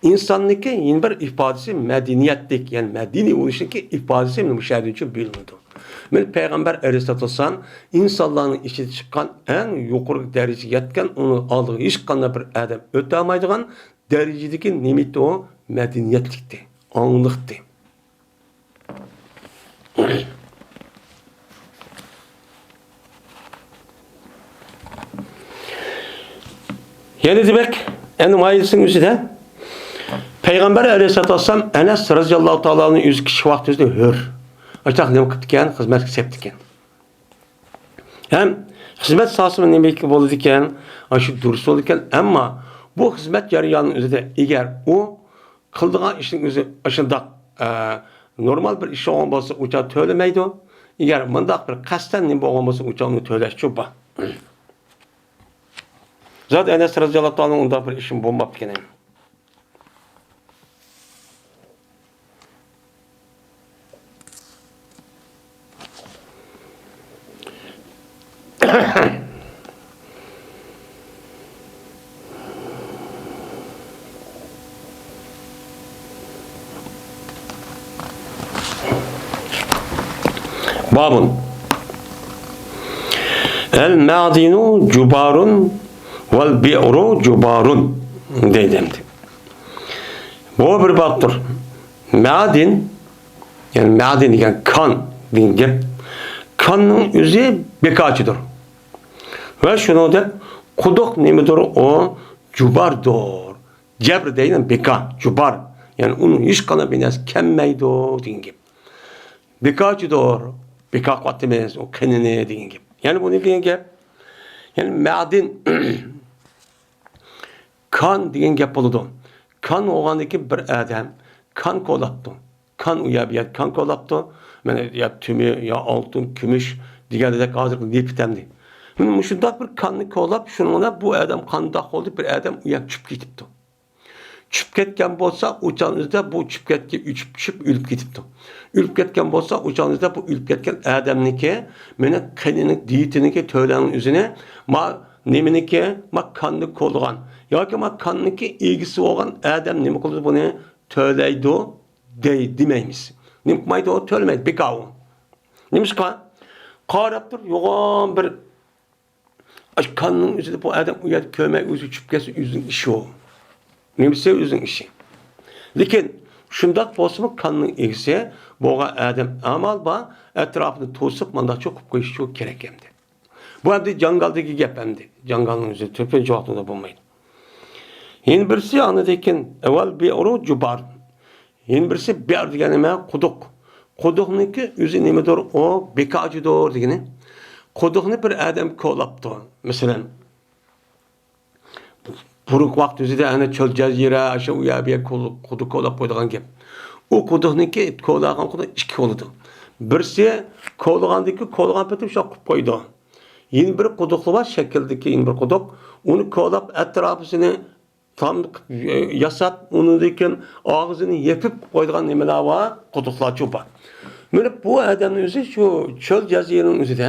ئىنساننىڭكى يەنە بىر ئىپادىسى مەدەنىيەتلىك، يەنى مەدەنىي بولۇشنىڭكى ئىپادىسى مۇشۇ يەردىن بىلىنىدۇ. مەن پەيغەمبەر ئەلەيھىسسالاتۇ ۋەسسالام ئىنسانلارنىڭ ئىچىدە چىققان ئەڭ يۇقىرى دەرىجىگە يەتكەن، ئۇنىڭ ئالدىغا ھېچقانداق بىر ئادەم ئۆتەلمەيدىغان دەرىجىدىكى نېمە ئىدى ئۇ؟ مەدەنىيەتلىكتى، ئاڭلىقتى. يەنە دېمەك، ئەنە مايىلسىنىڭ ئۆزىدە پەيغەمبەر ئەلەيھىسسالاتۇ ۋەسسالام ئەنەس رەزىياللاھۇ تائالا ئەنھۇ ئۆزى كىچىك ۋاقتى ئۆزىدە ھۆر. ئاشۇنداق نېمە قىپتىكەن، خىزمەتكە سەپتىكەن. ھەم خىزمەت ساھەسىمۇ نېمىكى بولىدىكەن، ئاشۇ دۇرۇس بولىدىكەن. ئەمما بۇ خىزمەت جەريانىنىڭ ئۆزىدە ئەگەر ئۇ قىلىدىغان ئىشنىڭ ئۆزى ئاشۇنداق، ئە، نورمال بىر ئىش بولغان بولسا، ئۇ چاغ تۆلىمەيدۇ. ئەگەر مۇنداق بىر قەستەن نېمە بولغان بولسا، ئۇ چاغ ئۇنى تۆلەشچۇ بار. زادى ئەنەس رەزىياللاھۇ تائالا ئۇنداق بىر ئىشمۇ بولماپتىكەن. بابۇن. ئەل مەدىنۇ جۇبارۇن ۋەل بىئرۇ جۇبارۇن دەيدۇ ئەمدى. بۇ بىر بابتۇر. مەدىن، يەنى مەدىن دېگەن كان دېگەن گەپ. كاننىڭ ئۆزى بىكاچىدۇر. ۋە شۇنىڭدەك قۇدۇق نېمىدۇر ئۇ؟ جۇباردۇر. جەبر دەيدۇ، بىكا، جۇبار. يەنى ئۇنىڭ ھېچقانداق بىر نەرسە كەلمەيدۇ دېگەن گەپ. بىكاچىدۇر، بىكا قىلىۋاتىمىز ئۇ قېنىنى دېگەن گەپ. يەنى بۇ نېمە دېگەن گەپ؟ يەنى مەدىن كان دېگەن گەپ بولىدۇ. كان بولغاندىن كېيىن بىر ئادەم كان كولاپتۇ. كان ئۇ يەر بۇ يەر كان كولاپتۇ. مانا يا تۈمۈر، يا ئالتۇن، كۈمۈش دېگەندەك ھازىرقى نېفىت ئەمدى. مانا مۇشۇنداق بىر كاننى كولاپ، شۇنىڭ بىلەن بۇ ئادەم قانداق بولدى؟ بىر ئادەم ئۇ يەر چۈشۈپ كېتىپتۇ. چۈشۈپ كەتكەن بولسا، ئۇ چاغنىڭ ئۆزىدە بۇ چۈشۈپ كەتكەن، چۈشۈپ، چۈشۈپ ئۆلۈپ كېتىپتۇ. ئۆلۈپ كەتكەن بولسا، ئۇ چاغنىڭ ئۆزىدە بۇ ئۆلۈپ كەتكەن ئادەمنىڭكى، مېنىڭ قېنىنىڭ، دىيىتىنىڭكى تۆلەڭنىڭ ئۆزىنى، ما نېمىنىڭكى، ما كاننى كولىغان ياكى ما كاننىڭكى ئىگىسى بولغان ئادەم نېمە قىلىدۇ بۇنى؟ تۆلەيدۇ دەي-، دېمەيمىز. نېمە قىلمايدۇ؟ تۆلىمەيدۇ، بىكاۋۇ. نېمىشقا؟ قاراپ تۇر، يوغان بىر ئاشۇ كاننىڭ ئۆزىدە بۇ ئادەم ئۇ يەردە كۆرمەي ئۆزى چۈشۈپ كەتسە، ئۆزىنىڭ ئىشى ئۇ. نېمىسى ئۆزىنىڭ ئىشى. لېكىن شۇنداق بولسىمۇ كاننىڭ ئىگىسى بولغان ئادەم ئامال بار، ئەتراپىنى توسۇپ، مانداقچە قىلىپ قويۇشى كېرەك ئەمدى. بۇ ئەمدى جاڭگالدىكى گەپ ئەمدى. جاڭگالنىڭ ئۆزى كۆپىنچە ۋاقتىدا بولمايدۇ. يەنە بىرسى ئاندىن كېيىن، ئەۋۋەل بىئرۇ جۇبار. يەنە بىرسى بىئر دېگەن نېمە؟ قۇدۇق. قۇدۇقنىڭكى ئۆزى نېمىدۇر؟ ئۇ بىكاچىدۇر دېگىنى. قۇدۇقنى بىر ئادەم كولاپتۇ. مەسىلەن، بۇرۇنقى ۋاقىت ئۆزىدە ئەنە چۆل جەزىرە، ئاشۇ ئۇ يەر بۇ يەر كول-، قۇدۇق كولاپ قويىدىغان گەپ. ئۇ قۇدۇقنىڭكى كولىغان قۇدۇق ئىككى بولىدۇ. بىرسى كولىغاندىكى كولىغان پېتى شۇنداق قىلىپ قويىدۇ. يەنە بىر قۇدۇقلار بار، شەكىلدىكى يەنە بىر قۇدۇق. ئۇنى كولاپ، ئەتراپىسىنى تام قىلىپ، ئە، ياساپ، ئۇنىڭدىن كېيىن ئاغزىنى يېپىپ قويىدىغان نېمىلەر بار، قۇدۇقلارچۇ بار. مانا بۇ ئادەمنىڭ ئۆزى شۇ چۆل جەزىرىنىڭ ئۆزىدە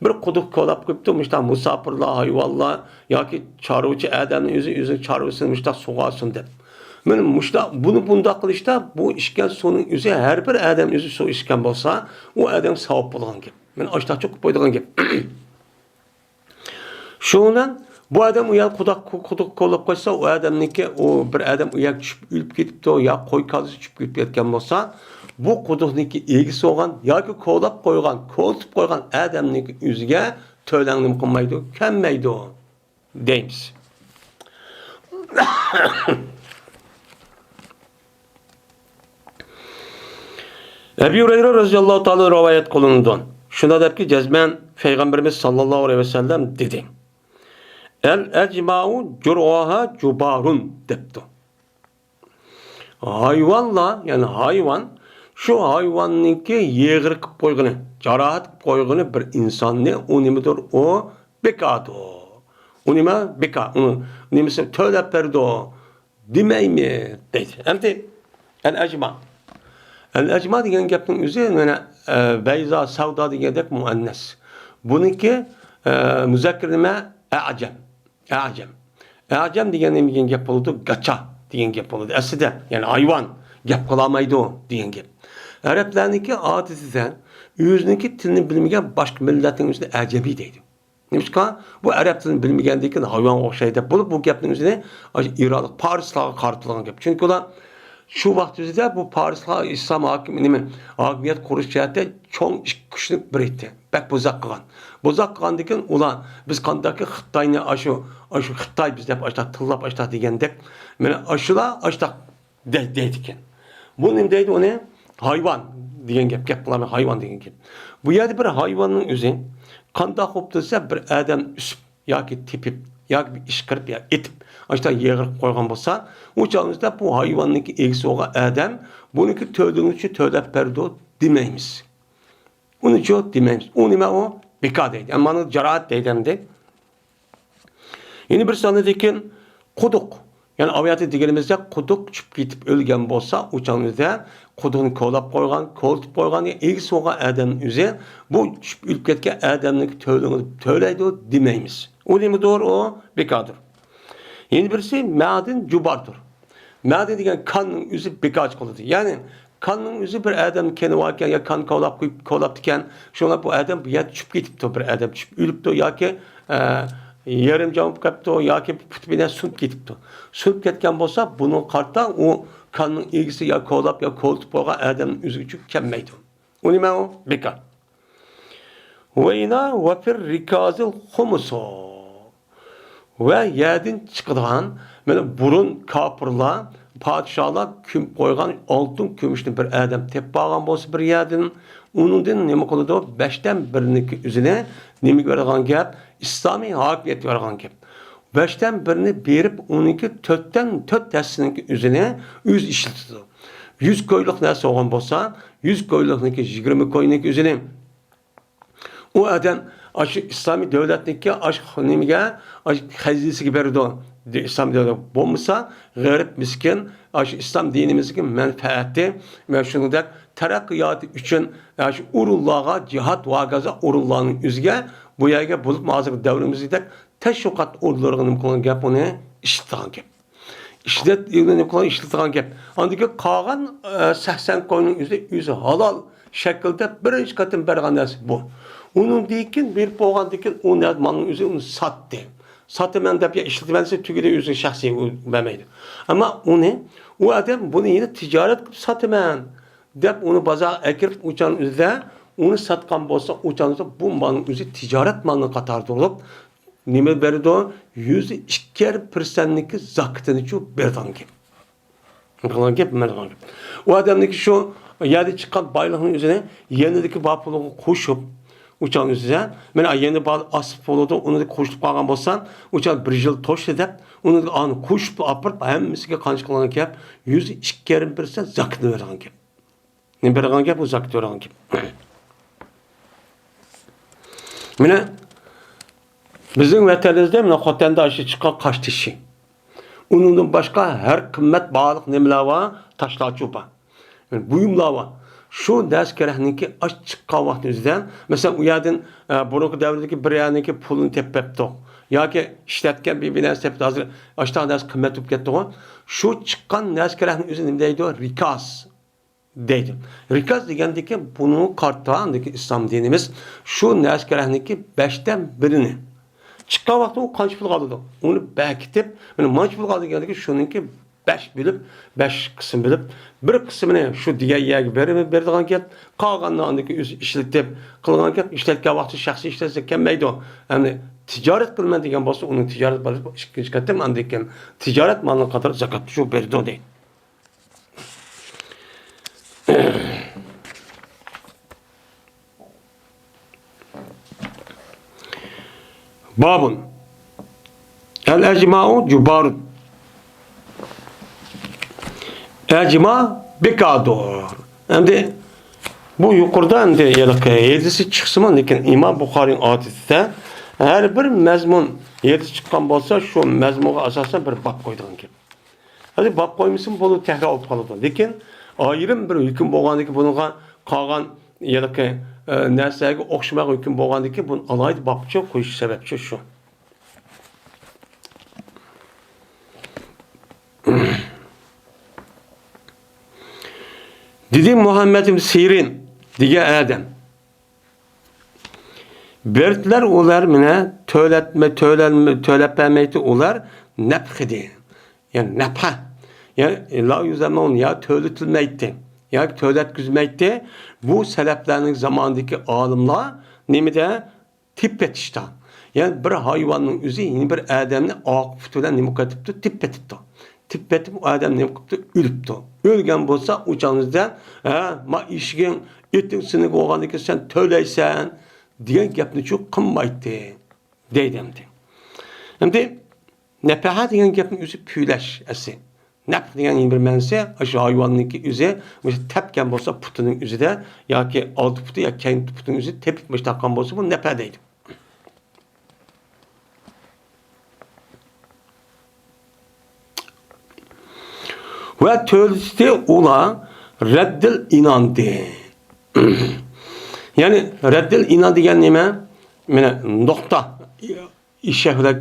بىر قۇدۇق كولاپ قويۇپتۇ، مۇشۇنداق مۇساپىرلار، ھايۋانلار ياكى چارۋىچى ئادەمنىڭ ئۆزى ئۆزىنىڭ چارۋىسىنى مۇشۇنداق سۇغارسۇن دەپ. مانا مۇشۇنداق، بۇنى بۇنداق قىلىشتا بۇ ئىچكەن سۇنىڭ ئۆزى، ھەر بىر ئادەم ئۆزى سۇ ئىچكەن بولسا، ئۇ ئادەم ساۋاب بولىدىغان گەپ. مانا ئاشتاق چوقۇپ قويىدىغان گەپ. شۇنىڭ بىلەن بۇ ئادەم ئۇ يەر قۇدۇق، قۇدۇق كولاپ قويسا، ئۇ ئادەمنىڭكى، ئۇ بىر ئادەم ئۇ يەرگە چۈشۈپ ئۆلۈپ كېتىپتۇ، يا قوي كالىسى چۈشۈپ ئۆلۈپ كەتكەن بولسا، بۇ قۇدۇقنىڭكى ئىگىسى بولغان ياكى كولاپ قويغان، كولىتىپ قويغان ئادەمنىڭكى ئۆزىگە تۆلەڭ نېمە قىلمايدۇ، كەلمەيدۇ دەيمىز. ئەبى ھۇرەيرە رەزىياللاھۇ تائالا رىۋايەت قىلىنىدۇ. شۇنداق دەپكى، جەزمەن پەيغەمبىرىمىز ساللاللاھۇ ئەلەيھى ۋەسەللەم دېدى، «ئەل ئەجماۋۇ جۇرھۇھا جۇبارۇن» دەپتۇ. ھايۋانلار، يەنى ھايۋان، شۇ ھايۋاننىڭكى يېغىر قىلىپ قويغىنى، جاراھەت قىلىپ قويغىنى بىر ئىنساننى، ئۇ نېمىدۇر، ئۇ بىكادۇر. ئۇ نېمە؟ بىكا. ئۇنىڭ نېمىسى تۆلەپ بەردۇ دېمەيمىز دەيدۇ. ئەمدى ئەل ئەجما. ئەل ئەجما دېگەن گەپنىڭ ئۆزى مانا، ئە، بەيزا، سەۋدا دېگەندەك مۇئەننەس. بۇنىڭكى، ئە، مۇزەككىرى نېمە؟ ئەجەم. ئەجەم. ئەجەم دېگەن نېمە دېگەن گەپ بولىدۇ؟ گاچا دېگەن گەپ بولىدۇ. ئەسلىدە، يەنى ھايۋان، گەپ قىلالمايدۇ دېگەن گەپ. ئەرەبلەرنىڭكى ئادىتىدە ئۆزىنىڭكى تىلىنى بىلمىگەن باشقا مىللەتنىڭ ئۆزىنى ئەجەمىي دەيدۇ. نېمىشقا؟ بۇ ئەرەب تىلىنى بىلمىگەندىن كېيىن ھايۋانغا ئوخشايدۇ دەپ بولۇپ، بۇ گەپنىڭ ئۆزىنى ئاشۇ ئىرانلىق پارسلارغا قارىتىلغان گەپ. چۈنكى ئۇلار شۇ ۋاقىت ئۆزىدە بۇ پارسلار ئىسلام ھاكىم-، نېمە، ھاكىمىيەت قۇرۇش جەھەتتە چوڭ ئىككى كۈچنىڭ بىرى ئىدى. بەك بوزەك قىلغان. بوزەك قىلغاندىن كېيىن ئۇلار، «بىز قانداقكى خىتاينى ئاشۇ، ئاشۇ خىتاي بىز» دەپ ئاشتاق تىللاپ ئاشتاق دېگەندەك، مانا ئاشۇلار ئاشتاق دەي-، دەيدىكەن. بۇ نېمە دەيدۇ ئۇنى؟ ھايۋان دېگەن گەپ، گەپ قىلالماي ھايۋان دېگەن گەپ. بۇ يەردە بىر ھايۋاننىڭ ئۆزى قانداق بوپتۇ دېسە، بىر ئادەم ئۈسۈپ ياكى تېپىپ ياكى بىر ئىشقىرىپ يا ئېتىپ، ئاشتا يېغىرىپ قويغان بولسا، ئۇ چاغدا بۇ ھايۋاننىڭكى ئىگىسى بولغان ئادەم بۇنىڭكى تۆلىگىنىچە تۆلەپ بەردۇ دېمەيمىز. ئۇنىچۇ دېمەيمىز. ئۇ نېمە ئۇ؟ بىكا دەيدۇ. ئەمما ئۇنى جاراھەت دەيدۇ ئەمدى. يەنە بىر سانىدىكى قۇدۇق. يەنى ئاۋۇ يەردە دېگىنىمىزدەك قۇدۇق چۈشۈپ كېتىپ ئۆلگەن بولسا، ئۇ چاغدا قۇدۇقنى كولاپ قويغان، كولىتىپ قويغان، يا ئىگىسى بولغان ئادەم ئۆزى بۇ چۈشۈپ ئۆلۈپ كەتكەن ئادەمنىڭ تۆلىگىنى تۆلەيدۇ دېمەيمىز. ئۇ نېمىدۇر؟ ئۇ بىكادۇر. يەنە بىرسى مەدىن جۇباردۇر. مەدىن دېگەن كاننىڭ ئۆزى بىكار چىقىۋاتىدۇ. يەنى كاننىڭ ئۆزى بىر ئادەم كېنى باركەن يا كان كولاپ قويۇپ، كولاپتىكەن، شۇڭا بۇ ئادەم بۇ يەردە چۈشۈپ كېتىپتۇ، بىر ئادەم چۈشۈپ ئۆلۈپتۇ ياكى، ئە، يېرىم جان بولۇپ قاپتۇ ياكى پۇتى بىلەن سۇنۇپ كېتىپتۇ. سۇنۇپ كەتكەن بولسا، بۇنىڭغا قارىتا ئۇ كاننىڭ ئىگىسى يا كولاپ يا كولىتىپ بولغان ئادەمنىڭ ئۆزىگە چۈشۈپ كەلمەيدۇ. ئۇ نېمە ئۇ؟ بىكار. ۋەينا ۋەپىر رىكازىل خۇمۇسۇ. ۋە يەردىن چىقىدىغان، مانا بۇرۇن كاپىرلار، پادىشاھلار كۆمۈپ قويغان ئالتۇن كۈمۈشنى بىر ئادەم تېپىپ ئالغان بولسا بىر يەردىن، ئۇنىڭدىن نېمە قىلىدۇ؟ بەشتىن بىرىنىڭكى ئۆزىنى نېمىگە بېرىدىغان گەپ؟ ئىسلامىي ھاكىمىيەتكە بېرىدىغان گەپ. بەشتىن بىرىنى بېرىپ، ئۇنىڭكى تۆتتىن تۆت ھەسسىنىڭكى ئۆزىنى ئۆزى ئىشلىتىدۇ. يۈز كويلۇق نەرسە بولغان بولسا، يۈز كويلۇقنىڭكى يىگىرمە كوينىڭكى ئۆزىنى ئۇ ئادەم ئاشۇ ئىسلامىي دۆلەتنىڭكى ئاشۇ نېمىگە، ئاشۇ خەزىنىسىگە بېرىدۇ. ئىسلام دۆلەت بولمىسا، غېرىب، مىسكىن، ئاشۇ ئىسلام دىنىمىزدىكى مەنپەئەتى ۋە شۇنىڭدەك تەرەققىياتى ئۈچۈن، ئاشۇ ئورۇنلارغا، جىھاد ۋە ھاكازا ئورۇنلارنىڭ ئۆزىگە بۇ يەرگە بولۇپمۇ ھازىرقى دەۋرىمىزدەك تەشۋىقات ئورۇنلىرىغا نېمە قىلغان گەپ، ئۇنى ئىشلىتىدىغان گەپ. ئىشلەت-، ئىشلىتىدىغان گەپ. ئاندىن كېيىن قالغان، ئە، سەكسەن كوينىڭ ئۆزى، ئۆزى ھالال شەكىلدە بىرىنچى قېتىم بەرگەن نەرسە بۇ. ئۇنىڭدىن كېيىن بېرىپ بولغاندىن كېيىن ئۇ نەرسە مالنىڭ ئۆزى ئۇنى ساتتى. ساتىمەن دەپ يا ئىشلىتىمەن دېسە تۈگىدى، ئۆزى شەخسىي ئۇ بەرمەيدۇ. ئەمما ئۇنى، ئۇ ئادەم بۇنى يەنە تىجارەت قىلىپ ساتىمەن دەپ ئۇنى بازارغا ئەكىرىپ ئۇچان ئۆزىدە ئۇنى ساتقان بولسا، ئۇچان ئۆزىدە بۇ مالنىڭ ئۆزى تىجارەت مالنىڭ قاتارىدا بولۇپ، نېمە بېرىدۇ؟ يۈزدە ئىككى يېرىم پىرسەنتنىڭكى زاكىتىنىچۇ بېرىدىغان گەپ. بېرىدىغان گەپ، بېرىدىغان گەپ. ئۇ ئادەمنىڭكى شۇ يەردە چىققان بايلىقنىڭ ئۆزىنى يېنىدىكى بار پۇلىغا قوشۇپ، ئۇچان ئۆزىدە، مانا يەنە بار ئاز پۇل بولىدۇ، ئۇنى قوشۇپ قالغان بولسا، ئۇچان بىر يىل توشتى دەپ، ئۇنى ئانا قوشۇپ ئاپىرىپ، ھەممىسىگە قانچە قىلغان گەپ، يۈزدە ئىككى يېرىم پىرسەنت زاكىتىنى بېرىدىغان گەپ. نېمە بېرىدىغان گەپ؟ ئۇ زاكىت بېرىدىغان گەپ. مانا، بىزنىڭ ۋەتىنىمىزدە مانا خوتەندە ئاشۇ چىققان قاش تېشى. ئۇنىڭدىن باشقا ھەر قىممەت باھالىق نېمىلەر بار؟ تاشلارچۇ بار. يەنى بۇيۇملار بار. شۇ نەرسە كېرەكنىكى ئاش چىققان ۋاقتى ئۆزىدە، مەسىلەن، ئۇ يەردىن، ئە، بۇرۇنقى دەۋردىكى بىر يەرنىكى پۇلىنى تېپىپ بەپتۇق. ياكى ئىشلەتكەن بىر، بىر نەرسە تېپىپ، ھازىر ئاشتاق نەرسە قىممەت بولۇپ كەتتىغۇ. شۇ چىققان نەرسە كېرەكنى ئۆزى نېمە دەيدۇ؟ رىكاز دەيدۇ. رىكاز دېگەندىكى بۇنىڭغا قارىتا ئاندىكى ئىسلام دىنىمىز شۇ نەرسە كېرەكنىكى بەشتىن بىرىنى. چىققان ۋاقتى ئۇ قانچە پۇلغا ئالىدۇ؟ ئۇنى بەركىتىپ، مانا مانچە پۇلغا ئالىدۇ دېگەندىكى شۇنىڭكى بەش بۆلۈپ، بەش قىسىم بۆلۈپ، بىر قىسمىنى شۇ دېگەن يەرگە بېرىمىز، بېرىدىغان گەپ، قالغاننى ئاندىكى ئۆزى ئىشلىتىپ قىلغان گەپ، ئىشلەتكەن ۋاقتى شەخسىي ئىشلەتسە كەلمەيدۇ. ئەمدى تىجارەت قىلىمەن دېگەن بولسا، ئۇنىڭ تىجارەت بولۇپ ئىككىنچى قېتىم ئاندىن كېيىن تىجارەت مالىنىڭ قاتارىدا زاكاتنى شۇ بېرىدۇ دەيدۇ. بابۇن. ئەل ئەجمائۇ جۇبارۇن. ئەجما بىكاردۇر. ئەمدى بۇ يۇقىرىدا ئەمدى ھېلىقى ھەدىسى چىقسىمۇ، لېكىن ئىمام بۇخارىنىڭ ئادىتىدە ھەر بىر مەزمۇن ھەدىس چىققان بولسا، شۇ مەزمۇنغا ئاساسەن بىر باب قويىدىغان گەپ. ھازىر باب قويمىسىمۇ بولىدۇ، تەكرار بولۇپ قالىدۇ. لېكىن ئايرىم بىر ھۆكۈم بولغاندىكىن بۇنىڭغا قالغان ھېلىقى، ئە، نەرسىلەرگە ئوخشىمىغان ھۆكۈم بولغاندىكىن بۇنى ئالاھىدە بابچۇ قويۇش سەۋەبچۇ شۇ. دېدى مۇھەممەد ئىبن سىرىن دېگەن ئادەم. بەردىلەر ئۇلار مانا تۆلەتمە-، تۆلەنمە-، تۆلەپ بەرمەيتتى ئۇلار نەپخىدى. يەنى نەپھە. يەنى لا يۇزەممۇن يا تۆلىتىلمەيتتى. ياكى تۆلەتكۈزمەيتتى. بۇ سەلەپلەرنىڭ زامانىدىكى ئالىملار نېمىدە؟ تېپىپ يېتىشتا. يەنى بىر ھايۋاننىڭ ئۆزى يەنە بىر ئادەمنى ئارقا پۇتى بىلەن نېمە قىلىپتۇ؟ تېپىپ يېتىپتۇ. تېپىپ يېتىپ ئۇ ئادەم نېمە قىپتۇ؟ ئۆلۈپتۇ. ئۆلگەن بولسا ئۇ چاغنىڭدا، ھە، ما ئېشىكىڭ، ئېتىڭ سېنىڭ بولغاندىكىن سەن تۆلەيسەن دېگەن گەپنىچۇ قىلمايتتى. دەيدۇ ئەمدى. ئەمدى نەپەھە دېگەن گەپنىڭ ئۆزى پۈۋلەش ئەسلى. نەپخ دېگەن يەنە بىر مەنىسى، ئاشۇ ھايۋاننىڭكى ئۆزى، مۇشۇ تەپكەن بولسا پۇتىنىڭ ئۆزىدە ياكى ئالدى پۇتى ياكى كەينى پۇتىنىڭ ئۆزىدە تېپىپ مۇشۇنداق قىلغان بولسا، بۇ نەپە دەيدۇ. ۋە تۆلىتى ئۇلار رەددىل ئىناندى. يەنى رەددىل ئىنان دېگەن نېمە؟ مانا نۇقتا. ئېشەك بىلەن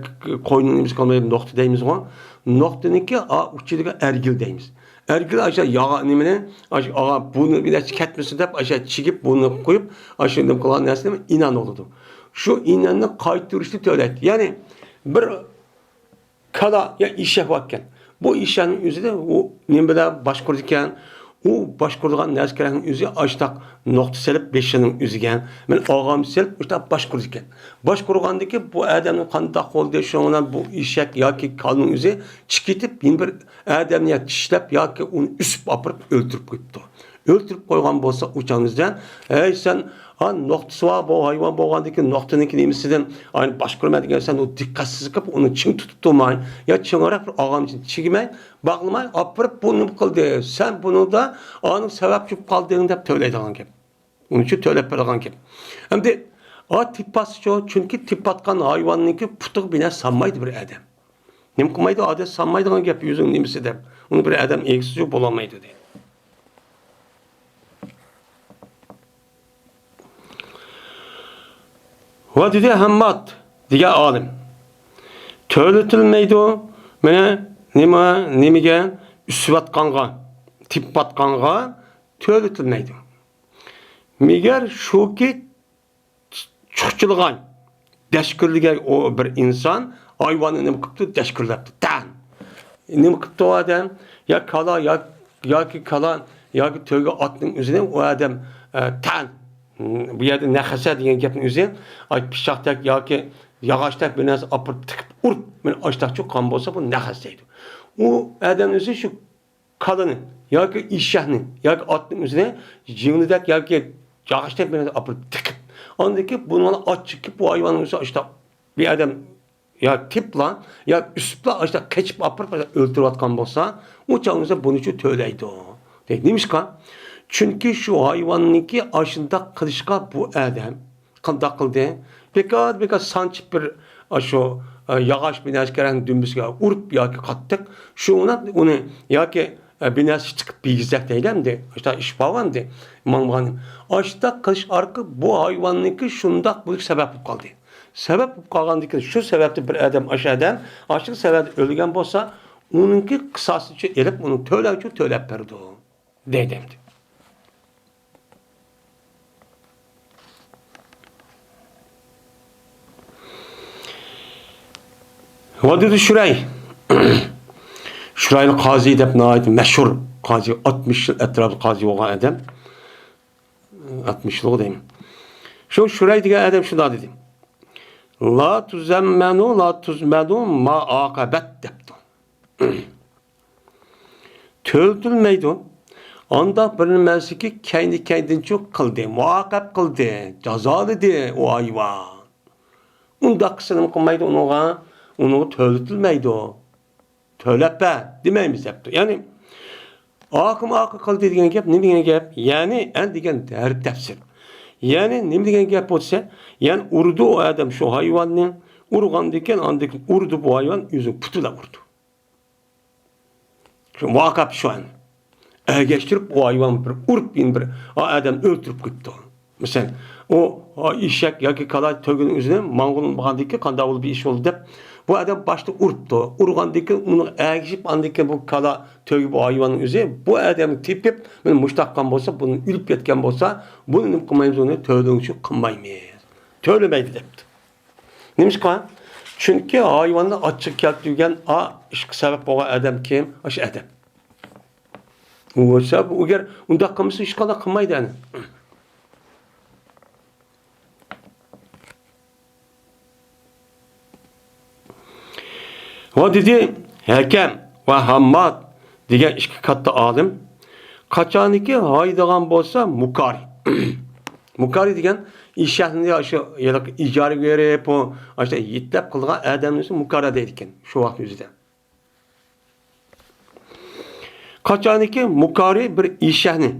قوينىڭ نېمىسى قالمايدۇ، نۇقتا دەيمىزغۇ. نۇقتىنىڭكى ئا، ئۇچىدىكى ئەرگىل دەيمىز. ئەرگىل ئاشۇ ياغا نېمىنى، ئاشۇ ئاغا بۇنى بىر نەرسە كەتمىسۇن دەپ، ئاشۇ چىگىپ بۇنى قويۇپ، ئاشۇ نېمە قىلغان نەرسە ئىنان بولىدۇ. شۇ ئىناننى قايتۇرۇشنى تۆلەيدۇ. يەنى بىر كالا يا ئېشەك باركەن. بۇ ئېشەكنىڭ ئۆزىدە ئۇ نېمە بىلەن باشقۇرىدىكەن؟ ئۇ باشقۇرىدىغان نەرسە كېرەكنىڭ ئۆزى ئاشتاق نۇقتا سېلىپ بېشىنىڭ ئۆزىگە، مەن ئاغام سېلىپ ئاشتاق باشقۇرىدىكەن. باشقۇرغاندىكى بۇ ئادەمنىڭ قانداق بولدى؟ شۇنىڭ بىلەن بۇ ئېشەك ياكى كالىنىڭ ئۆزى چىقىپ كېتىپ، يەنە بىر ئادەمنى يا چىشلەپ ياكى ئۇنى ئۈسۈپ ئاپىرىپ ئۆلتۈرۈپ قويۇپتۇ. ئۆلتۈرۈپ قويغان بولسا ئۇ چاغنىڭدا، ھەي سەن، ھا، نۇقتىسى بار بۇ ھايۋان بولغاندىكىن نۇقتىنىڭكى نېمىسىدىن، ئاينى باشقۇرىمەن دېگەن سەن ئۇ دىققەتسىز قىلىپ ئۇنى چىڭ تۇتۇپ تۇرماي، يا چىڭراق بىر ئاغام چىگمەي، باغلىماي، ئاپىرىپ بۇ نېمە قىلدى، سەن بۇنىڭدا ئانىڭ سەۋەبچى بولۇپ قالدىڭ دەپ تۆلەيدىغان گەپ. ئۇنىڭ ئۈچۈن تۆلەپ بېرىدىغان گەپ. ئەمدى ئا تېپىۋاتسىچۇ، چۈنكى تېپىۋاتقان ھايۋاننىڭكى پۇتىغا بىر نەرسە سالمايدۇ بىر ئادەم. نېمە قىلمايدۇ؟ ئادەم سالمايدىغان گەپ، يۈزۈڭ نېمىسى دەپ. ئۇنى بىر ئادەم ئېگىسىچۇ بولالمايدۇ دەيدۇ. ۋە دېدى ھەممات دېگەن ئالىم. تۆلىتىلمەيدۇ. مانا نېمە، نېمىگە؟ ئۈسۈۋاتقانغا، تېپىۋاتقانغا تۆلىتىلمەيدۇ. مەگەر شۇكى چۇخچىلىغان، دەشكۈرلىگەن ئۇ بىر ئىنسان ھايۋاننى نېمە قىپتۇ؟ دەشكۈرلەپتۇ. تەن. نېمە قىپتۇ ئۇ ئادەم؟ يا كالا، يا، ياكى كالا، ياكى تۆگە ئاتنىڭ ئۆزىنى ئۇ ئادەم، ئە، تەن. بۇ يەردە نەخەسە دېگەن گەپنىڭ ئۆزى، ئاي، پىچاقتەك ياكى ياغاچتەك بىر نەرسە ئاپىرىپ تىقىپ ئۇرۇپ، مانا ئاشتاق چۇققان بولسا، بۇ نەخەس دەيدۇ. ئۇ ئادەمنىڭ ئۆزى شۇ كالىنى ياكى ئېشەكنى ياكى ئاتنىڭ ئۆزىنى يىڭنىدەك ياكى ياغاچتەك بىر نەرسە ئاپىرىپ تىقىپ، ئاندىن كېيىن بۇنى ئات چېكىپ، بۇ ھايۋاننىڭ ئۆزى ئاشتاق بىر ئادەم يا تېپىپلا، يا ئۈسۈپلا، ئاشتاق قېچىپ ئاپىرىپ ئۆلتۈرۈۋاتقان بولسا، ئۇ چاغنىڭدا بۇنىچۇ تۆلەيدۇ. دەيدۇ. نېمىشقا؟ چۈنكى شۇ ھايۋاننىڭكى ئاشۇنداق قىلىشقا بۇ ئادەم قانداق قىلدى؟ بىكار، بىكار سانچىپ بىر، ئاشۇ، ئە، ياغاچ بىر نەرسە كېرەكنى دۈمبىسىگە ئۇرۇپ ياكى قاتتىق، شۇ بىلەن ئۇنى ياكى، ئە، بىر نەرسە چىقىپ بېگىزەك دەيلى ئەمدى. ئاشۇنداق ئىش بار ئەمدى. ماڭغان. ئاشۇنداق قىلىش ئارقىلىق بۇ ھايۋاننىڭكى شۇنداق بولۇش سەۋەب بولۇپ قالدى. سەۋەب بولۇپ قالغاندىن كېيىن شۇ سەۋەبتىن بىر ئادەم، ئاشۇ ئادەم ئاشۇ سەۋەبتىن ئۆلگەن بولسا، ئۇنىڭكى قىساسىنى ئېلىپ، ئۇنىڭ تۆلەۋچى تۆلەپ بېرىدۇ. دەيدۇ ئەمدى. ۋادىدۇ شۇرەي. شۇرەيل قازى دەپ ناھايىتى مەشھۇر قازى، ئاتمىش يىل ئەتراپىدا قازى بولغان ئادەم. ئاتمىش يىلغۇ دەيمەن. شۇ شۇرەي دېگەن ئادەم شۇنداق دېدى. لا تۇزەممەنۇ، لا تۇزمەنۇ ما ئاقەبەت دەپتۇ. تۆلىتىلمەيدۇ. ئانداق بىر نېمەسىكى كەينى-كەينىدىنچۇ قىلدى، مۇئاقەب قىلدى، جازالىدى ئۇ ھايۋان. ئۇنداق قىلسا نېمە قىلمايدۇ ئۇنىڭغا؟ ئۇنىڭغا تۆلىتىلمەيدۇ. تۆلەپ بەر دېمەيمىز دەپتۇ. يەنى ئاقىمۇ ئاقا قىلدى دېگەن گەپ نېمە دېگەن گەپ؟ يەنى ئەن دېگەن ھەر تەپسىر. يەنى نېمە دېگەن گەپ بولسا، يەنى ئۇرىدۇ ئۇ ئادەم شۇ ھايۋاننى، ئۇرغاندىن كېيىن ئاندىن كېيىن ئۇرىدۇ بۇ ھايۋان ئۆزىنىڭ پۇتى بىلەن ئۇرىدۇ. شۇ مۇئاقەب شۇ ئەن. ئەگەشتۈرۈپ ئۇ ھايۋان بىر ئۇرۇپ، يەنە بىر ئا-، ئادەم ئۆلتۈرۈپ قويۇپتۇ. مىسال، ئۇ، ئا، ئېشەك ياكى كالا تۆگىنىڭ ئۆزىنى ماڭغۇلۇق بولغاندىكىن قانداق بولۇپ بىر ئىش بولدى دەپ، بۇ ئادەم باشتا ئۇرۇپتۇ. ئۇرغاندىن كېيىن ئۇنىڭغا ئەگىشىپ، ئاندىن كېيىن بۇ كالا تۆگە بۇ ھايۋاننىڭ ئۆزى بۇ ئادەمنى تېپىپ، مانا مۇشۇنداق قىلغان بولسا، بۇنى ئۆلۈپ كەتكەن بولسا، بۇنى نېمە قىلمايمىز، ئۇنى تۆلىگۈچى قىلمايمىز. تۆلىمەيدۇ دەپتۇ. نېمىشقا؟ چۈنكى ھايۋاننى ئاچچىققا كەلتۈرگەن ئا، ئىشقا سەۋەب بولغان ئادەم كىم؟ ئاشۇ ئادەم. ئۇ بولسا، ئەگەر ئۇنداق قىلمىسا، ھېچقانداق قىلمايدۇ ئەنە. ۋە دېدى، ھەكەم ۋە ھامماد دېگەن ئىككى كاتتا ئالىم، قاچانكى ھايدىغان بولسا مۇكارى. مۇكارى دېگەن ئېشەكنى شۇ ھېلىقى ئىجارىگە بېرىپ، ئۇ ئاشۇ يېتىلەپ قىلىدىغان ئادەمنى مۇكارى دەيدىكەن شۇ ۋاقىت ئۆزىدە. قاچانكى مۇكارى بىر ئېشەكنى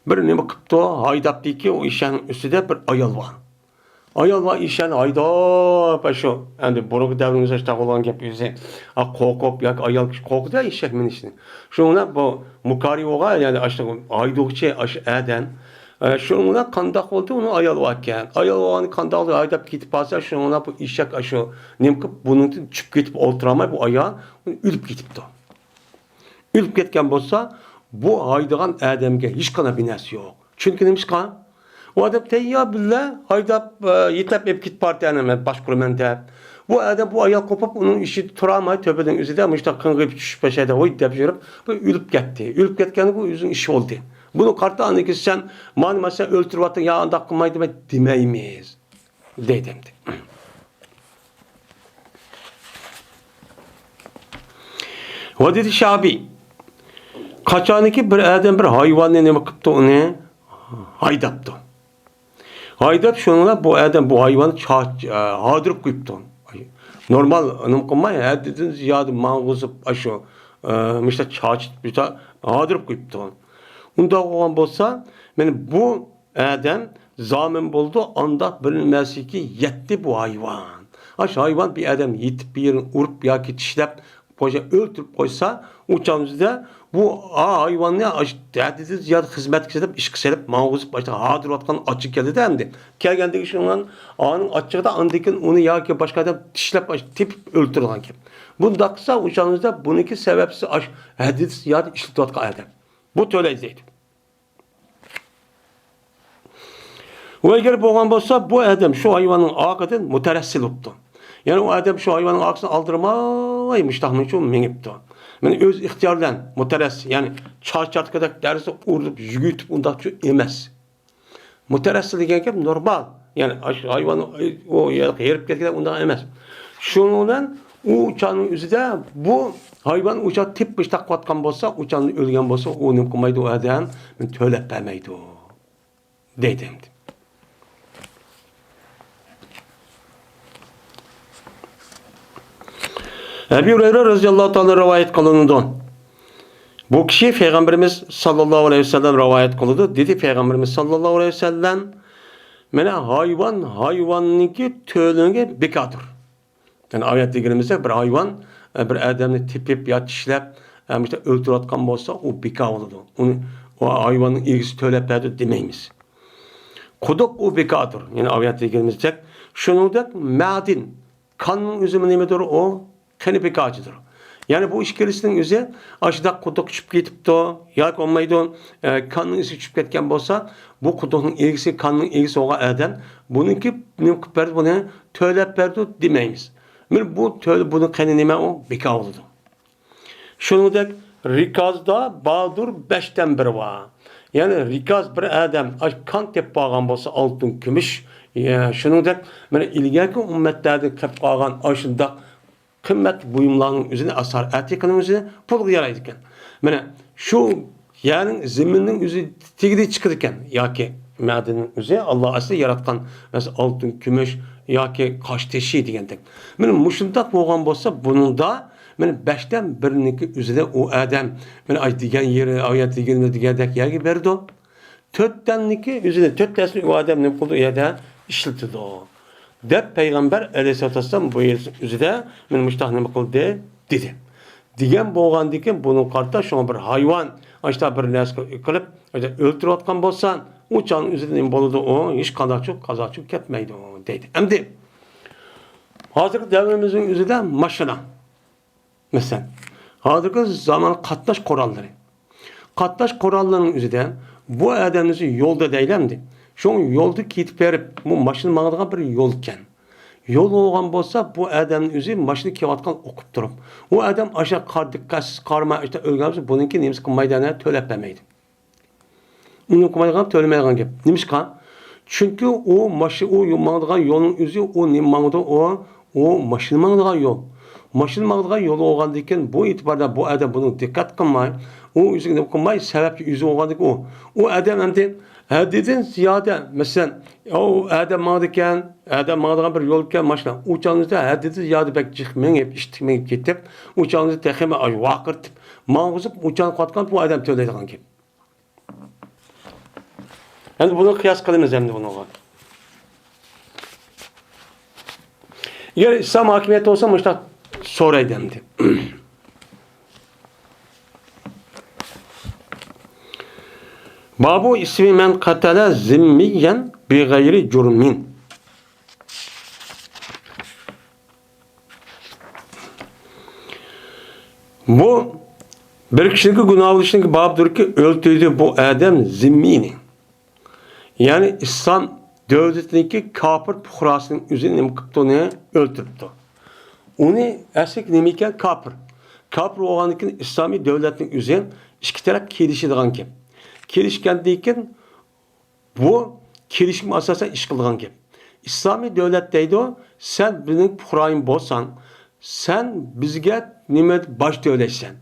بىر نېمە قىپتۇ، ھايداپتىكى، ئۇ ئېشەكنىڭ ئۈستىدە بىر ئايال بار. ئايال بار ئېشەكنى ھايداپ، شۇ ئەمدى بۇرۇنقى دەۋرىمىزدە شۇنداق بولغان گەپ ئۆزى. ئا، قورقۇپ ياكى ئايال كىشى قورقىدۇ ئېشەك مىنىشتىن. شۇنىڭ بىلەن بۇ مۇكارى بولغان، يەنى ئاشۇ ھايدىغۇچى ئاشۇ ئادەم. ئە، شۇنىڭ بىلەن قانداق بولدى؟ ئۇنىڭ ئايالى باركەن. ئايالى بارغاننى قانداق بولدى؟ ھايداپ كېتىپ قالسا، شۇنىڭ بىلەن بۇ ئېشەك ئاشۇ نېمە قىلىپ، بۇنىڭدىن چۈشۈپ كېتىپ ئولتۇرالماي، بۇ ئايال ئۆلۈپ كېتىپتۇ. ئۆلۈپ كەتكەن بولسا، بۇ ھايدىغان ئادەمگە ھېچقانداق بىر نەرسە يوق. چۈنكى نېمىشقا؟ ئۇ ئادەم تەييار بىللە ھايداپ، ئە، يېتىلەپ ئېلىپ كېتىپ بارتى، ئەنە مەن باشقۇرىمەن دەپ. بۇ ئادەم، بۇ ئايال قوپۇپ، ئۇنىڭ ئىشىدا تۇرالماي، تۆپىدىن ئۆزىدە مۇشۇنداق قىڭغىيىپ چۈشۈپ باشلايدۇ، ۋوي دەپ يۈرۈپ، بۇ ئۆلۈپ كەتتى. ئۆلۈپ كەتكەندە بۇ ئۆزىنىڭ ئىشى بولدى. بۇنى قارىتا ئاندىن كېيىن سەن مانا، مانا سەن ئۆلتۈرۈۋاتتىڭ، يا ئانداق قىلماي دېمەي دېمەيمىز. دەيدۇ ئەمدى. ۋە دېدى شابىي، قاچانكى بىر ئادەم بىر ھايۋاننى نېمە قىپتۇ، ئۇنى ھايداپتۇ. ھايداپ، شۇنىڭ بىلەن بۇ ئادەم بۇ ھايۋاننى چاچ-، ئە، ھاردۇرۇپ قويۇپتۇ. نورمال نېمە قىلماي، ھەددىدىن زىيادە ماڭغۇزۇپ، ئاشۇ، ئە، مۇشۇنداق چاچىتىپ، ھاردۇرۇپ قويۇپتۇ. ئۇنداق بولغان بولسا، مانا بۇ ئادەم زامىن بولىدۇ، ئانداق بىر نېمەسىگە يەتتى بۇ ھايۋان. ئاشۇ ھايۋان بىر ئادەم يېتىپ، بىر يېرىنى ئۇرۇپ ياكى چىشلەپ، قويسا، ئۆلتۈرۈپ قويسا، ئۇ چاغنىڭ ئۆزىدە بۇ ھايۋاننى ئاش-، ھەددىدىن زىيادە خىزمەتكە سېلىپ، ئىشقا سېلىپ، ماڭغۇزۇپ، باشتا ھاردۇرۇۋاتقان ئاچا كەلدى ئەمدى. كەلگەندىكىن شۇنىڭ بىلەن ئانىڭ ئاچچىقىدا ئاندىن كېيىن ئۇنى ياكى باشقا ئادەم چىشلەپ، ئاش-، تېپىپ ئۆلتۈرىدىغان گەپ. بۇنداق قىلسا، ئۇ چاغنىڭ ئۆزىدە بۇنىڭكى سەۋەبسىز ئاش-، ھەددىدىن زىيادە ئىشلىتىۋاتقان ئادەم. بۇ تۆلەيدۇ دەيدۇ. ئۇ ئەگەر بولغان بولسا، بۇ ئادەم شۇ ھايۋاننىڭ ئارقىدىن مۇتەرەسسىل بوپتۇ. يەنى ئۇ ئادەم شۇ ھايۋاننىڭ ئارقىسىنى ئالدىرىماي، مۇشتاقمىچۇ مېڭىپتۇ. مانا ئۆز ئىختىيارى بىلەن مۇتەرەسسىل، يەنى چارچاتقۇدەك دەرسە ئۇرۇپ، يۈگۈرتۈپ ئۇنداقچۇ ئەمەس. مۇتەرەسسىل دېگەن گەپ نورمال. يەنى ئاشۇ ھايۋان ئۇ ھېرىپ كەتكەن ئۇنداق ئەمەس. شۇنىڭ بىلەن ئۇ چاغنىڭ ئۆزىدە بۇ ھايۋان ئۇ چاغ تېپىپ مۇشتاق قىلىۋاتقان بولسا، ئۇ چاغدا ئۆلگەن بولسا، ئۇ نېمە قىلمايدۇ، ئۇ ئادەم تۆلەپ بەرمەيدۇ. دەيدۇ ئەمدى. ئەبى ھۇرەيرە رەزىياللاھۇ تائالا رىۋايەت قىلىنىدۇ. بۇ كىشى پەيغەمبىرىمىز ساللاللاھۇ ئەلەيھى ۋەسەللەم رىۋايەت قىلىدۇ. دېدى پەيغەمبىرىمىز ساللاللاھۇ ئەلەيھى ۋەسەللەم، مانا ھايۋان ھايۋاننىڭكى تۆلىگە بىكاردۇر. يەنى ئايەتتە دېگىنىمىزدەك، بىر ھايۋان، ئە، بىر ئادەمنى تېپىپ يا چىشلەپ، ئە، مۇشۇنداق ئۆلتۈرۈۋاتقان بولسا، ئۇ بىكار بولىدۇ. ئۇنى، ئۇ ھايۋاننىڭ ئىگىسى تۆلەپ بەردى دېمەيمىز. قۇدۇق ئۇ بىكاردۇر. يەنى ئايەتتە دېگىنىمىزدەك، شۇنىڭدەك مەدىن، كاننىڭ ئۆزىمۇ نېمىدۇر ئۇ؟ قېنى بىكارچىدۇر. يەنى بۇ ئىككىلىسىنىڭ ئۆزى ئاشۇنداق قۇدۇق چۈشۈپ كېتىپتۇ ياكى بولمايدۇ، ئە، كاننىڭ ئىگىسى چۈشۈپ كەتكەن بولسا، بۇ قۇدۇقنىڭ ئىگىسى، كاننىڭ ئىگىسى بولغان ئادەم بۇنىڭكى نېمە قىلىپ بەردى، بۇنى تۆلەپ بەردى دېمەيمىز. مانا بۇ تۆلە، بۇنىڭ قېنى نېمە ئۇ؟ بىكار بولىدۇ. شۇنىڭدەك رىكازدا باردۇر بەشتىن بىرى بار. يەنى رىكاز بىر ئادەم ئاش كان تېپىپ قالغان بولسا، ئالتۇن، كۈمۈش، يە، شۇنىڭدەك مانا ئىلگەركى ئۈممەتلەردىن قېلىپ قالغان ئاشۇنداق قىممەتلىك بۇيۇملارنىڭ ئۆزىنى، ئاسار ئەتىقىنىڭ ئۆزىنى پۇلغا يارايدىكەن. مانا شۇ يەرنىڭ، زېمىننىڭ ئۆزى تېگىدە چىقىدىكەن ياكى مەدىننىڭ ئۆزى ئاللا ئەسلى ياراتقان، مەسىلەن، ئالتۇن، كۈمۈش ياكى قاش تېشى دېگەندەك. مانا مۇشۇنداق بولغان بولسا، بۇنىڭدا مانا بەشتىن بىرىنىڭكى ئۆزىدە ئۇ ئادەم، مانا ئاي دېگەن يېرى، ئايەت دېگەن، دېگەندەك يەرگە بېرىدۇ. تۆتتەننىكى ئۆزىدە، تۆتتەسىنى ئۇ ئادەم نېمە قىلىدۇ، ئۇ يەردە ئىشلىتىدۇ، دەپ پەيغەمبەر ئەلەيھىسسالاتۇ ۋەسسالام بۇ يەر ئۆزىدە مانا مۇشۇنداق نېمە قىلدى دېدى. دېگەن بولغاندىكىن، بۇنىڭغا قارىتا شۇڭا بىر ھايۋان ئاشتا بىر نەرسە قىلىپ ئۆلتۈرۈۋاتقان بولسا، ئۇ چاغنىڭ ئۆزىدە نېمە بولىدۇ؟ ئۇ ھېچقانداق قازاچۇ كەتمەيدۇ دەيدۇ. ئەمدى ھازىرقى دەۋرىمىزنىڭ ئۆزىدە ماشىنا. مەسىلەن، ھازىرقى زامان قاتناش قوراللىرى. قاتناش قوراللىرىنىڭ ئۆزىدە بۇ ئادەمنى يولدا دەيلى ئەمدى. شۇڭا يولدا كېتىپ بېرىپ، بۇ ماشىنا ماڭىدىغان بىر يول ئىكەن. يول بولغان بولسا، بۇ ئادەمنىڭ ئۆزى ماشىنا كېلىۋاتقان ئۇقۇپ تۇرۇپ، ئۇ ئادەم ئاشۇ قار-، دىققەتسىز قارىماي ئاشۇنداق ئۆلگەن بولسا، بۇنىڭكى نېمىسى قىلمايدۇ، يەنە تۆلەپ بەرمەيدۇ. ئۇنى قىلمايدىغان، تۆلىمەيدىغان گەپ. نېمىشقا؟ چۈنكى ئۇ ماشىنا، ئۇ يول ماڭىدىغان يولنىڭ ئۆزى، ئۇ نېمە ماڭىدۇ؟ ئۇ، ئۇ ماشىنا ماڭىدىغان يول. ماشىنا ماڭىدىغان يول بولغاندىكىن، بۇ ئېتىباردا بۇ ئادەم بۇنىڭغا دىققەت قىلماي، ئۇ ئۆزىگە نېمە قىلماي، سەۋەبچى ئۆزى بولغاندىكىن ئۇ، ئۇ ئادەم ئەمدى ھەددىدىن زىيادە، مەسىلەن، ئۇ ئادەم ماڭىدىكەن، ئادەم ماڭىدىغان بىر يول ئىكەن، ماشىنا، ئۇ چاغنىڭدا ھەددىدىن زىيادە بەك جىق مېڭىپ، ئىتتىك مېڭىپ كېتىپ، ئۇ چاغنىڭدا تېخىمۇ ۋارقىرىتىپ ماڭغۇزۇپ، ئۇ چاغنى قىلىۋاتقان بۇ ئادەم تۆلەيدىغان گەپ. ئەمدى بۇنى قىياس قىلىمىز ئەمدى بۇنىڭغا. ئەگەر ئىسلام ھاكىمىيەت بولسا مۇشۇنداق سورايدۇ ئەمدى. بابۇ ئىسمى مەن قەتەلە زىممىيەن بىغەيرى جۇرمىن. بۇ بىر كىشىنىڭكى گۇناھ بولۇشىنىڭكى بابىدۇركى، ئۆلتۈردى بۇ ئادەم زىممىينى. يەنى ئىسلام دۆلىتىنىڭكى كاپىر پۇقراسىنىڭ ئۆزىنى نېمە قىپتۇ، ئۇنى ئۆلتۈرۈپتۇ. ئۇنى ئەسلى نېمە ئىكەن؟ كاپىر. كاپىر بولغاندىن كېيىن ئىسلامىي دۆلەتنىڭ ئۆزى ئىككى تەرەپ كېلىشىدىغان گەپ. كېلىشكەندىن كېيىن بۇ كېلىشىمگە ئاساسەن ئىش قىلىدىغان گەپ. ئىسلامىي دۆلەت دەيدۇ، سەن بىزنىڭ پۇقرايىمىز بولساڭ، سەن بىزگە نېمە باج تۆلەيسەن؟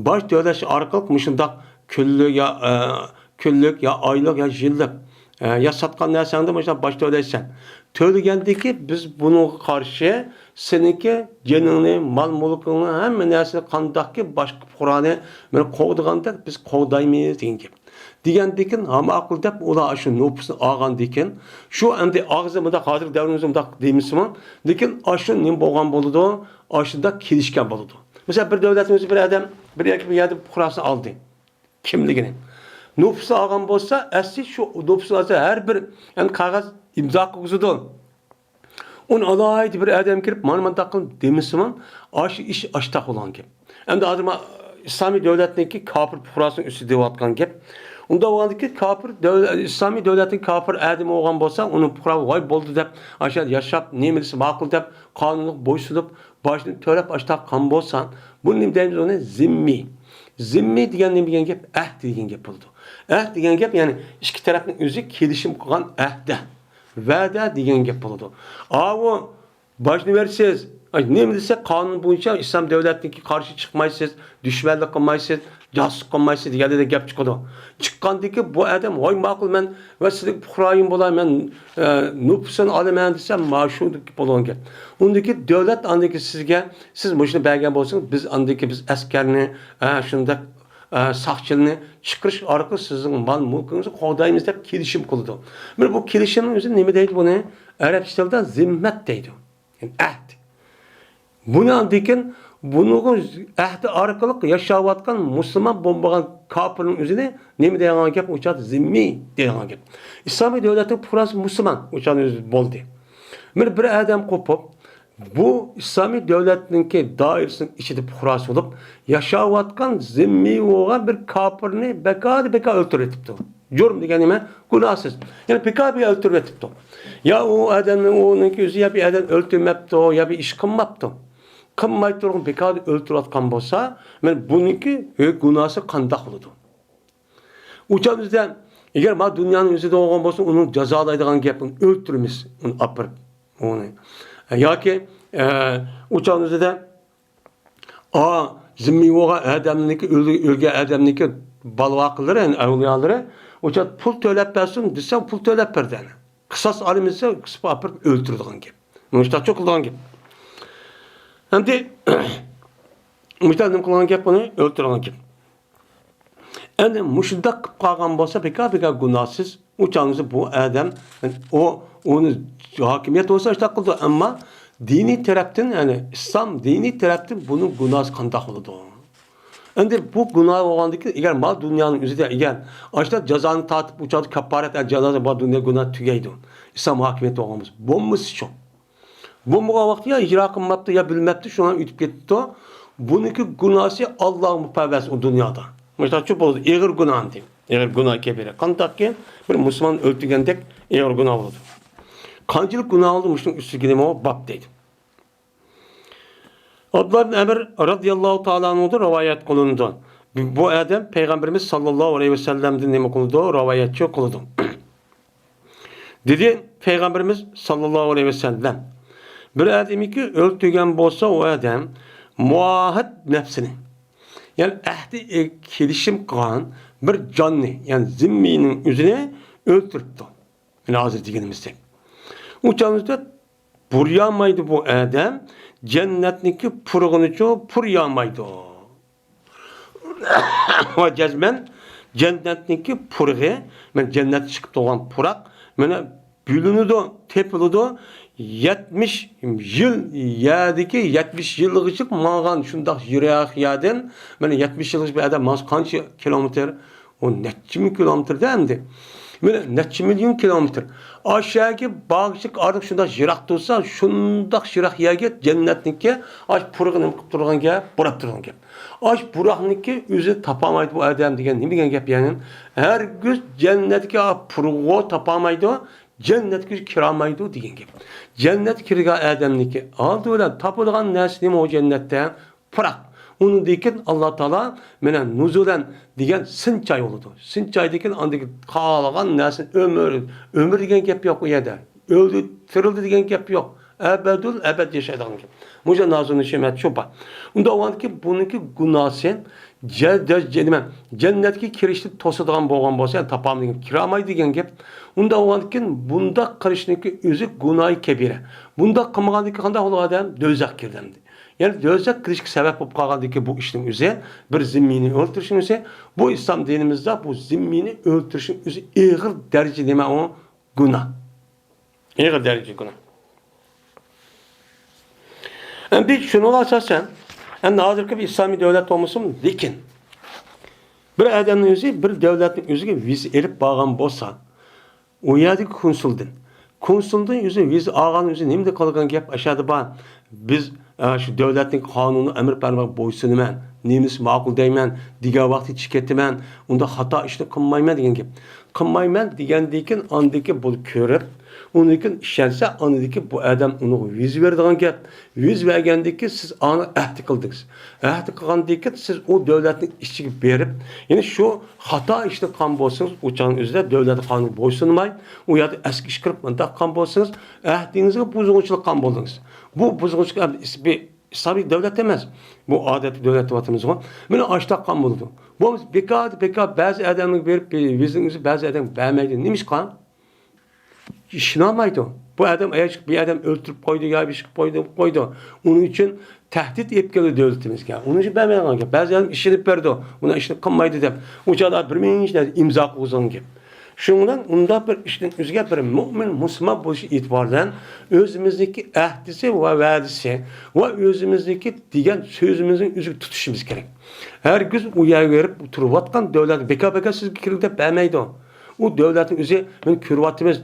باج تۆلەش ئارقىلىق مۇشۇنداق كۈنلۈك يا، ئە، كۈنلۈك يا ئايلىق يا يىللىق، ئە، يا ساتقان نەرسەڭدىن مۇشۇنداق باج تۆلەيسەن. تۆلىگەندىكى بىز بۇنىڭغا قارشى سېنىڭكى جېنىڭنى، مال-مۈلكۈڭنى، ھەممە نەرسىنى قانداقكى باشقا پۇقرانى بىر قوغدىغاندەك بىز قوغدايمىز دېگەن گەپ. دېگەندىكىن، ھە ماقۇل دەپ، ئۇلار ئاشۇ نوپۇسنى ئالغاندىكىن، شۇ ئەمدى ئاغزى مۇنداق، ھازىرقى دەۋرىمىزدە مۇنداق دېمىسىمۇ، لېكىن ئاشۇ نېمە بولغان بولىدۇ؟ ئاشۇنداق كېلىشكەن بولىدۇ. مەسىلەن، بىر دۆلەتنىڭ ئۆزى بىر ئادەم بىر يەرگە، بىر يەردە پۇقراسىنى ئالدى. كىملىكىنى. نوپۇسنى ئالغان بولسا، ئەسلى شۇ نوپۇسنى ئالسا، ھەر بىر، يەنى قەغەز ئىمزا قىلغۇزىدۇ. ئۇنى ئالاھىدە بىر ئادەم كىرىپ، مانا مۇنداق قىل دېمىسىمۇ، ئاشۇ ئىش ئاشتاق بولغان گەپ. ئەمدى ھازىر ما-، ئىسلامىي دۆلەتنىڭكى كاپىر پۇقراسىنىڭ ئۈستىدە دەۋاتقان گەپ. ئۇنداق بولغاندىكىن، كاپىر دۆل-، ئىسلامىي دۆلەتنىڭ كاپىر ئادىمى بولغان بولسا، ئۇنىڭ پۇقرا ۋاي بولدى دەپ، ئاشۇ يەردە ياشاپ، نېمە دېسە ماقۇل دەپ، قانۇنغا بويسۇنۇپ، باجنى تۆلەپ ئاشتاق قىلغان بولسا، بۇنى نېمە دەيمىز ئۇنى؟ زىممىي. زىممىي دېگەن نېمە دېگەن گەپ؟ ئەھد دېگەن گەپ بولىدۇ. ئەھد دېگەن گەپ، يەنى ئىككى تەرەپنىڭ ئۆزى كېلىشىم قىلغان ئەھدە. ۋەدە دېگەن گەپ بولىدۇ. ئاۋۇ باجنى بېرىسىز، ئاي، نېمە دېسە، قانۇن بويىچە ئىسلام دۆلەتنىڭكى قارشى چىقمايسىز، دۈشمەنلىك قىلمايسىز، جاسۇسلۇق قىلمايسىز دېگەندەك گەپ چىقىدۇ. چىققاندىكى بۇ ئادەم، ۋاي ماقۇل، مەن ۋە سىزنىڭ پۇقرايىم بولاي، مەن، ئە، نوپۇسىنى ئالىمەن دېسە، مانا شۇ بولغان گەپ. ئۇندىكى دۆلەت ئاندىكى سىزگە، سىز مۇشۇنى بەرگەن بولسىڭىز، بىز ئاندىكى بىز ئەسكەرنى، ئە، شۇنداق ئە، ساقچىلىرىنى چىقىرىش ئارقىلىق سىزنىڭ مال-مۈلكىڭىزنى قوغدايمىز دەپ كېلىشىم قىلىدۇ. مانا بۇ كېلىشىمنىڭ ئۆزى نېمە دەيدۇ بۇنى؟ ئەرەبچە تىلدا زىممەت دەيدۇ. يەنى ئەھد. بۇنى ئاندىن كېيىن بۇنىڭغا ئەھدى ئارقىلىق ياشاۋاتقان مۇسۇلمان بولمىغان كاپىرنىڭ ئۆزىنى نېمە دەيدىغان گەپ؟ ئۇ چاغدا زىممىي دەيدىغان گەپ. ئىسلامىي دۆلەتنىڭ پۇقراسى مۇسۇلمان ئۇ چاغدا ئۆزى بولدى. مانا بىر ئادەم قوپۇپ، بۇ ئىسلامىي دۆلەتنىڭكى دائىرىسىنىڭ ئىچىدە پۇقراسى بولۇپ ياشاۋاتقان زىممىي بولغان بىر كاپىرنى بىكاردا بىكار ئۆلتۈرۈۋېتىپتۇ. جۇرم دېگەن نېمە؟ گۇناھسىز. يەنى بىكار بىكار ئۆلتۈرۈۋېتىپتۇ. يا ئۇ ئادەمنىڭ، ئۇنىڭكى ئۆزى يا بىر ئادەم ئۆلتۈرمەپتۇ، يا بىر ئىش قىلماپتۇ. قىلماي تۇرغان بىكاردا ئۆلتۈرۈۋاتقان بولسا، مانا بۇنىڭكى گۇناھسى قانداق بولىدۇ؟ ئۇ چاغدا بىزدە، ئەگەر مانا دۇنيانىڭ ئۆزىدە بولغان بولسا، ئۇنى جازالايدىغان گەپ، ئۇنى ئۆلتۈرىمىز، ئۇنى ئاپىرىپ، ئۇنى. ياكى، ئە، ئۇ چاغدا بىزدە، ئا، زىممىي بولغان ئادەمنىڭكى، ئۆل-، ئۆلگەن ئادەمنىڭكى بالىۋاقلىرى، يەنى ئەۋلىيالىرى، ئۇ چاغدا پۇل تۆلەپ بەرسۇن دېسە، پۇل تۆلەپ بەردى، يەنى. قىساس ئالىمىز دېسە، قىساس ئاپىرىپ ئۆلتۈرىدىغان گەپ. مۇشۇنداق چوقۇلىدىغان گەپ. ئەمدى، مۇشۇنداق نېمە قىلغان گەپ، ئۇنى ئۆلتۈرىدىغان گەپ. ئەمدى مۇشۇنداق قىلىپ قالغان بولسا، بىكار، بىكار گۇناھسىز. ئۇ چاغدا بۇ ئادەم، ئۇ، ئۇنى ھاكىمىيەت بولسا ئىشتاق قىلىدۇ، ئەمما دىنىي تەرەپتىن، يەنى ئىسلام دىنىي تەرەپتىن بۇنىڭ گۇناھى قانداق بولىدۇ؟ ئەمدى بۇ گۇناھ بولغاندىن كېيىن، ئەگەر مال دۇنيانىڭ ئۆزىدە، ئەگەر ئاشۇنداق جازانى تارتىپ، ئۇ چاغدا كاپپارەت، جازا، مال دۇنيا گۇناھ تۈگەيدۇ. ئىسلام ھاكىمىيەت بولغان بولسا. بولمىسىچۇ؟ بولمىغان ۋاقتى يا ئىجرا قىلماپتۇ، يا بىلمەپتۇ، شۇڭا ئۆتۈپ كېتىپتۇ. بۇنىڭكى گۇناھسى ئاللاغا مۇپەۋۋەس ئۇ دۇنيادا. مۇشۇنداقچۇ بولىدۇ، ئېغىر گۇناھ ئەمدى. ئېغىر گۇناھ كەبىرە. قانداقكى بىر مۇسۇلمان ئۆلتۈرگەندەك ئېغىر گۇناھ بولىدۇ. قانچىلىك گۇناھ بولدى، مۇشۇنىڭ ئۈستىگە نېمە بار؟ باب دەيدۇ. ئابدۇللا ئىبن ئەمر رازىياللاھۇ تائالا ئەنھۇدىن رىۋايەت قىلىنىدۇ. بۇ ئادەم پەيغەمبىرىمىز ساللاللاھۇ ئەلەيھى ۋەسەللەمدىن نېمە قىلىدۇ؟ رىۋايەتچى قىلىدۇ. دېدى پەيغەمبىرىمىز ساللاللاھۇ ئەلەيھى ۋەسەللەم، بىر ئادەمكى ئۆلتۈرگەن بولسا، ئۇ ئادەم مۇئاھەد نەپسىنى، يەنى ئەھدى، ئە، كېلىشىم قىلغان بىر جاننى، يەنى زىممىينىڭ ئۆزىنى ئۆلتۈرۈپتۇ. مانا ھازىر دېگىنىمىزدەك. ئۇ چاغدا پۇرىيالمايدۇ بۇ ئادەم، جەننەتنىڭكى پۇرىقىنىچۇ پۇرىيالمايدۇ. ۋە جەزمەن جەننەتنىڭكى پۇرىقى، مانا جەننەتتە چىقىپ تۇرغان پۇراق، مانا بۆلۈنىدۇ، تېپىلىدۇ. يەتمىش يىل يەردىكى، يەتمىش يىلغىچە ماڭغان شۇنداق يىراق يەردىن، مانا يەتمىش يىلغىچە بىر ئادەم ماڭسا قانچە كىلومېتىر؟ ئۇ نەچچە مىڭ كىلومېتىردە ئەمدى. مانا نەچچە مىليون كىلومېتىر. ئاشۇ يەرگە بارغۇچە ئارىلىق شۇنداق يىراق تۇرسا، شۇنداق يىراق يەرگە جەننەتنىڭكى ئاش پۇرىقى نېمە قىلىپ تۇرغان گەپ؟ بۇراپ تۇرغان گەپ. ئاش بۇراقنىڭكى ئۆزى تاپالمايدۇ بۇ ئادەم دېگەن نېمە دېگەن گەپ يەنى؟ ھەرگىز جەننەتكە پۇرىقى تاپالمايدۇ، جەننەتكە كىرەلمەيدۇ دېگەن گەپ. جەننەتكە كىرگەن ئادەمنىڭكى ئالدى بىلەن تاپىدىغان نەرسە نېمە ئۇ جەننەتتە؟ پۇراق. ئۇنىڭدىن كېيىن ئاللا تائالا مانا نۇزۇلەن دېگەن سىنچاي بولىدۇ. سىنچايدىن كېيىن ئاندىن كېيىن قالغان نەرسىنى ئۆمۈر، ئۆمۈر دېگەن گەپ يوق ئۇ يەردە. ئۆلدى، تىرىلدى دېگەن گەپ يوق. ئەبەدۇل ئەبەد ياشايدىغان گەپ. مۇشۇ نازۇ نېمەت شۇ بار. ئۇنداق بولغاندىن كېيىن بۇنىڭكى گۇناھسى جە-، جە-، جە-، نېمە، جەننەتكە كىرىشنى توسىدىغان بولغان بولسا، يەنى تاپالمىدىغان، كىرەلمەيدۇ دېگەن گەپ. ئۇنداق بولغاندىن كېيىن بۇنداق قىلىشنىڭكى ئۆزى گۇناھى كەبىرە. بۇنداق قىلمىغاندىن كېيىن قانداق بولىدۇ ئادەم؟ دوزاخقا كىرىدۇ ئەمدى. يەنى دوزاخقا كىرىشكە سەۋەب بولۇپ قالغاندىكى بۇ ئىشنىڭ ئۆزى، بىر زىممىينى ئۆلتۈرۈشنىڭ ئۆزى، بۇ ئىسلام دىنىمىزدا بۇ زىممىينى ئۆلتۈرۈشنىڭ ئۆزى ئېغىر دەرىجە نېمە ئۇ؟ گۇناھ. ئېغىر دەرىجە گۇناھ. ئەمدى شۇنىڭغا ئاساسەن، ئەمدى ھازىرقى بىر ئىسلامىي دۆلەت بولمىسۇن، لېكىن بىر ئادەمنىڭ ئۆزى بىر دۆلەتنىڭ ئۆزىگە ۋىزا ئېلىپ بارغان بولسا، ئۇ يەردىكى كونسۇلدىن. كونسۇلدىن ئۆزى ۋىزا ئالغان ئۆزى نېمىدە قىلغان گەپ ئاشۇ يەردە بار. بىز، ئە، شۇ دۆلەتنىڭ قانۇنى ئەمر پەرمانىغا بويسۇنىمەن، نېمىسى ماقۇل دەيمەن، دېگەن ۋاقتى چىقىپ كېتىمەن، ئۇنداق خاتا ئىشنى قىلمايمەن دېگەن گەپ. قىلمايمەن دېگەندىن كېيىن، ئاندىن كېيىن بۇنى كۆرۈپ، ئۇنىڭدىن كېيىن ئىشەنسە، ئاندىن كېيىن بۇ ئادەم ئۇنىڭغا ۋىزا بېرىدىغان گەپ. ۋىزا بەرگەندىن كېيىن سىز ئاڭا ئەھدى قىلدىڭىز. ئەھدى قىلغاندىن كېيىن سىز ئۇ دۆلەتنىڭ ئىچىگە بېرىپ، يەنى شۇ خاتا ئىشنى قىلغان بولسىڭىز، ئۇ چاغنىڭ ئۆزىدە دۆلەت قانۇنىغا بويسۇنماي، ئۇ يەردە ئەسكى ئىش قىلىپ مۇنداق قىلغان بولسىڭىز، ئەھدىڭىزگە بۇزغۇنچىلىق قىلغان بولدىڭىز. بۇ بۇزغۇنچىلىق ئەمدى ئىس-، بى-، ئىسلامىي دۆلەت ئەمەس. بۇ ئادەتتە دۆلەت دەۋاتىمىزغۇ. مانا ئاشۇنداق قىلغان بولىدۇ. بولمىسا بىكار، بىكار بەزى ئادەملەرگە بېرىپ، ۋىزىڭىزنى بەزى ئادەم بەرمەيدۇ. نېمىشقا؟ ئىشىنالمايدۇ. بۇ ئادەم ئەگەر بىر ئادەم ئۆلتۈرۈپ قويدى يا بىر ئىش قىلىپ قويدى، قويدى. ئۇنىڭ ئۈچۈن تەھدىت ئېلىپ كېلىدۇ دۆلىتىمىزگە. ئۇنىڭ ئۈچۈن بەرمەيدىغان گەپ. بەزى ئادەم ئىشىنىپ بېرىدۇ، ئۇنى ئىشنى قىلمايدۇ دەپ. ئۇ چاغدا بىر مىڭ ئىمزا قىلغۇزغان گەپ. شۇنىڭ بىلەن ئۇنداق بىر ئىشتىن ئۆزگە بىر مۆمىن مۇسۇلمان بولۇش ئېتىبارى بىلەن ئۆزىمىزنىڭكى ئەھدىسى ۋە ۋەدىسى ۋە ئۆزىمىزنىڭكى دېگەن سۆزىمىزنى ئۆزىگە تۇتۇشىمىز كېرەك. ھەرگىز ئۇ يەرگە بېرىپ تۇرۇۋاتقان دۆلەت بىكار-بىكار سىزگە كىرىڭ دەپ بەرمەيدۇ. ئۇ دۆلەتنى ئۆزى، مانا كۆرۈۋاتىمىز.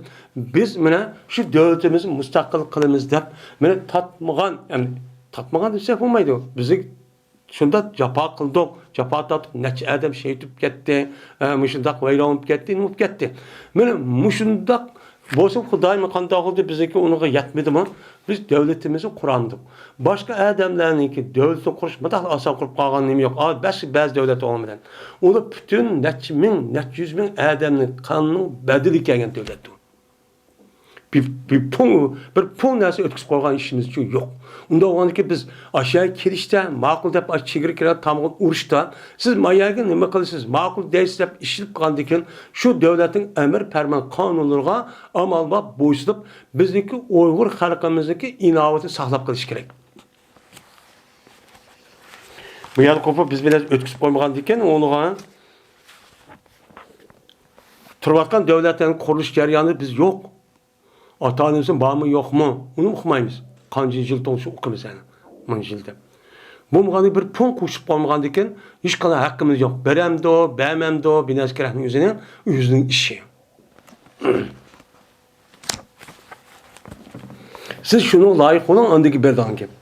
بىز مانا شۇ دۆلىتىمىزنى مۇستەقىل قىلىمىز دەپ، مانا تارتمىغان، يەنى تارتمىغان دېسەك بولمايدۇ. بىز شۇنداق جاپا قىلدۇق، جاپا تارتتۇق، نەچچە ئادەم شېھىت بولۇپ كەتتى، ئە، مۇشۇنداق ۋەيران بولۇپ كەتتى، نېمە بولۇپ كەتتى. مانا مۇشۇنداق بولسا خۇدايىم قانداق قىلدى، بىزنىڭكى ئۇنىڭغا يەتمىدىمۇ؟ بىز دۆلىتىمىزنى قۇرامدۇق. باشقا ئادەملەرنىڭكى دۆلىتىنى قۇرۇش مۇنداق ئاسان قۇرۇپ قالغان نېمە يوق. ئا، بەس-، بەزى دۆلەت ئوڭى بىلەن. ئۇلار پۈتۈن نەچچە مىڭ، نەچچە يۈز مىڭ ئادەمنىڭ قانىنىڭ بەدىلى كەلگەن دۆلەتتۇر. بىر، بىر پۇڭ، بىر پۇڭ نەرسە ئۆتكۈزۈپ قويغان ئىشىمىزچۇ يوق. ئۇنداق بولغاندىكىن بىز ئاشۇ يەرگە كېلىشتە ماقۇل دەپ ئاشۇ چېگرا كېرە تامغان ئۇرۇشتا سىز ما يەرگە نېمە قىلىسىز، ماقۇل دەيسىز دەپ ئىشىنىپ قالغاندىكىن شۇ دۆلەتنىڭ ئەمىر پەرمان قانۇنلىرىغا ئامال بار بويسۇنۇپ بىزنىڭكى ئۇيغۇر خەلقىمىزنىڭكى ئىناۋىتىنى ساقلاپ قېلىش كېرەك. بۇ يەردە قوپۇپ بىز بىلەن ئۆتكۈزۈپ قويمىغاندىكىن ئۇنىڭغا تۇرۇۋاتقان دۆلەتلەرنىڭ قۇرۇلۇش جەريانىدا بىز يوق. ئاتا-ئانىمىزنىڭ بارمۇ يوقمۇ؟ ئۇنى ئۇقمايمىز. قانچە يىل توغرىسى ئۇقىمىز يەنە. مۇنچە يىل دەپ. بولمىغاندىكىن بىر پۇڭ قوشۇپ قالمىغاندىكىن ھېچقانداق ھەققىمىز يوق. بېرەمدۇ، بەرمەمدۇ، بىنەسى كېرەكنىڭ ئۆزىنىڭ، ئۆزىنىڭ ئىشى. سىز شۇنىڭغا لايىق بولۇڭ، ئاندىن كېيىن بېرىدىغان گەپ.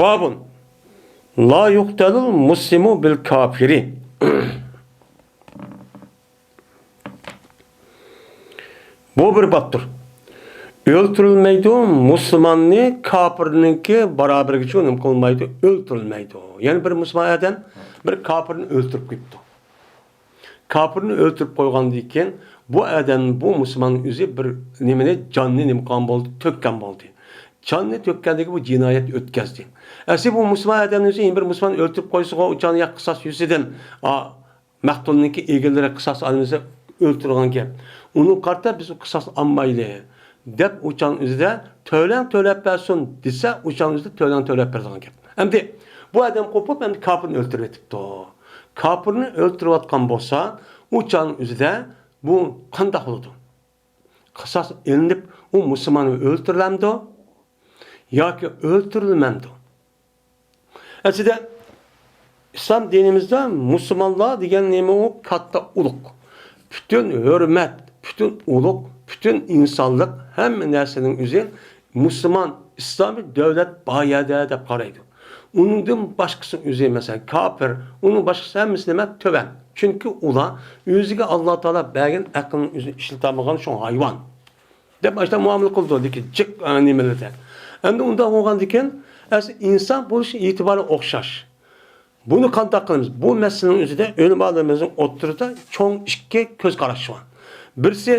بابۇن لا يۇقتەلۇل مۇسلىمۇ بىل كاپىرى. بۇ بىر بابتۇر. ئۆلتۈرۈلمەيدۇ، مۇسۇلماننى كاپىرنىڭكى بارابىرىگىچە نېمە قىلمايدۇ، ئۆلتۈرۈلمەيدۇ. يەنى بىر مۇسۇلمان ئادەم بىر كاپىرنى ئۆلتۈرۈپ قويۇپتۇ. كاپىرنى ئۆلتۈرۈپ قويغاندىن كېيىن، بۇ ئادەم، بۇ مۇسۇلماننىڭ ئۆزى بىر نېمىنى، جاننى نېمە قىلغان بولدى، تۆككەن بولدى. جاننى تۆككەندىكىن بۇ جىنايەت ئۆتكەزدى. ئەسلى بۇ مۇسۇلمان ئادەمنىڭ ئۆزى يەنە بىر مۇسۇلمان ئۆلتۈرۈپ قويسىغۇ، ئۇ چاغدا يا قىساس يۈزىسىدىن، ئا، مەقتۇلنىڭكى ئېگىلىرى قىساس ئالمىسا ئۆلتۈرىدىغان گەپ. ئۇنىڭغا قارىتا بىز قىساس ئالمايلى دەپ، ئۇ چاغنىڭ ئۆزىدە تۆلەڭ تۆلەپ بەرسۇن دېسە، ئۇ چاغنىڭ ئۆزىدە تۆلەڭ تۆلەپ بېرىدىغان گەپ. ئەمدى بۇ ئادەم قوپۇپ، ئەمدى كاپىرنى ئۆلتۈرۈۋېتىپتۇ. كاپىرنى ئۆلتۈرۈۋاتقان بولسا، ئۇ چاغنىڭ ئۆزىدە بۇ قانداق بولىدۇ؟ قىساس ئېلىنىپ، ئۇ مۇسۇلمانمۇ ئۆلتۈرۈلەمدۇ ياكى ئۆلتۈرۈلمەمدۇ؟ ئەسلىدە، ئىسلام دىنىمىزدا مۇسۇلمانلار دېگەن نېمە ئۇ؟ كاتتا ئۇلۇغ. پۈتۈن ھۆرمەت، پۈتۈن ئۇلۇغ، پۈتۈن ئىنسانلىق، ھەممە نەرسىنىڭ ئۆزى مۇسۇلمان، ئىسلامىي دۆلەت بار يەردە دەپ قارايدۇ. ئۇنىڭدىن باشقىسى ئۆزى، مەسىلەن، كاپىر، ئۇنىڭ باشقىسى ھەممىسى نېمە؟ تۆۋەن. چۈنكى ئۇلار ئۆزىگە ئاللا تائالا بەرگەن ئەقىلنى ئۆزى ئىشلىتەلمىگەن، شۇڭا ھايۋان دەپ ئاشۇنداق مۇئامىلە قىلىدۇ، لېكىن جىق، ئە، نېمىلەردە. ئەمدى ئۇنداق بولغاندىكىن، ئەسلى ئىنسان بولۇش ئېتىبارى ئوخشاش. بۇنى قانداق قىلىمىز؟ بۇ مەسىلىنىڭ ئۆزىدە ئۆلىمالىرىمىزنىڭ ئوتتۇرىدا چوڭ ئىككى كۆز قاراش بار. بىرسى،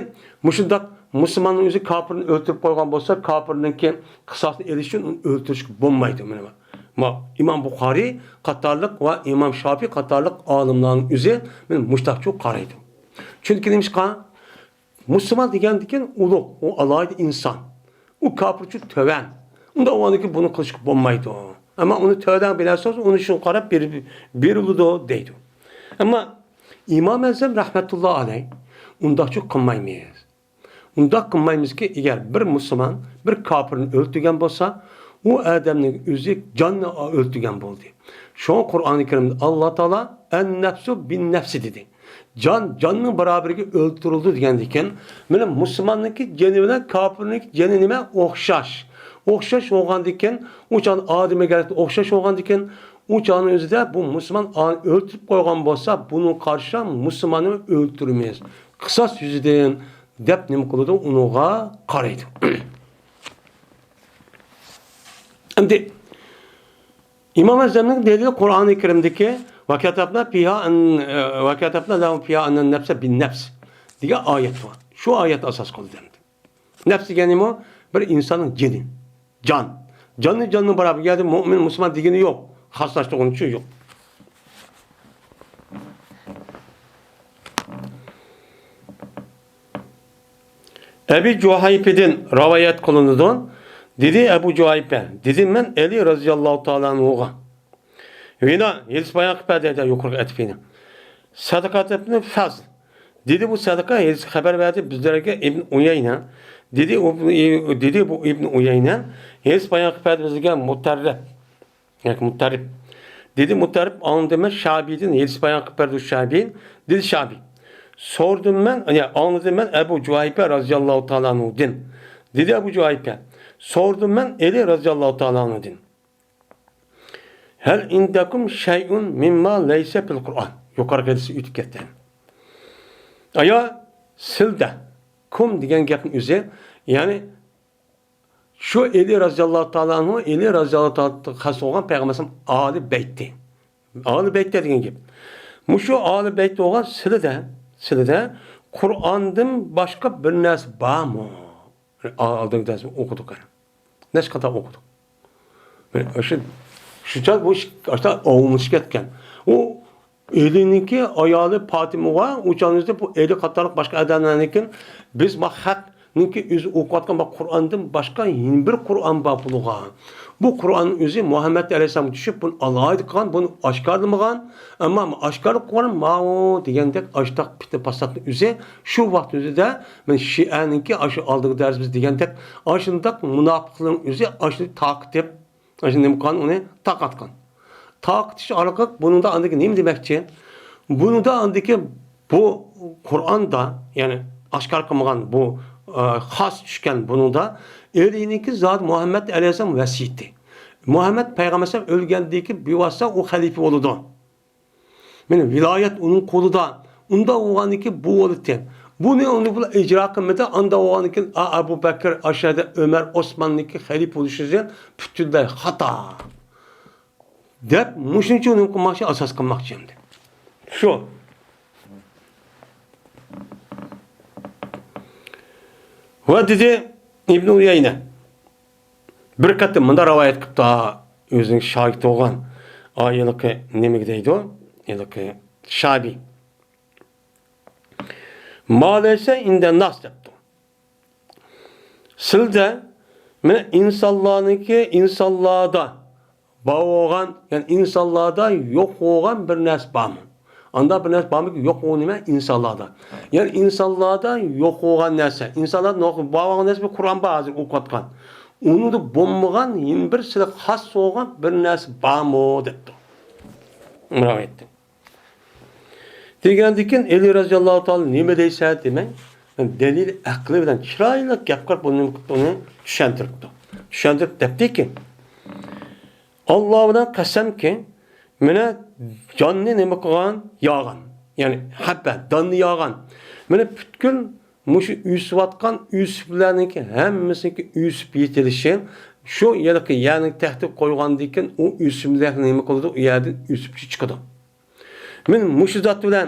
مۇشۇنداق مۇسۇلماننىڭ ئۆزى كاپىرنى ئۆلتۈرۈپ قويغان بولسا، كاپىرنىڭكى قىساسنى ئېلىش ئۈچۈن ئۇنى ئۆلتۈرۈشكە بولمايدۇ. مانا، ما-، ئىمام بۇخارىي قاتارلىق ۋە ئىمام شافىي قاتارلىق ئالىملارنىڭ ئۆزى مانا مۇشۇنداقچۇ قارايدۇ. چۈنكى نېمىشقا؟ مۇسۇلمان دېگەندىكىن ئۇلۇغ، ئۇ ئالاھىدە ئىنسان. ئۇ كاپىرچۇ تۆۋەن. ئۇنداق بولغاندىكىن بۇنى قىلىشقا بولمايدۇ. ئەمما ئۇنى تۆۋەن بىلەرسىز، ئۇنى شۇنى قاراپ بېرىپ، بېرىلىدۇ دەيدۇ. ئەمما ئىمام ئەزەم رەھمەتۇللا ئەلەيھ ئۇنداقچۇ قىلمايمىز. ئۇنداق قىلمايمىزكى، ئەگەر بىر مۇسۇلمان بىر كاپىرنى ئۆلتۈرگەن بولسا، ئۇ ئادەمنىڭ ئۆزى جاننى ئۆلتۈرگەن بولدى. شۇڭا قۇرئانى كەرىمدە ئاللا تائالا ئەن نەفسۇ بىن نەفسى دېدى. جان جاننىڭ بارابىرىگە ئۆلتۈرۈلىدۇ دېگەندىكىن، مانا مۇسۇلماننىڭكى جېنى بىلەن كاپىرنىڭكى جېنى نېمە؟ ئوخشاش. ئوخشاش بولغاندىكىن، ئۇ چاغدا ئادىمىگە ئوخشاش بولغاندىكىن، ئۇ چاغنىڭ ئۆزىدە بۇ مۇسۇلمان ئۆلتۈرۈپ قويغان بولسا، بۇنىڭغا قارشى مۇسۇلماننى ئۆلتۈرىمىز. قىساس يۈزىدىن دەپ نېمە قىلىدۇ؟ ئۇنىڭغا قارايدۇ. ئەمدى ئىمام ئەزەمنىڭ دەلىلى قۇرئانى كەرىمدىكى «ۋە كەتەبنا فىھا ئەن، ۋە كەتەبنا لەھۇم فىھا ئەننەن نەفسە بىن نەفس» دېگەن ئايەت بار. شۇ ئايەت ئاساس قىلدى ئەمدى. نەپس دېگەن نېمە؟ بىر ئىنساننىڭ جېنى. جان. جاننى جاننىڭ بارابىرى. يەنى مۇئمىن، مۇسۇلمان دېگىنى يوق. خاسلاشتۇرغىنى ئۈچۈن يوق. ئەبى جۇھەيپىدىن رىۋايەت قىلىنىدۇ. دېدى ئەبۇ جۇھەيپە، دېدىم مەن ئەلى رەزىياللاھۇ تائالا ئەنھۇغا. ۋىنا، ھېلىسى بايان قىلىپ بەردى، يۇقىرىقى ئەتىپىنى. سەدىقەت ئىبنى فەزل. دېدى بۇ سەدىقە، ھېلىسى خەۋەر بەردى بىزلەرگە ئىبن ئۇيەينە. دېدى ئۇ، دېدى بۇ ئىبن ئۇيەينە، ھېلىسى بايان قىلىپ بەردى بىزگە مۇتەررىپ. ياكى مۇتەررىپ. دېدى مۇتەررىپ، ئاڭلىدىم مەن شابىدىن، ھېلىسى بايان قىلىپ بەردى شابى. دېدى شابى. سورىدىم مەن، يا، ئاڭلىدىم مەن ئەبۇ جۇھەيپە رەزىياللاھۇ تائالا ئەنھۇدىن. دېدى ئەبۇ جۇھەيپە. سورىدىم مەن ئەلى رەزىياللاھۇ تائالا ئەنھۇدىن. ھەل ئىندەكۇم شەيئۇن مىمما لەيسە فىل قۇرئان. يۇقىرىقى ھەدىسى ئۆتۈپ كەتتى. ئايا، سىلدە، كۇم دېگەن گەپنىڭ ئۆزى، يەنى شۇ ئەلى رەزىياللاھۇ تائالا ئەنھۇ، ئەلى رەزىياللاھۇ تائالا خاس بولغان پەيغەمبەر ئالىي بەيتى. ئالىي بەيتتە دېگەن گەپ. مۇشۇ ئالىي بەيتتە بولغان سىلىدە، سىلىدە قۇرئاندىن باشقا بىر نەرسە بارمۇ؟ ئالدىنقى دەرسنى ئوقۇدۇق. نەچچە قېتىم ئوقۇدۇق. شۇ، شۇ چاغ بۇ ئىش ئاشتا ئوڭلىشىپ كەتكەن. ئۇ ئېلىنىڭكى ئايالى پاتىمىغا ئۇ چاغنىڭدا بۇ ئېلى قاتارلىق باشقا ئادەملەرنىڭكى، بىز ما خەقنىڭكى ئۆزى ئوقۇۋاتقان بۇ قۇرئاندىن باشقا يەنە بىر قۇرئان بار بۇلىغا. بۇ قۇرئاننىڭ ئۆزى مۇھەممەد ئەلەيھىسسالامغا چۈشۈپ، بۇنى ئالاھىدە قىلغان، بۇنى ئاشكارىلىمىغان. ئەمما ئاشكارىلىق قىلغان ماۋۇ دېگەندەك ئاشتاق پىتنە پاساتنىڭ ئۆزى شۇ ۋاقىت ئۆزىدە مەن شىئەنىڭكى ئاشۇ ئالدىنقى دەرسىمىز دېگەندەك ئاشۇنداق مۇناپىقلىرنىڭ ئۆزى ئاشۇنى تارقىتىپ، ئاشۇ نېمە قىلغان ئۇنى تارقاتقان. تارقىتىش ئارقىلىق بۇنىڭدا ئاندىن كېيىن نېمە دېمەكچى؟ بۇنىڭدا ئاندىن كېيىن بۇ قۇرئاندا، يەنى ئاشكارا قىلمىغان بۇ، ئە، خاس چۈشكەن بۇنىڭدا ئېلىنىڭكى زادى مۇھەممەد ئەلەيھىسسالام ۋەسىيىتى. مۇھەممەد پەيغەمبەر ئەلەيھىسسالام ئۆلگەندىن كېيىن بىۋاسىتە ئۇ خەلىپە بولىدۇ. مانا ۋىلايەت ئۇنىڭ قولىدا. ئۇنداق بولغاندىن كېيىن بۇ بولىدىكەن. بۇنى ئۇنى بۇلار ئىجرا قىلمىدى. ئانداق بولغاندىن كېيىن، ئا، ئەبۇ بەكىر، ئاشەدە ئۆمەر، ئوسماننىڭكى خەلىپە بولۇشى پۈتۈنلەي خاتا. دەپ، مۇشۇنچە نېمە قىلماقچى، ئاساس قىلماقچى ئەمدى. شۇ. ۋە دېدى ئىبن ئۇيەينە. بىر قېتىم مۇنداق رىۋايەت قىپتۇ، ئۆزىنىڭ شاگىرتى بولغان. ئا، ھېلىقى نېمىگە دەيدۇ؟ ھېلىقى شابى. ما لەيسە ئىندەنناس دەپتۇ. سىلدە، مانا ئىنسانلارنىڭكى، ئىنسانلاردا بار بولغان، يەنى ئىنسانلاردا يوق بولغان بىر نەرسە بارمۇ؟ ئاندا بىر نەرسە بارمۇكى؟ يوق، ئۇ نېمە؟ ئىنسانلاردا. يەنى ئىنسانلاردا يوق بولغان نەرسە. ئىنسانلاردا بار بولغان نەرسە بىر قۇرئان بار، ھازىر ئوقۇۋاتقان. ئۇنىڭدا بولمىغان يەنە بىر سىلى خاس بولغان بىر نەرسە بارمۇ؟ دەپتۇ. رىۋايەتتە. دېگەندىكىن ئەلى رەزىياللاھۇ تائالا نېمە دەيسەن دېمەي، دەلىل ئەقلى بىلەن چىرايلىق گەپ قىلىپ، ئۇنى نېمە قىلىپتۇ، ئۇنى چۈشەندۈرۈپتۇ. چۈشەندۈرۈپ دەپتىكى، ئاللا بىلەن قەسەمكى، مانا جاننى نېمە قىلغان؟ ياغان. يەنى ھەببە، داننى ياغان. مانا پۈتكۈل مۇشۇ ئۆسۈۋاتقان ئۆسۈملۈكلەرنىڭكى ھەممىسىنىڭكى ئۆسۈپ يېتىلىشى، شۇ ھېلىقى يەرنىڭ تەختىگە قويغاندىن كېيىن ئۇ ئۆسۈملۈك نېمە قىلىدۇ؟ ئۇ يەردىن ئۆسۈپ چىقىدۇ. مانا مۇشۇ زات بىلەن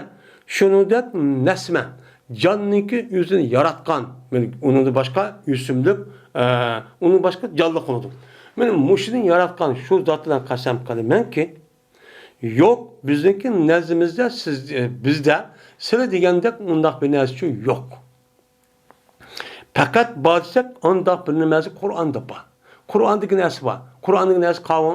شۇنىڭدەك نەسمە، جاننىڭكى ئۆزىنى ياراتقان، مانا ئۇنىڭدىن باشقا ئۆسۈملۈك، ئە، ئۇنىڭ باشقا جانلىق بولىدۇ. مانا مۇشۇنى ياراتقان شۇ زات بىلەن قەسەم قىلىمەنكى، يوق، بىزنىڭكى نەزدىمىزدە سىز، بىزدە سىلى دېگەندەك ئۇنداق بىر نەرسىچۇ يوق. پەقەت بار دېسەك، ئانداق بىر نېمەسى قۇرئاندا بار. قۇرئاندىكى نەرسە بار. قۇرئاندىكى نەرسە قاۋۇ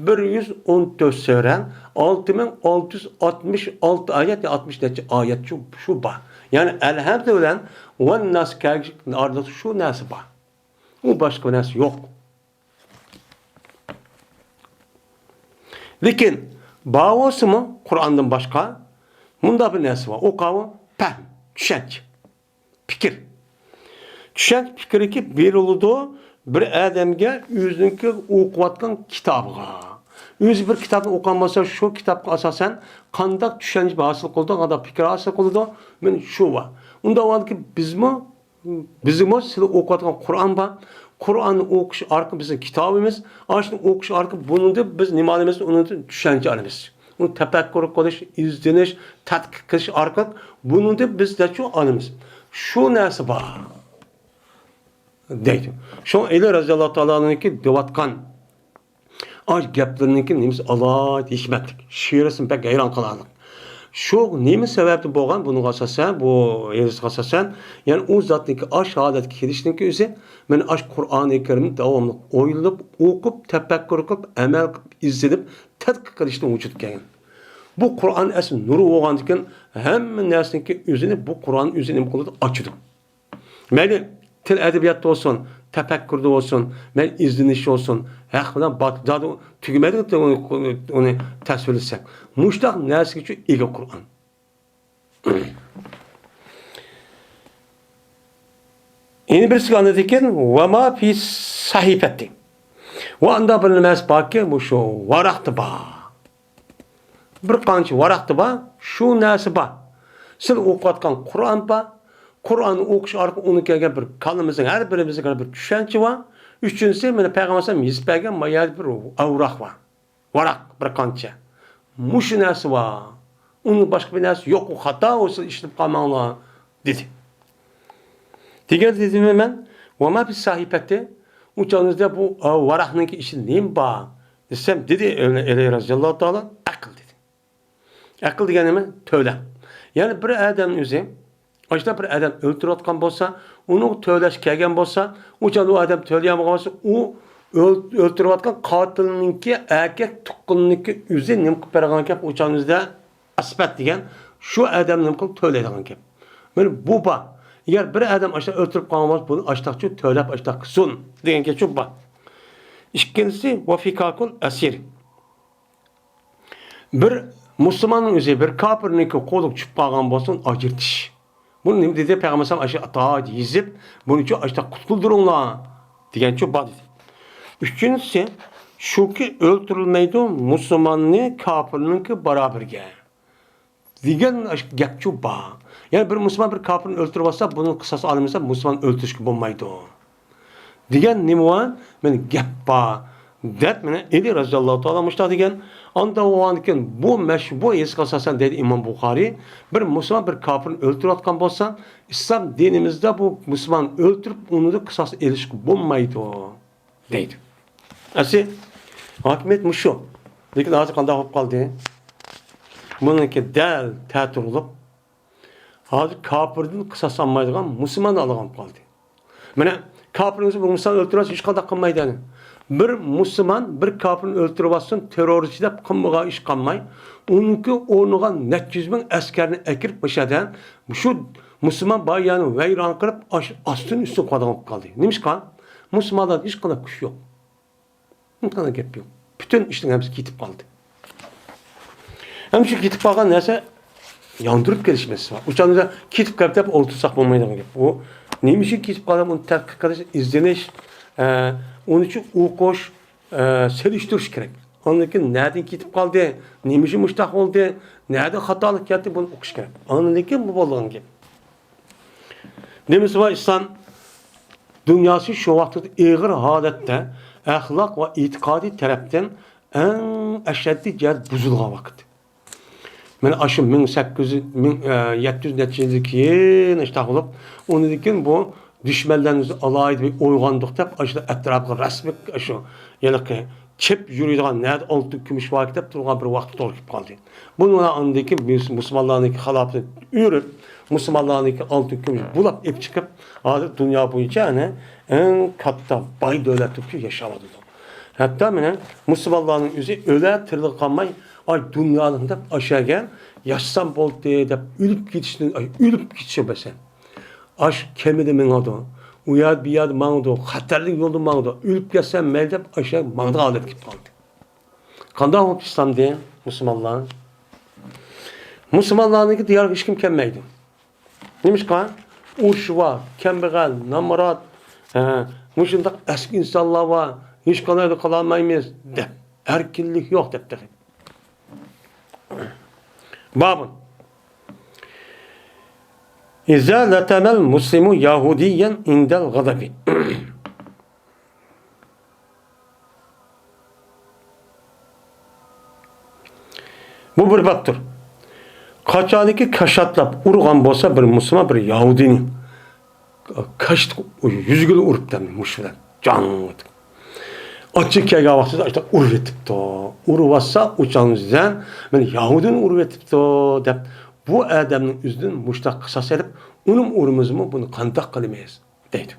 بىر يۈز ئون تۆت سۈرە، ئالتە مىڭ ئالتە يۈز ئاتمىش ئالتە ئايەت يا ئاتمىش نەچچە ئايەت شۇ، شۇ بار. يەنى ئەلھەمدۇ بىلەن ۋەنناس كەلگۈسى ئارىلىق شۇ نەرسە بار. ئۇ باشقا بىر نەرسە يوق. لېكىن بار بولسىمۇ قۇرئاندىن باشقا مۇنداق بىر نەرسە بار. ئۇ قاۋۇ پەھم، چۈشەنچە. پىكىر. چۈشەنچە پىكرىكى بېرىلىدۇ بىر ئادەمگە ئۆزىنىڭكى ئوقۇۋاتقان كىتابىغا. ئۆزى بىر كىتابنى ئوقۇغان بولسا، شۇ كىتابقا ئاساسەن قانداق چۈشەنچە ھاسىل قىلىدۇ، قانداق پىكىر ھاسىل قىلىدۇ، مانا شۇ بار. ئۇنداق بولغاندىكىن بىزمۇ، بىزمۇ سىلى ئوقۇۋاتقان قۇرئان بار. قۇرئاننى ئوقۇش ئارقىلىق بىزنىڭ كىتابىمىز. ئاشۇنى ئوقۇش ئارقىلىق بۇنىڭدىن بىز نېمە ئالىمىز؟ ئۇنىڭدىن چۈشەنچە ئالىمىز. ئۇنى تەپەككۇر قىلىش، ئىزدىنىش، تەتقىق قىلىش ئارقىلىق بۇنىڭدىن بىز نەچچە ئالىمىز. شۇ نەرسە بار دەيدۇ. شۇڭا ئەلى رەزىياللاھۇ تائالا ئەنھۇنىڭكى دەۋاتقان ئاش گەپلىرىنىڭكى نېمىسى ئالاھىدە ھېكمەتلىك، شېئىرىسى بەك ھەيران قالارلىق. شۇ نېمە سەۋەبتىن بولغان بۇنىڭغا ئاساسەن، بۇ ھېدىسقا ئاساسەن، يەنى ئۇ زاتنىڭكى ئاش ھالەتكە كېلىشنىڭكى ئۆزى، مانا ئاش قۇرئانى كەرىمنى داۋاملىق ئويلىنىپ، ئوقۇپ، تەپەككۇر قىلىپ، ئەمەل قىلىپ، ئىزدىنىپ، تەتقىق قىلىشتىن ۋۇجۇدقا كەلگەن. بۇ قۇرئان ئەسلى نۇر بولغاندىكىن، ھەممە نەرسىنىڭكى ئۆزىنى بۇ قۇرئان ئۆزى نېمە قىلىدۇ؟ ئاچىدۇ. مەيلى تىل ئەدەبىياتتا بولسۇن، تەپەككۇردا بولسۇن، مەيلى ئىزدىنىش بولسۇن، ھەق بىلەن باتىل، زادى تۈگىمەيدۇ ئۇنى، ئۇنى تەسۋىرلىسەك. مۇشۇنداق نەرسىگىچۇ ئىگە قۇرئان. يەنە بىرسىگە ئاندىن كېيىن، ۋە ما فى سەھىپەتى. ۋە ئاندا بىر نېمىسى باركى، مۇشۇ ۋاراقتا بار. بىر قانچە ۋاراقتا بار، شۇ نەرسە بار. سىز ئوقۇۋاتقان قۇرئان بار. قۇرئاننى ئوقۇش ئارقىلىق ئۇنىڭ كەلگەن بىر كاللىمىزنىڭ ھەر بىرىمىزگە بىر چۈشەنچە بار. ئۈچىنچىسى، مانا پەيغەمبەر ئەلەيھىسسالام يېزىپ بەرگەن ما يەردە بىر ئەۋراق بار. ۋاراق بىر قانچە. مۇشۇ نەرسە بار. ئۇنىڭ باشقا بىر نەرسە يوق، ئۇ خاتا، ئۇ سىز ئىشلىتىپ قالماڭلار، دېدى. دېگەن دېدىم مەن، ۋە ما فى سەھىپەتى، ئۇ چاغىڭىزدا بۇ، ئە، ۋاراقنىڭكى ئىچىدە نېمە بار دېسەم، دېدى ئەلى رەزىياللاھۇ تائالا، ئەقىل دېدى. ئەقىل دېگەن نېمە؟ تۆلە. يەنى بىر ئادەم ئۆزى، ئاشۇنداق بىر ئادەم ئۆلتۈرۈۋاتقان بولسا، ئۇنىڭ تۆلەش كەلگەن بولسا، ئۇ چاغدا ئۇ ئادەم تۆلىيەلمىگەن بولسا، ئۇ ئۆل-، ئۆلتۈرۈۋاتقان قاتىلنىڭكى ئەركەك تۇغقىنىنىڭكى ئۆزى نېمە قىلىپ بەرگەن گەپ، ئۇ چاغىمىزدا ئەسپەت دېگەن شۇ ئادەم نېمە قىلىپ تۆلەيدىغان گەپ. مانا بۇ بار. ئەگەر بىر ئادەم ئاشۇنداق ئۆلتۈرۈپ قالغان بولسا، بۇنى ئاشۇنداقچۇ تۆلەپ ئاشۇنداق قىلسۇن دېگەن گەپ شۇ بار. ئىككىنچىسى، ۋە فىكاكۇل ئەسىر. بىر مۇسۇلماننىڭ ئۆزى بىر كاپىرنىڭكى قولىغا چۈشۈپ قالغان بولسا، ئۇنى ئاجرىتىش. بۇنى نېمە دېدى؟ پەيغەمبەر ئەلەيھىسسالام ئاشۇ تاج يېزىپ، بۇنى شۇ ئاشۇنداق قۇتۇلدۇرۇڭلار دېگەنچۇ بار دېدى. ئۈچىنچىسى، شۇكى ئۆلتۈرۈلمەيدۇ مۇسۇلماننى كاپىرنىڭكى بارابىرىگە. دېگەن گەپچۇ بار. يەنى بىر مۇسۇلمان بىر كاپىرنى ئۆلتۈرۈۋالسا، بۇنىڭ قىساس ئالمىسا، مۇسۇلمان ئۆلتۈرۈشكە بولمايدۇ دېگەن نېمە بار؟ مانا گەپ بار، دەپ، مانا ئەلى رەزىياللاھۇ تائالا مۇشۇنداق دېگەن. ئاندا بولغاندىكىن بۇ مەش-، بۇ ھەدىسكە ئاساسەن دەيدۇ ئىمام بۇخارىي، بىر مۇسۇلمان بىر كاپىرنى ئۆلتۈرۈۋاتقان بولسا، ئىسلام دىنىمىزدا بۇ مۇسۇلمان ئۆلتۈرۈپ، ئۇنىڭدىن قىساس ئېلىشقا بولمايدۇ. دەيدۇ. ئەسلى ھاكىمىيەت مۇشۇ. لېكىن ھازىر قانداق بولۇپ قالدى؟ بۇنىڭكى دەل تەتۈر بولۇپ، ھازىر كاپىردىن قىساس ئالمايدىغان مۇسۇلماننى ئالغان بولۇپ قالدى. مانا كاپىرنى بىر مۇسۇلمان ئۆلتۈرۈۋالسا ھېچقانداق قىلمايدۇ يەنى. بىر مۇسۇلمان بىر كاپىرنى ئۆلتۈرۈۋالسۇن، تېررورچى دەپ قىلمىغان ئىش قالماي، ئۇنىڭكى ئورنىغا نەچچە يۈز مىڭ ئەسكەرنى ئەكىرىپ مۇشۇ يەردە شۇ مۇسۇلمان بايانى ۋەيران قىلىپ، ئاش-، ئاستىن ئۈستۈن قىلىدىغان بولۇپ قالدى. نېمىشقا؟ مۇسۇلمانلاردا ھېچقانداق كۈچ يوق. ھېچقانداق گەپ يوق. پۈتۈن ئىشنىڭ ھەممىسى كېتىپ قالدى. ھەم شۇ كېتىپ قالغان نەرسە ياندۇرۇپ كېلىش مەسىلىسى بار. ئۇ چاغدا كېتىپ قالدى دەپ ئولتۇرساق بولمايدىغان گەپ. ئۇ نېمە ئۈچۈن كېتىپ قالدى، ئۇنى تەتقىق قىلىش، ئىزدىنىش، ئە، ئۇنى ئوقۇش، ئە، سېلىشتۇرۇش كېرەك. ئاندىن كېيىن نەدىن كېتىپ قالدى، نېمە ئۈچۈن مۇشۇنداق بولدى، نەدە خاتالىق كەتتى، بۇنى ئوقۇش كېرەك. ئاندىن كېيىن بۇ بولىدىغان گەپ. دېمىسى بار، ئىسلام دۇنياسى شۇ ۋاقىتتا ئېغىر ھالەتتە، ئەخلاق ۋە ئېتىقادىي تەرەپتىن ئەڭ ئەشەددىي جەھەت بۇزۇلغان ۋاقىت. مانا ئاشۇ مىڭ سەككىز يۈز، مىڭ، ئە، يەتتە يۈز نەچچە يىلدىن كېيىن ئىشتاق بولۇپ، ئۇنىڭدىن كېيىن بۇ دۈشمەنلەرنى بىز ئالاھىدە بىر ئويغاندۇق دەپ، ئاشۇ ئەتراپىغا رەسمىي ئاشۇ ھېلىقى چېپ يۈرىدىغان، نەدە ئالتۇن كۈمۈش باركى دەپ تۇرغان بىر ۋاقىت توغرا كېلىپ قالدى. بۇنىڭ بىلەن ئاندىن كېيىن مۇس-، مۇسۇلمانلارنىڭكى خىلاپىتىنى ئۆرۈپ، مۇسۇلمانلارنىڭكى ئالتۇن كۈمۈش بۇلاپ ئېلىپ چىقىپ، ھازىر دۇنيا بويىچە ئەنە ئەڭ كاتتا باي دۆلەتتە ياشاۋاتىدۇ. ھەتتا مانا مۇسۇلمانلارنىڭ ئۆزى ئۆلە تىرىلغا قالماي، ئاي دۇنيانىڭ دەپ ئاشاگەن، ياشىسام بولدى دەپ ئۆلۈپ كېتىشتىن، ئاي ئۆلۈپ كېتىشى بەسەن. ئاش كېمىدە مېڭىدۇ، ئۇ يەر بۇ يەردە ماڭىدۇ، خەتەرلىك يولدا ماڭىدۇ، ئۆلۈپ كەتسەم مەيلى دەپ ئاشا ماڭىدىغان ھالەتكە كېلىپ قالدى. قانداق بولۇپ ئىسلامدىن مۇسۇلمانلار؟ مۇسۇلمانلارنىڭكى دىيارىغا ھېچكىم كەلمەيدۇ. نېمىشقا؟ ئۇرۇش بار، كەمبەغەل، نامرات، ھە، مۇشۇنداق ئەسكى ئىنسانلار بار، ھېچقانداق قىلالمايمىز دەپ، ئەركىنلىك يوق دەپ تېخى. بابۇن. ئىزا لەتەمەل مۇسلىمۇ يەھۇدىيەن ئىندەل غەزەبى. بۇ بىر بابتۇر. قاچانكى كاشاتلاپ ئۇرغان بولسا بىر مۇسۇلمان بىر يەھۇدىينى، كاشت يۈزىگىلا ئۇرۇپتۇ مۇشۇ بىلەن. جاڭ! ئاچچىقى كەلگەن ۋاقتىدا ئاشۇنداق ئۇرۇۋېتىپتۇ. ئۇرۇۋاتسا، ئۇ چاغنىڭ ئۆزىدە مانا يەھۇدىينى ئۇرۇۋېتىپتۇ دەپ، بۇ ئادەمنىڭ ئۆزىدىن مۇشتاق قىساس ئېلىپ، ئۇنىمۇ ئۇرىمىزمۇ، بۇنى قانداق قىلىمىز؟ دەيدۇ.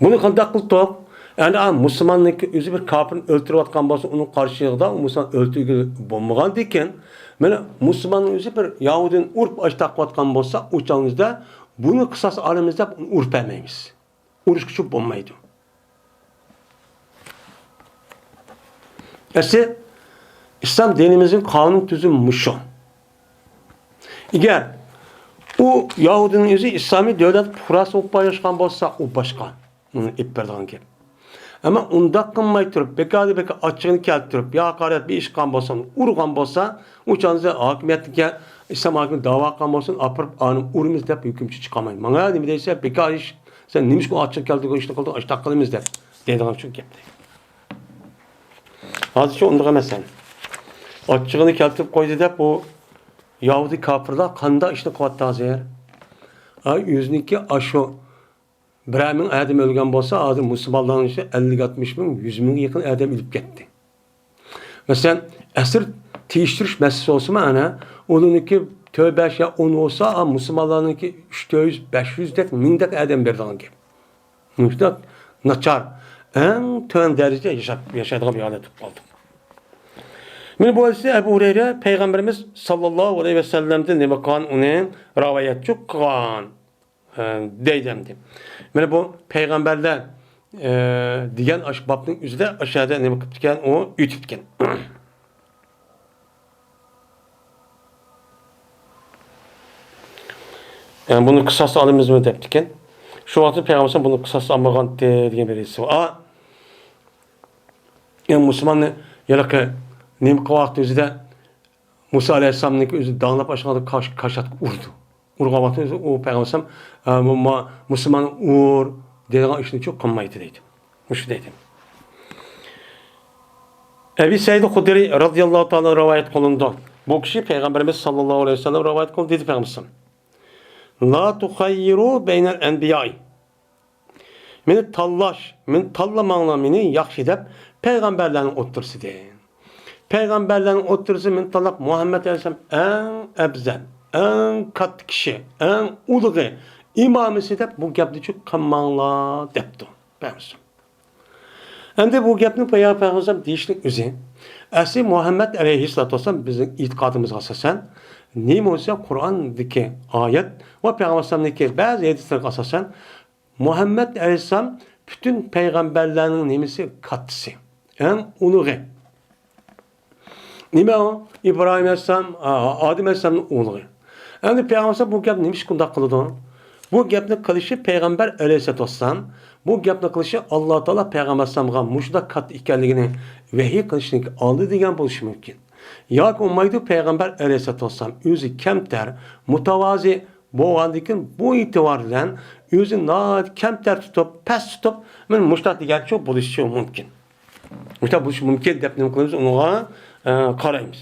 بۇنى قانداق قىلدۇق؟ ئەنە مۇسۇلماننىڭكى ئۆزى بىر كاپىرنى ئۆلتۈرۈۋاتقان بولسا، ئۇنىڭ قارشىلىقىدا ئۇ مۇسۇلمان ئۆلتۈرگىلى بولمىغاندىكىن، مانا مۇسۇلماننىڭ ئۆزى بىر يەھۇدىينى ئۇرۇپ ئاچ تاقىۋاتقان بولسا، ئۇ چاغىمىزدا بۇنى قىساس ئالىمىز دەپ ئۇنى ئۇرۇپ بەرمەيمىز. ئۇرۇشقا چۈشۈپ بولمايدۇ. ئەسلى ئىسلام دىنىمىزنىڭ قانۇن تۈزۈمى مۇشۇ. ئەگەر ئۇ يەھۇدىينىڭ ئۆزى ئىسلامىي دۆلەت پۇقراسى بولۇپ ياشىغان بولسا، ئۇ باشقا. ئۇنى ئېلىپ بېرىدىغان گەپ. ئەمما ئۇنداق قىلماي تۇرۇپ، بىكاردىن بىكار ئاچچىقىنى كەلتۈرۈپ، يا ھاقارەت بېسىققان بولسا، ئۇرغان بولسا، ئۇ چاغدا ھاكىمىيەتتىكى ئىسلام ھاكىمى دەۋا قىلغان بولسا، ئاپىرىپ ئانى ئۇرىمىز دەپ ھۆكۈمچى چىقارمايدۇ. ماڭا نېمە دەيسەن، بىكار ئىش، سەن نېمىشقا ئاچچىق كەلتۈرگەن ئىشنى قىلدىڭ، ئاشتاق قىلىمىز دەپ دەيدىغان شۇ گەپتە. ھازىرچە ئۇنداق ئەمەس سەن. ئاچچىقىنى كەلتۈرۈپ قويدى دەپ، بۇ يەھۇدىي كاپىرلار قانداق ئىشنى قىلىۋاتتى ھازىر؟ ئاي، ئۆزىنىڭكى ئاشۇ بىرەر مىڭ ئادەم ئۆلگەن بولسا، ھازىر مۇسۇلمانلارنىڭ ئىچىدە ئەللىك، ئاتمىش مىڭ، يۈز مىڭغا يېقىن ئادەم ئۆلۈپ كەتتى. مەسىلەن، ئەسىر تېيىشتۈرۈش مەسىلىسى بولسىمۇ، ئەنە، ئۇلارنىڭكى تۆت بەش يا ئون بولسا، ئا، مۇسۇلمانلارنىڭكى ئۈچ، تۆت يۈز، بەش يۈز دەك، مىڭدەك ئادەم بېرىدىغان گەپ. مۇشۇنداق ناچار، ئەڭ تۆۋەن دەرىجىدە ياشاپ، ياشايدىغان بىر ھالەت بولۇپ قالدى. مانا بۇ ھەدىستە ئەبۇ ھۇرەيرە پەيغەمبىرىمىز ساللاللاھۇ ئەلەيھى ۋەسەللەمدىن نېمە قىلغان، ئۇنى راۋايەتچى قىلغان. ئە، دەيدۇ ئەمدى. مانا بۇ پەيغەمبەرلەر، ئە، دېگەن ئاشۇ بابنىڭ ئۆزىدە ئاشۇ يەردە نېمە قىپتىكەن، ئۇ ئۆتۈپتىكەن. يەنى بۇنى قىساس ئالىمىزمۇ دەپتىكەن. شۇ ۋاقىتتا پەيغەمبەر بۇنى قىساس ئالمىغانتى دېگەن بىر ھەدىسى بار. ئا، يەنى مۇسۇلماننى ھېلىقى نېمە قىلغان ۋاقتى ئۆزىدە مۇسا ئەلەيھىسسالامنىڭكى ئۆزى داڭلاپ ئاشۇنداق كاش-، كاشاتقا ئۇردى. ئۇرغان ۋاقتىدا ئۇ پەيغەمبەر ئەلەيھىسسالام، ئە، مۇ-، مۇ-، مۇسۇلمان ئۇر دەيدىغان ئىشنىچۇ قىلمايتتى دەيدۇ. مۇشۇ دەيدۇ. ئەبى سەئىد خۇدرىي رازىياللاھۇ تائالا رىۋايەت قىلىنىدۇ. بۇ كىشى پەيغەمبىرىمىز ساللاللاھۇ ئەلەيھى ۋەسەللەم رىۋايەت قىلدى دېدى پەيغەمبەر ئەلەيھىسسالام. لا تخيروا بين الأنبياء. مېنى تاللاش، مېنى تاللىماڭلار، مېنى ياخشى دەپ پەيغەمبەرلەرنىڭ ئوتتۇرىسىدا. پەيغەمبەرلەرنىڭ ئوتتۇرىسى مېنى تاللاپ، مۇھەممەد ئەلەيھىسسالام ئەڭ ئەۋزەل، ئەڭ كاتتا كىشى، ئەڭ ئۇلۇغى، ئىمامىسى دەپ بۇ گەپنىچۇ قىلماڭلار دەپتۇ پەيغەمبەر. ئەمدى بۇ گەپنى پەيغەمبەر ئەلەيھىسسالام دېيىشنىڭ ئۆزى، ئەسلى مۇھەممەد ئەلەيھىسسالاتۇ ۋەسسالام بىزنىڭ ئېتىقادىمىزغا ئاساسەن، نېمە بولسا قۇرئاندىكى ئايەت ۋە پەيغەمبەر ئەلەيھىسسالامدىكى بەزى ھەدىسلەرگە ئاساسەن، مۇھەممەد ئەلەيھىسسالام پۈتۈن پەيغەمبەرلەرنىڭ نېمىسى؟ كاتتىسى، ئەڭ ئۇلۇغى. نېمە ئۇ؟ ئىبراھىم ئەلەيھىسسالام، ئا، ئادەم ئەلەيھىسسالامنىڭ ئۇلۇغى. ئەمدى پەيغەمبەر بۇ گەپنى نېمىشقا ئۇنداق قىلىدۇ؟ بۇ گەپنى قىلىشى پەيغەمبەر ئەلەيھىسسالاتۇ ۋەسسالام، بۇ گەپنى قىلىشى ئاللا تائالا پەيغەمبەر ئەلەيھىسسالامغا مۇشۇنداق كاتتا ئىكەنلىكىنى ۋەھىي قىلىشتىن ئالدى دېگەن بولۇشى مۇمكىن. ياكى بولمايدۇ، پەيغەمبەر ئەلەيھىسسالاتۇ ۋەسسالام ئۆزى كەمتەر، مۇتەۋازى بولغاندىن كېيىن، بۇ ئېتىبار بىلەن ئۆزىنى ناھايىتى كەمتەر تۇتۇپ، پەس تۇتۇپ، مانا مۇشۇنداق دېگەنچۇ بولۇشى مۇمكىن. مۇشۇنداق بولۇشى مۇمكىن دەپ نېمە قىلىمىز؟ ئۇنىڭغا، ئە، قارايمىز.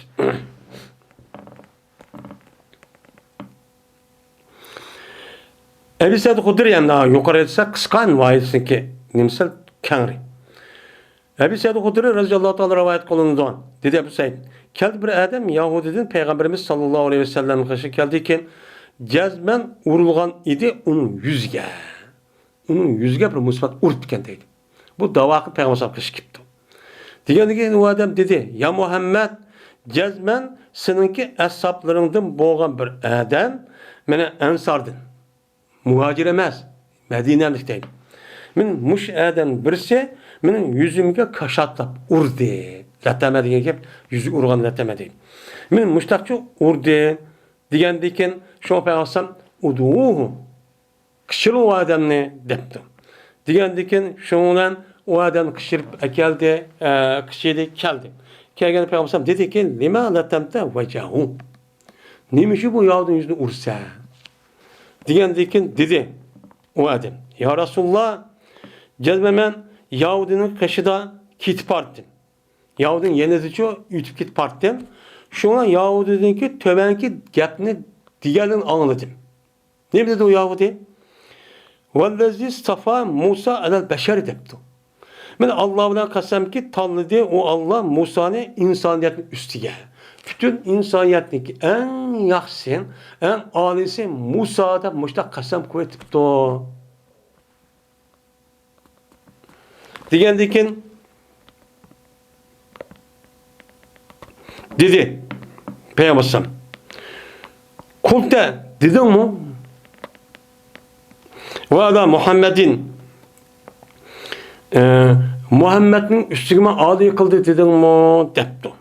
ئەبى سەئىد خۇدرى، يەنى يۇقىرى ھەدىسلەر قىسقا، ھەم ۋاھىدىسىنىڭكى نېمىسى كەڭرى. ئەبى سەئىد خۇدرى رازىياللاھۇ تائالا رىۋايەت قىلىنىدۇ. دېدى ئەبۇ سەئىد، كەلدى بىر ئادەم يەھۇدىيدىن پەيغەمبىرىمىز ساللاللاھۇ ئەلەيھى ۋەسەللەمنىڭ قېشىغا كەلدىكىن، جەزمەن ئۇرۇلغان ئىدى ئۇنىڭ يۈزىگە. ئۇنىڭ يۈزىگە بىر مۇسىبەت ئۇرۇپتىكەن دەيدۇ. بۇ دەۋا قىلىپ پەيغەمبەر ئەلەيھىسسالامغا قېشىپ كېپتۇ. دېگەندىن كېيىن ئۇ ئادەم دېدى، يا مۇھەممەد، جەزمەن سېنىڭكى ئەسھابلىرىڭدىن بولغان بىر ئادەم، مانا ئەنساردىن، مۇھاجىر ئەمەس، مەدىنەلىك دەيدۇ. مانا مۇشۇ ئادەم بىرسى مېنىڭ يۈزۈمگە كاشاتلاپ ئۇردى. لەتەمە دېگەن گەپ، يۈزىگە ئۇرغان لەتەمە دەيدۇ. مانا مۇشۇنداقچە ئۇردى دېگەندىن كېيىن شۇڭا پەيغەمبەر ئەلەيھىسسالام، ئۇدۇئۇھۇ، قىچىرىڭ ئۇ ئادەمنى دەپتۇ. دېگەندىن كېيىن شۇنىڭ بىلەن ئۇ ئادەمنى قىچىرىپ ئەكەلدى، ئە، قىچىدى، كەلدى. كەلگەندە پەيغەمبەر ئەلەيھىسسالام دېدىكى، لىمە لەتەمتە ۋەجەھۇ؟ نېمە ئۈچۈن بۇ يەھۇدىينىڭ يۈزىنى ئۇرىسەن؟ دېگەندىن كېيىن دېدى ئۇ ئادەم، يا رەسۇلاللا، جەزمەن مەن يەھۇدىينىڭ قېشىدا كېتىپ باراتتىم. يەھۇدىينىڭ يېنىدىچۇ ئۆتۈپ كېتىپ باراتتىم. شۇڭا يەھۇدىينىڭكى تۆۋەنكى گەپنى دېگەنلىكىنى ئاڭلىدىم. نېمە دېدى ئۇ يەھۇدىي؟ ۋەللەزى ئىستەفا مۇسا ئەلەل بەشەر دەپتۇ. مانا ئاللا بىلەن قەسەمكى، تاللىدى ئۇ ئاللا مۇسانى ئىنسانىيەتنىڭ ئۈستىگە. پۈتۈن ئىنسانىيەتنىڭكى ئەڭ ياخشىسى، ئەڭ ئالىيسى مۇسا دەپ مۇشۇنداق قەسەم قويۇۋېتىپتۇ. دېگەندىن كېيىن دېدى پەيغەمبەر ئەلەيھىسسالام، قۇلتە، دېدىڭمۇ؟ ۋەئەلا مۇھەممەدىن، ئە، مۇھەممەدنىڭ ئۈستىگىمۇ ئالىي قىلدى دېدىڭمۇ؟ دەپتۇ.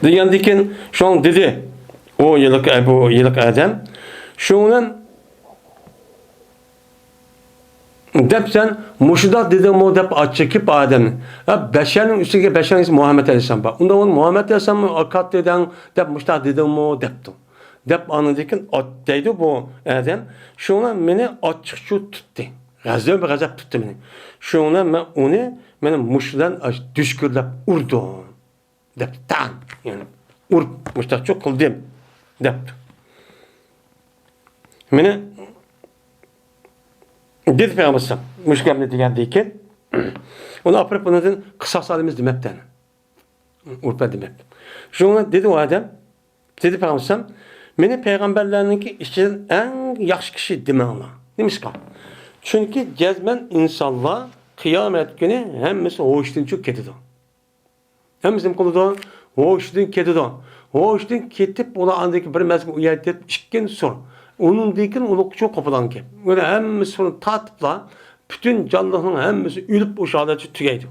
دېگەندىن كېيىن شۇڭا دېدى ئۇ ھېلىقى، بۇ ھېلىقى ئادەم، شۇنىڭ دەپ سەن مۇشۇنداق دېدىڭمۇ دەپ ئاچچىقىپ ئادەمنى. ھە، بەشەرنىڭ ئۈستىگە بەشەرنىڭ ئىسمى مۇھەممەد ئەلەيھىسسالام بار. ئۇندا ئۇنى مۇھەممەد ئەلەيھىسسالام ئاكات دېدىڭ دەپ مۇشۇنداق دېدىڭمۇ دەپتۇ. دەپ ئاندىن كېيىن ئات-، دەيدۇ بۇ ئادەم، شۇڭا مېنى ئاچچىقچۇ تۇتتى. غەزەپ، غەزەپ تۇتتى مېنى. شۇڭا مەن ئۇنى، مېنى مۇشۇ بىلەن دۈشكۈرلەپ ئۇردۇم. دەپتۇ، تاڭ، يەنى ئۇرۇپ مۇشتاقچۇ قىلدىم دەپتۇ. مېنى دېدى پەيغەمبەر ئەلەيھىسسالام، مۇشۇ گەپنى دېگەندىن كېيىن، ئۇنى ئاپىرىپ بۇنىڭدىن قىساس ئالىمىز دېمەپتۇ، ئۇرۇپ دېمەپتۇ. شۇڭا دېدى ئۇ ئادەم، دېدى پەيغەمبەر ئەلەيھىسسالام، مېنى پەيغەمبەرلەرنىڭكى ئىچىدىن ئەڭ ياخشى كىشى دېمەڭلار. نېمىشقا؟ چۈنكى جەزمەن ئىنسانلار قىيامەت كۈنى ھەممىسى ھوشىدىن چۈشۈپ كېتىدۇ. ھەممىسى نېمە قىلىدۇ؟ ھوشىدىن كېتىدۇ. ھوشىدىن كېتىپ، ئۇلار ئاندىن كېيىن بىر مەزگىل ئۇ يەردە يېتىپ، ئىككىنچى سور. ئۇنىڭدىن كېيىن ئۇلۇق چوڭ قوپىدىغان گەپ. يەنى ھەممە سورنى تارتىپلا، پۈتۈن جانلىقنىڭ ھەممىسى ئۆلۈپ، ئوشۇ ھالەتتە تۈگەيدۇ.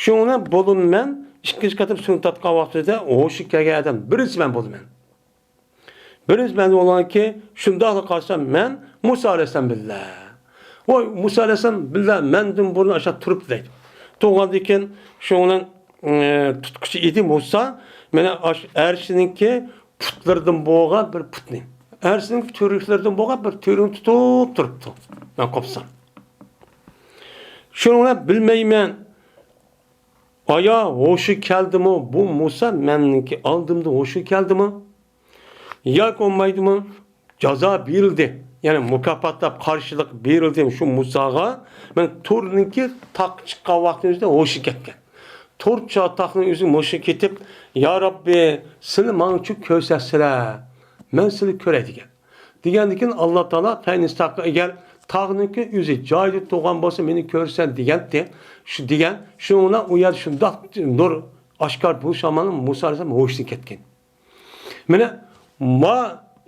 شۇنىڭ بىلەن بولىمەن، ئىككىنچى قېتىم سورنى تارتقان ۋاقتىدا ھوشى كەلگەن ئادەم بىرىنچى مەن بولىمەن. بىرىنچى مەن بولغانكى، شۇنداقلا قارىسام، مەن مۇسا ئەلەيھىسسالام بىللە. ۋاي، مۇسا ئەلەيھىسسالام بىللە مەندىن بۇرۇن ئاشۇ تۇرۇپتۇ دەيدۇ. تۇرغاندىن كېيىن، شۇنىڭ، ئى، تۇتقۇچى ئىدى مۇسا، مانا ئاشۇ ئەرشنىڭكى پۇتلىرىدىن بولغان بىر پۇتنى، ئەرشنىڭ تۈۋرۈكلىرىدىن بولغان بىر تۈۋرۈكنى تۇتۇپ تۇرۇپتۇ. مەن قوپسام. شۇنىڭ بىلەن بىلمەيمەن. ئايا ھوشى كەلدىمۇ؟ بۇ مۇسا مەننىڭكى ئالدىمدا ھوشى كەلدىمۇ؟ ياكى بولمايدىمۇ؟ جازا بېرىلدى. يەنى مۇكاپاتلاپ قارشىلىق بېرىلدى شۇ مۇساغا. مەن تورنىڭكى تاغقا چىققان ۋاقتىمىزدا ھوشى كەتكەن. تور چا-، تاغنىڭ ئۆزى ھوشى كېتىپ، يا رەببى، سىلى ماڭچۇ كۆرسەتسىلە. مەن سىلى كۆرەي دېگەن. دېگەندىن كېيىن ئاللا تائالا پەينىستاققا ئەگەر تاغنىڭكى ئۆزى جايىدا تۇرغان بولسا مېنى كۆرىسەن دېگەنتى. شۇ دېگەن، شۇنىڭ بىلەن ئۇ يەردە شۇنداق نۇر ئاشكار بولۇش ئامالى مۇسا ئەلەيھىسسالام ھوشىدىن كەتكەن. مانا ما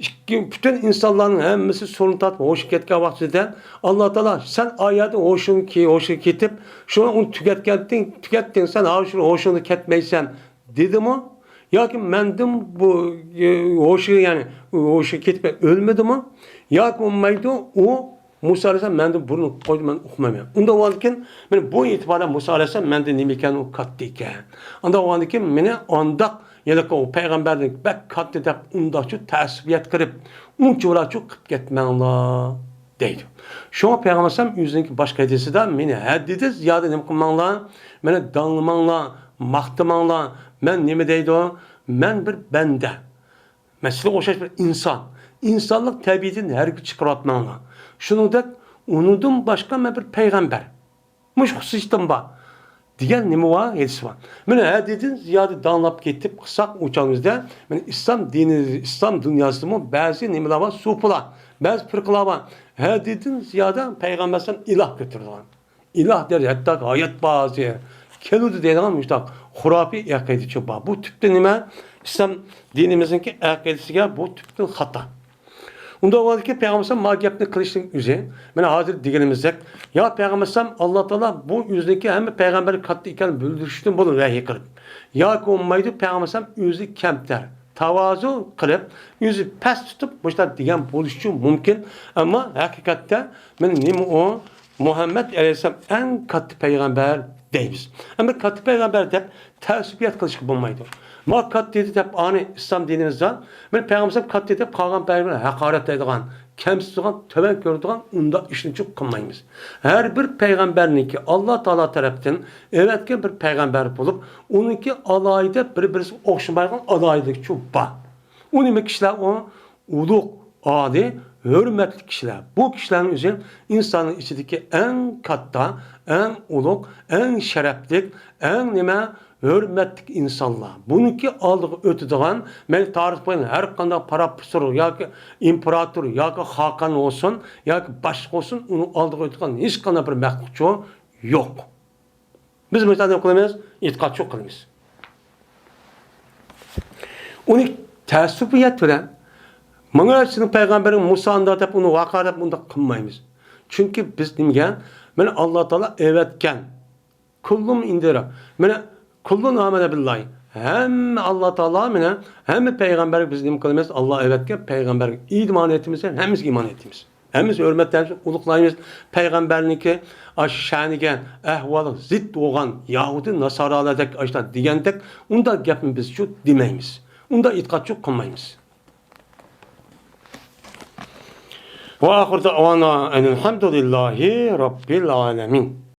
ئىككى، پۈتۈن ئىنسانلارنىڭ ھەممىسى سورۇن تارتىپ ھوشىغا كەتكەن ۋاقتىدا ئاللا تائالا سەن ئايەتتە ھوشۇڭ كى-، ھوشىغا كېتىپ، شۇڭا ئۇنى تۈگەتكەنتىڭ، تۈگەتتىڭ، سەن ھازىر ھوشۇڭدا كەتمەيسەن. دېدىمۇ؟ ياكى مەندىن بۇ، ئى، ھوشى، يەنى ھوشى كېتىپ ئۆلمىدىمۇ؟ ياكى بولمايدۇ، ئۇ مۇسا ئەلەيھىسسالام مەندىن بۇرۇن قويدى، مەن ئۇقمايمەن. ئۇنداق بولغاندىكىن، مانا بۇ ئېتىبارەن مۇسا ئەلەيھىسسالام مەندىن نېمە ئىكەن، ئۇ كاتتا ئىكەن. ئۇنداق بولغاندىكىن، مېنى ئانداق ھېلىقى ئۇ پەيغەمبەرنى بەك كاتتا دەپ ئۇنداقچۇ تەسسۇپىيەت قىلىپ، ئۇنچە بۇلاچۇ قىلىپ كەتمەڭلار. دەيدۇ. شۇڭا پەيغەمبەر ئەلەيھىسسالام ئۆزىنىڭكى باشقا ھەدىسىدە، مېنى ھەددىدىن زىيادە نېمە قىلماڭلار، مېنى داڭلىماڭلار، ماختىماڭلار. مەن نېمە دەيدۇ؟ مەن بىر بەندە. مەن سىلەرگە ئوخشاش بىر ئىنسان. ئىنسانلىق تەبىئىتىنى ھەرگىز چىقىرىۋاتماڭلار. شۇنىڭدەك ئۇنىڭدىن باشقا مەن بىر پەيغەمبەر. مۇشۇ خۇسۇسىيىتىم بار. دېگەن نېمە بار؟ ھەدىسى بار. مانا ھەددىدىن زىيادە داڭلاپ كېتىپ قىلساق، ئۇ چاغىمىزدا، مانا ئىسلام دىنى، ئىسلام دۇنياسىدىمۇ بەزى نېمىلەر بار، سوپىلار، بەزى پىرقىلار بار. ھەددىدىن زىيادە پەيغەمبەر ئەلەيھىسسالام ئىلاھ كۆتۈرىدىغان. ئىلاھ دەرىجە، ھەتتاكى ھايات بارسى كېلىدۇ دەيدىغان مۇشۇنداق خۇراپىي ئەقىدىچۇ بار. بۇ تۈپتىن نېمە؟ ئىسلام دىنىمىزنىڭكى ئەقىدىسىگە بۇ تۈپتىن خاتا. ئۇنداق بولغاندىكىن پەيغەمبەر ئەلەيھىسسالام ما گەپنى قىلىشنىڭ ئۆزى، مانا ھازىر دېگىنىمىزدەك، يا پەيغەمبەر ئەلەيھىسسالام، ئاللا تائالا بۇ ئۆزىنىڭكى ھەممە پەيغەمبەرگە كاتتا ئىكەنلىكىنى بىلدۈرۈشتىن بۇلار ۋەھىي قىلىپ. ياكى بولمايدۇ، پەيغەمبەر ئەلەيھىسسالام ئۆزى كەمتەر، تاۋازۇ قىلىپ، ئۆزى پەس تۇتۇپ، مۇشۇنداق دېگەن بولۇشىچۇ مۇمكىن. ئەمما ھەقىقەتتە، مانا نېمە ئۇ؟ مۇھەممەد ئەلەيھىسسالام ئەڭ كاتتا پەيغەمبەر دەيمىز. ئەمما كاتتا پەيغەمبەر دەپ تەسسۇپىيەت قىلىشقا بولمايدۇ. ما كاتتا ئىدى دەپ ئانى ئىسلام دىنىمىزدا، مانا پەيغەمبەر كاتتا ئىدى دەپ قالغان پەيغەمبەرلەرنى ھاقارەتلەيدىغان، كەمسىتىدىغان، تۆۋەن كۆرىدىغان ئۇنداق ئىشنىچۇ قىلمايمىز. ھەر بىر پەيغەمبەرنىڭكى ئاللا تائالا تەرەپتىن ئەۋەتكەن بىر پەيغەمبەر بولۇپ، ئۇنىڭكى ئالاھىدە، بىر-بىرسىگە ئوخشىمايدىغان ئالاھىدىلىكىچۇ بار. ئۇ نېمە كىشىلەر ئۇ؟ ئۇلۇغ ئالىي، ھۆرمەتلىك كىشىلەر. بۇ كىشىلەرنىڭ ئۆزى ئىنساننىڭ ئىچىدىكى ئەڭ كاتتا، ئەڭ ئۇلۇغ، ئەڭ شەرەپلىك، ئەڭ نېمە، ھۆرمەتلىك ئىنسانلار. بۇنىڭكى ئالدىغا ئۆتىدىغان، مەيلى تارىخ بويىچە ھەر قانداق پروفېسسور ياكى ئىمپېراتور ياكى خاقان بولسۇن، ياكى باشقا بولسۇن، ئۇنىڭ ئالدىغا ئۆتىدىغان ھېچقانداق بىر مەخلۇقچۇ يوق. بىز مۇشۇنداق نېمە قىلىمىز؟ ئېتىقادچۇ قىلىمىز. ئۇنى تەسسۇپىيەت بىلەن، مانا سىزنىڭ پەيغەمبىرىڭ مۇسا ئۇنداق دەپ، ئۇنى ۋەقە دەپ ئۇنداق قىلمايمىز. چۈنكى بىز نېمىگە؟ مانا ئاللا تائالا ئەۋەتكەن. كۇللۇم ئىندىرا. مانا كۇللۇن ئامەنە بىللاھى. ھەممە ئاللا تائالا مانا ھەممە پەيغەمبەرگە بىز نېمە قىلىمىز؟ ئاللا ئەۋەتكەن پەيغەمبەرگە ئىمان ئېيتىمىز، ھەممىسىگە ئىمان ئېيتىمىز. ھەممىسى ھۆرمەتلەيمىز، ئۇلۇغلايمىز. پەيغەمبەرنىڭكى ئاشۇ شەنىگە، ئەھۋالىغا زىت بولغان يەھۇدىي ناسارالىدەك ئاشۇنداق دېگەندەك، ئۇنداق گەپنى بىزچۇ دېمەيمىز. ئۇنداق ئېتىقادچۇ قىلمايمىز. ۋە ئاخىر دەئۋانا ئەنىل ھەمدۇلىللاھى رەببىل ئالەمىن.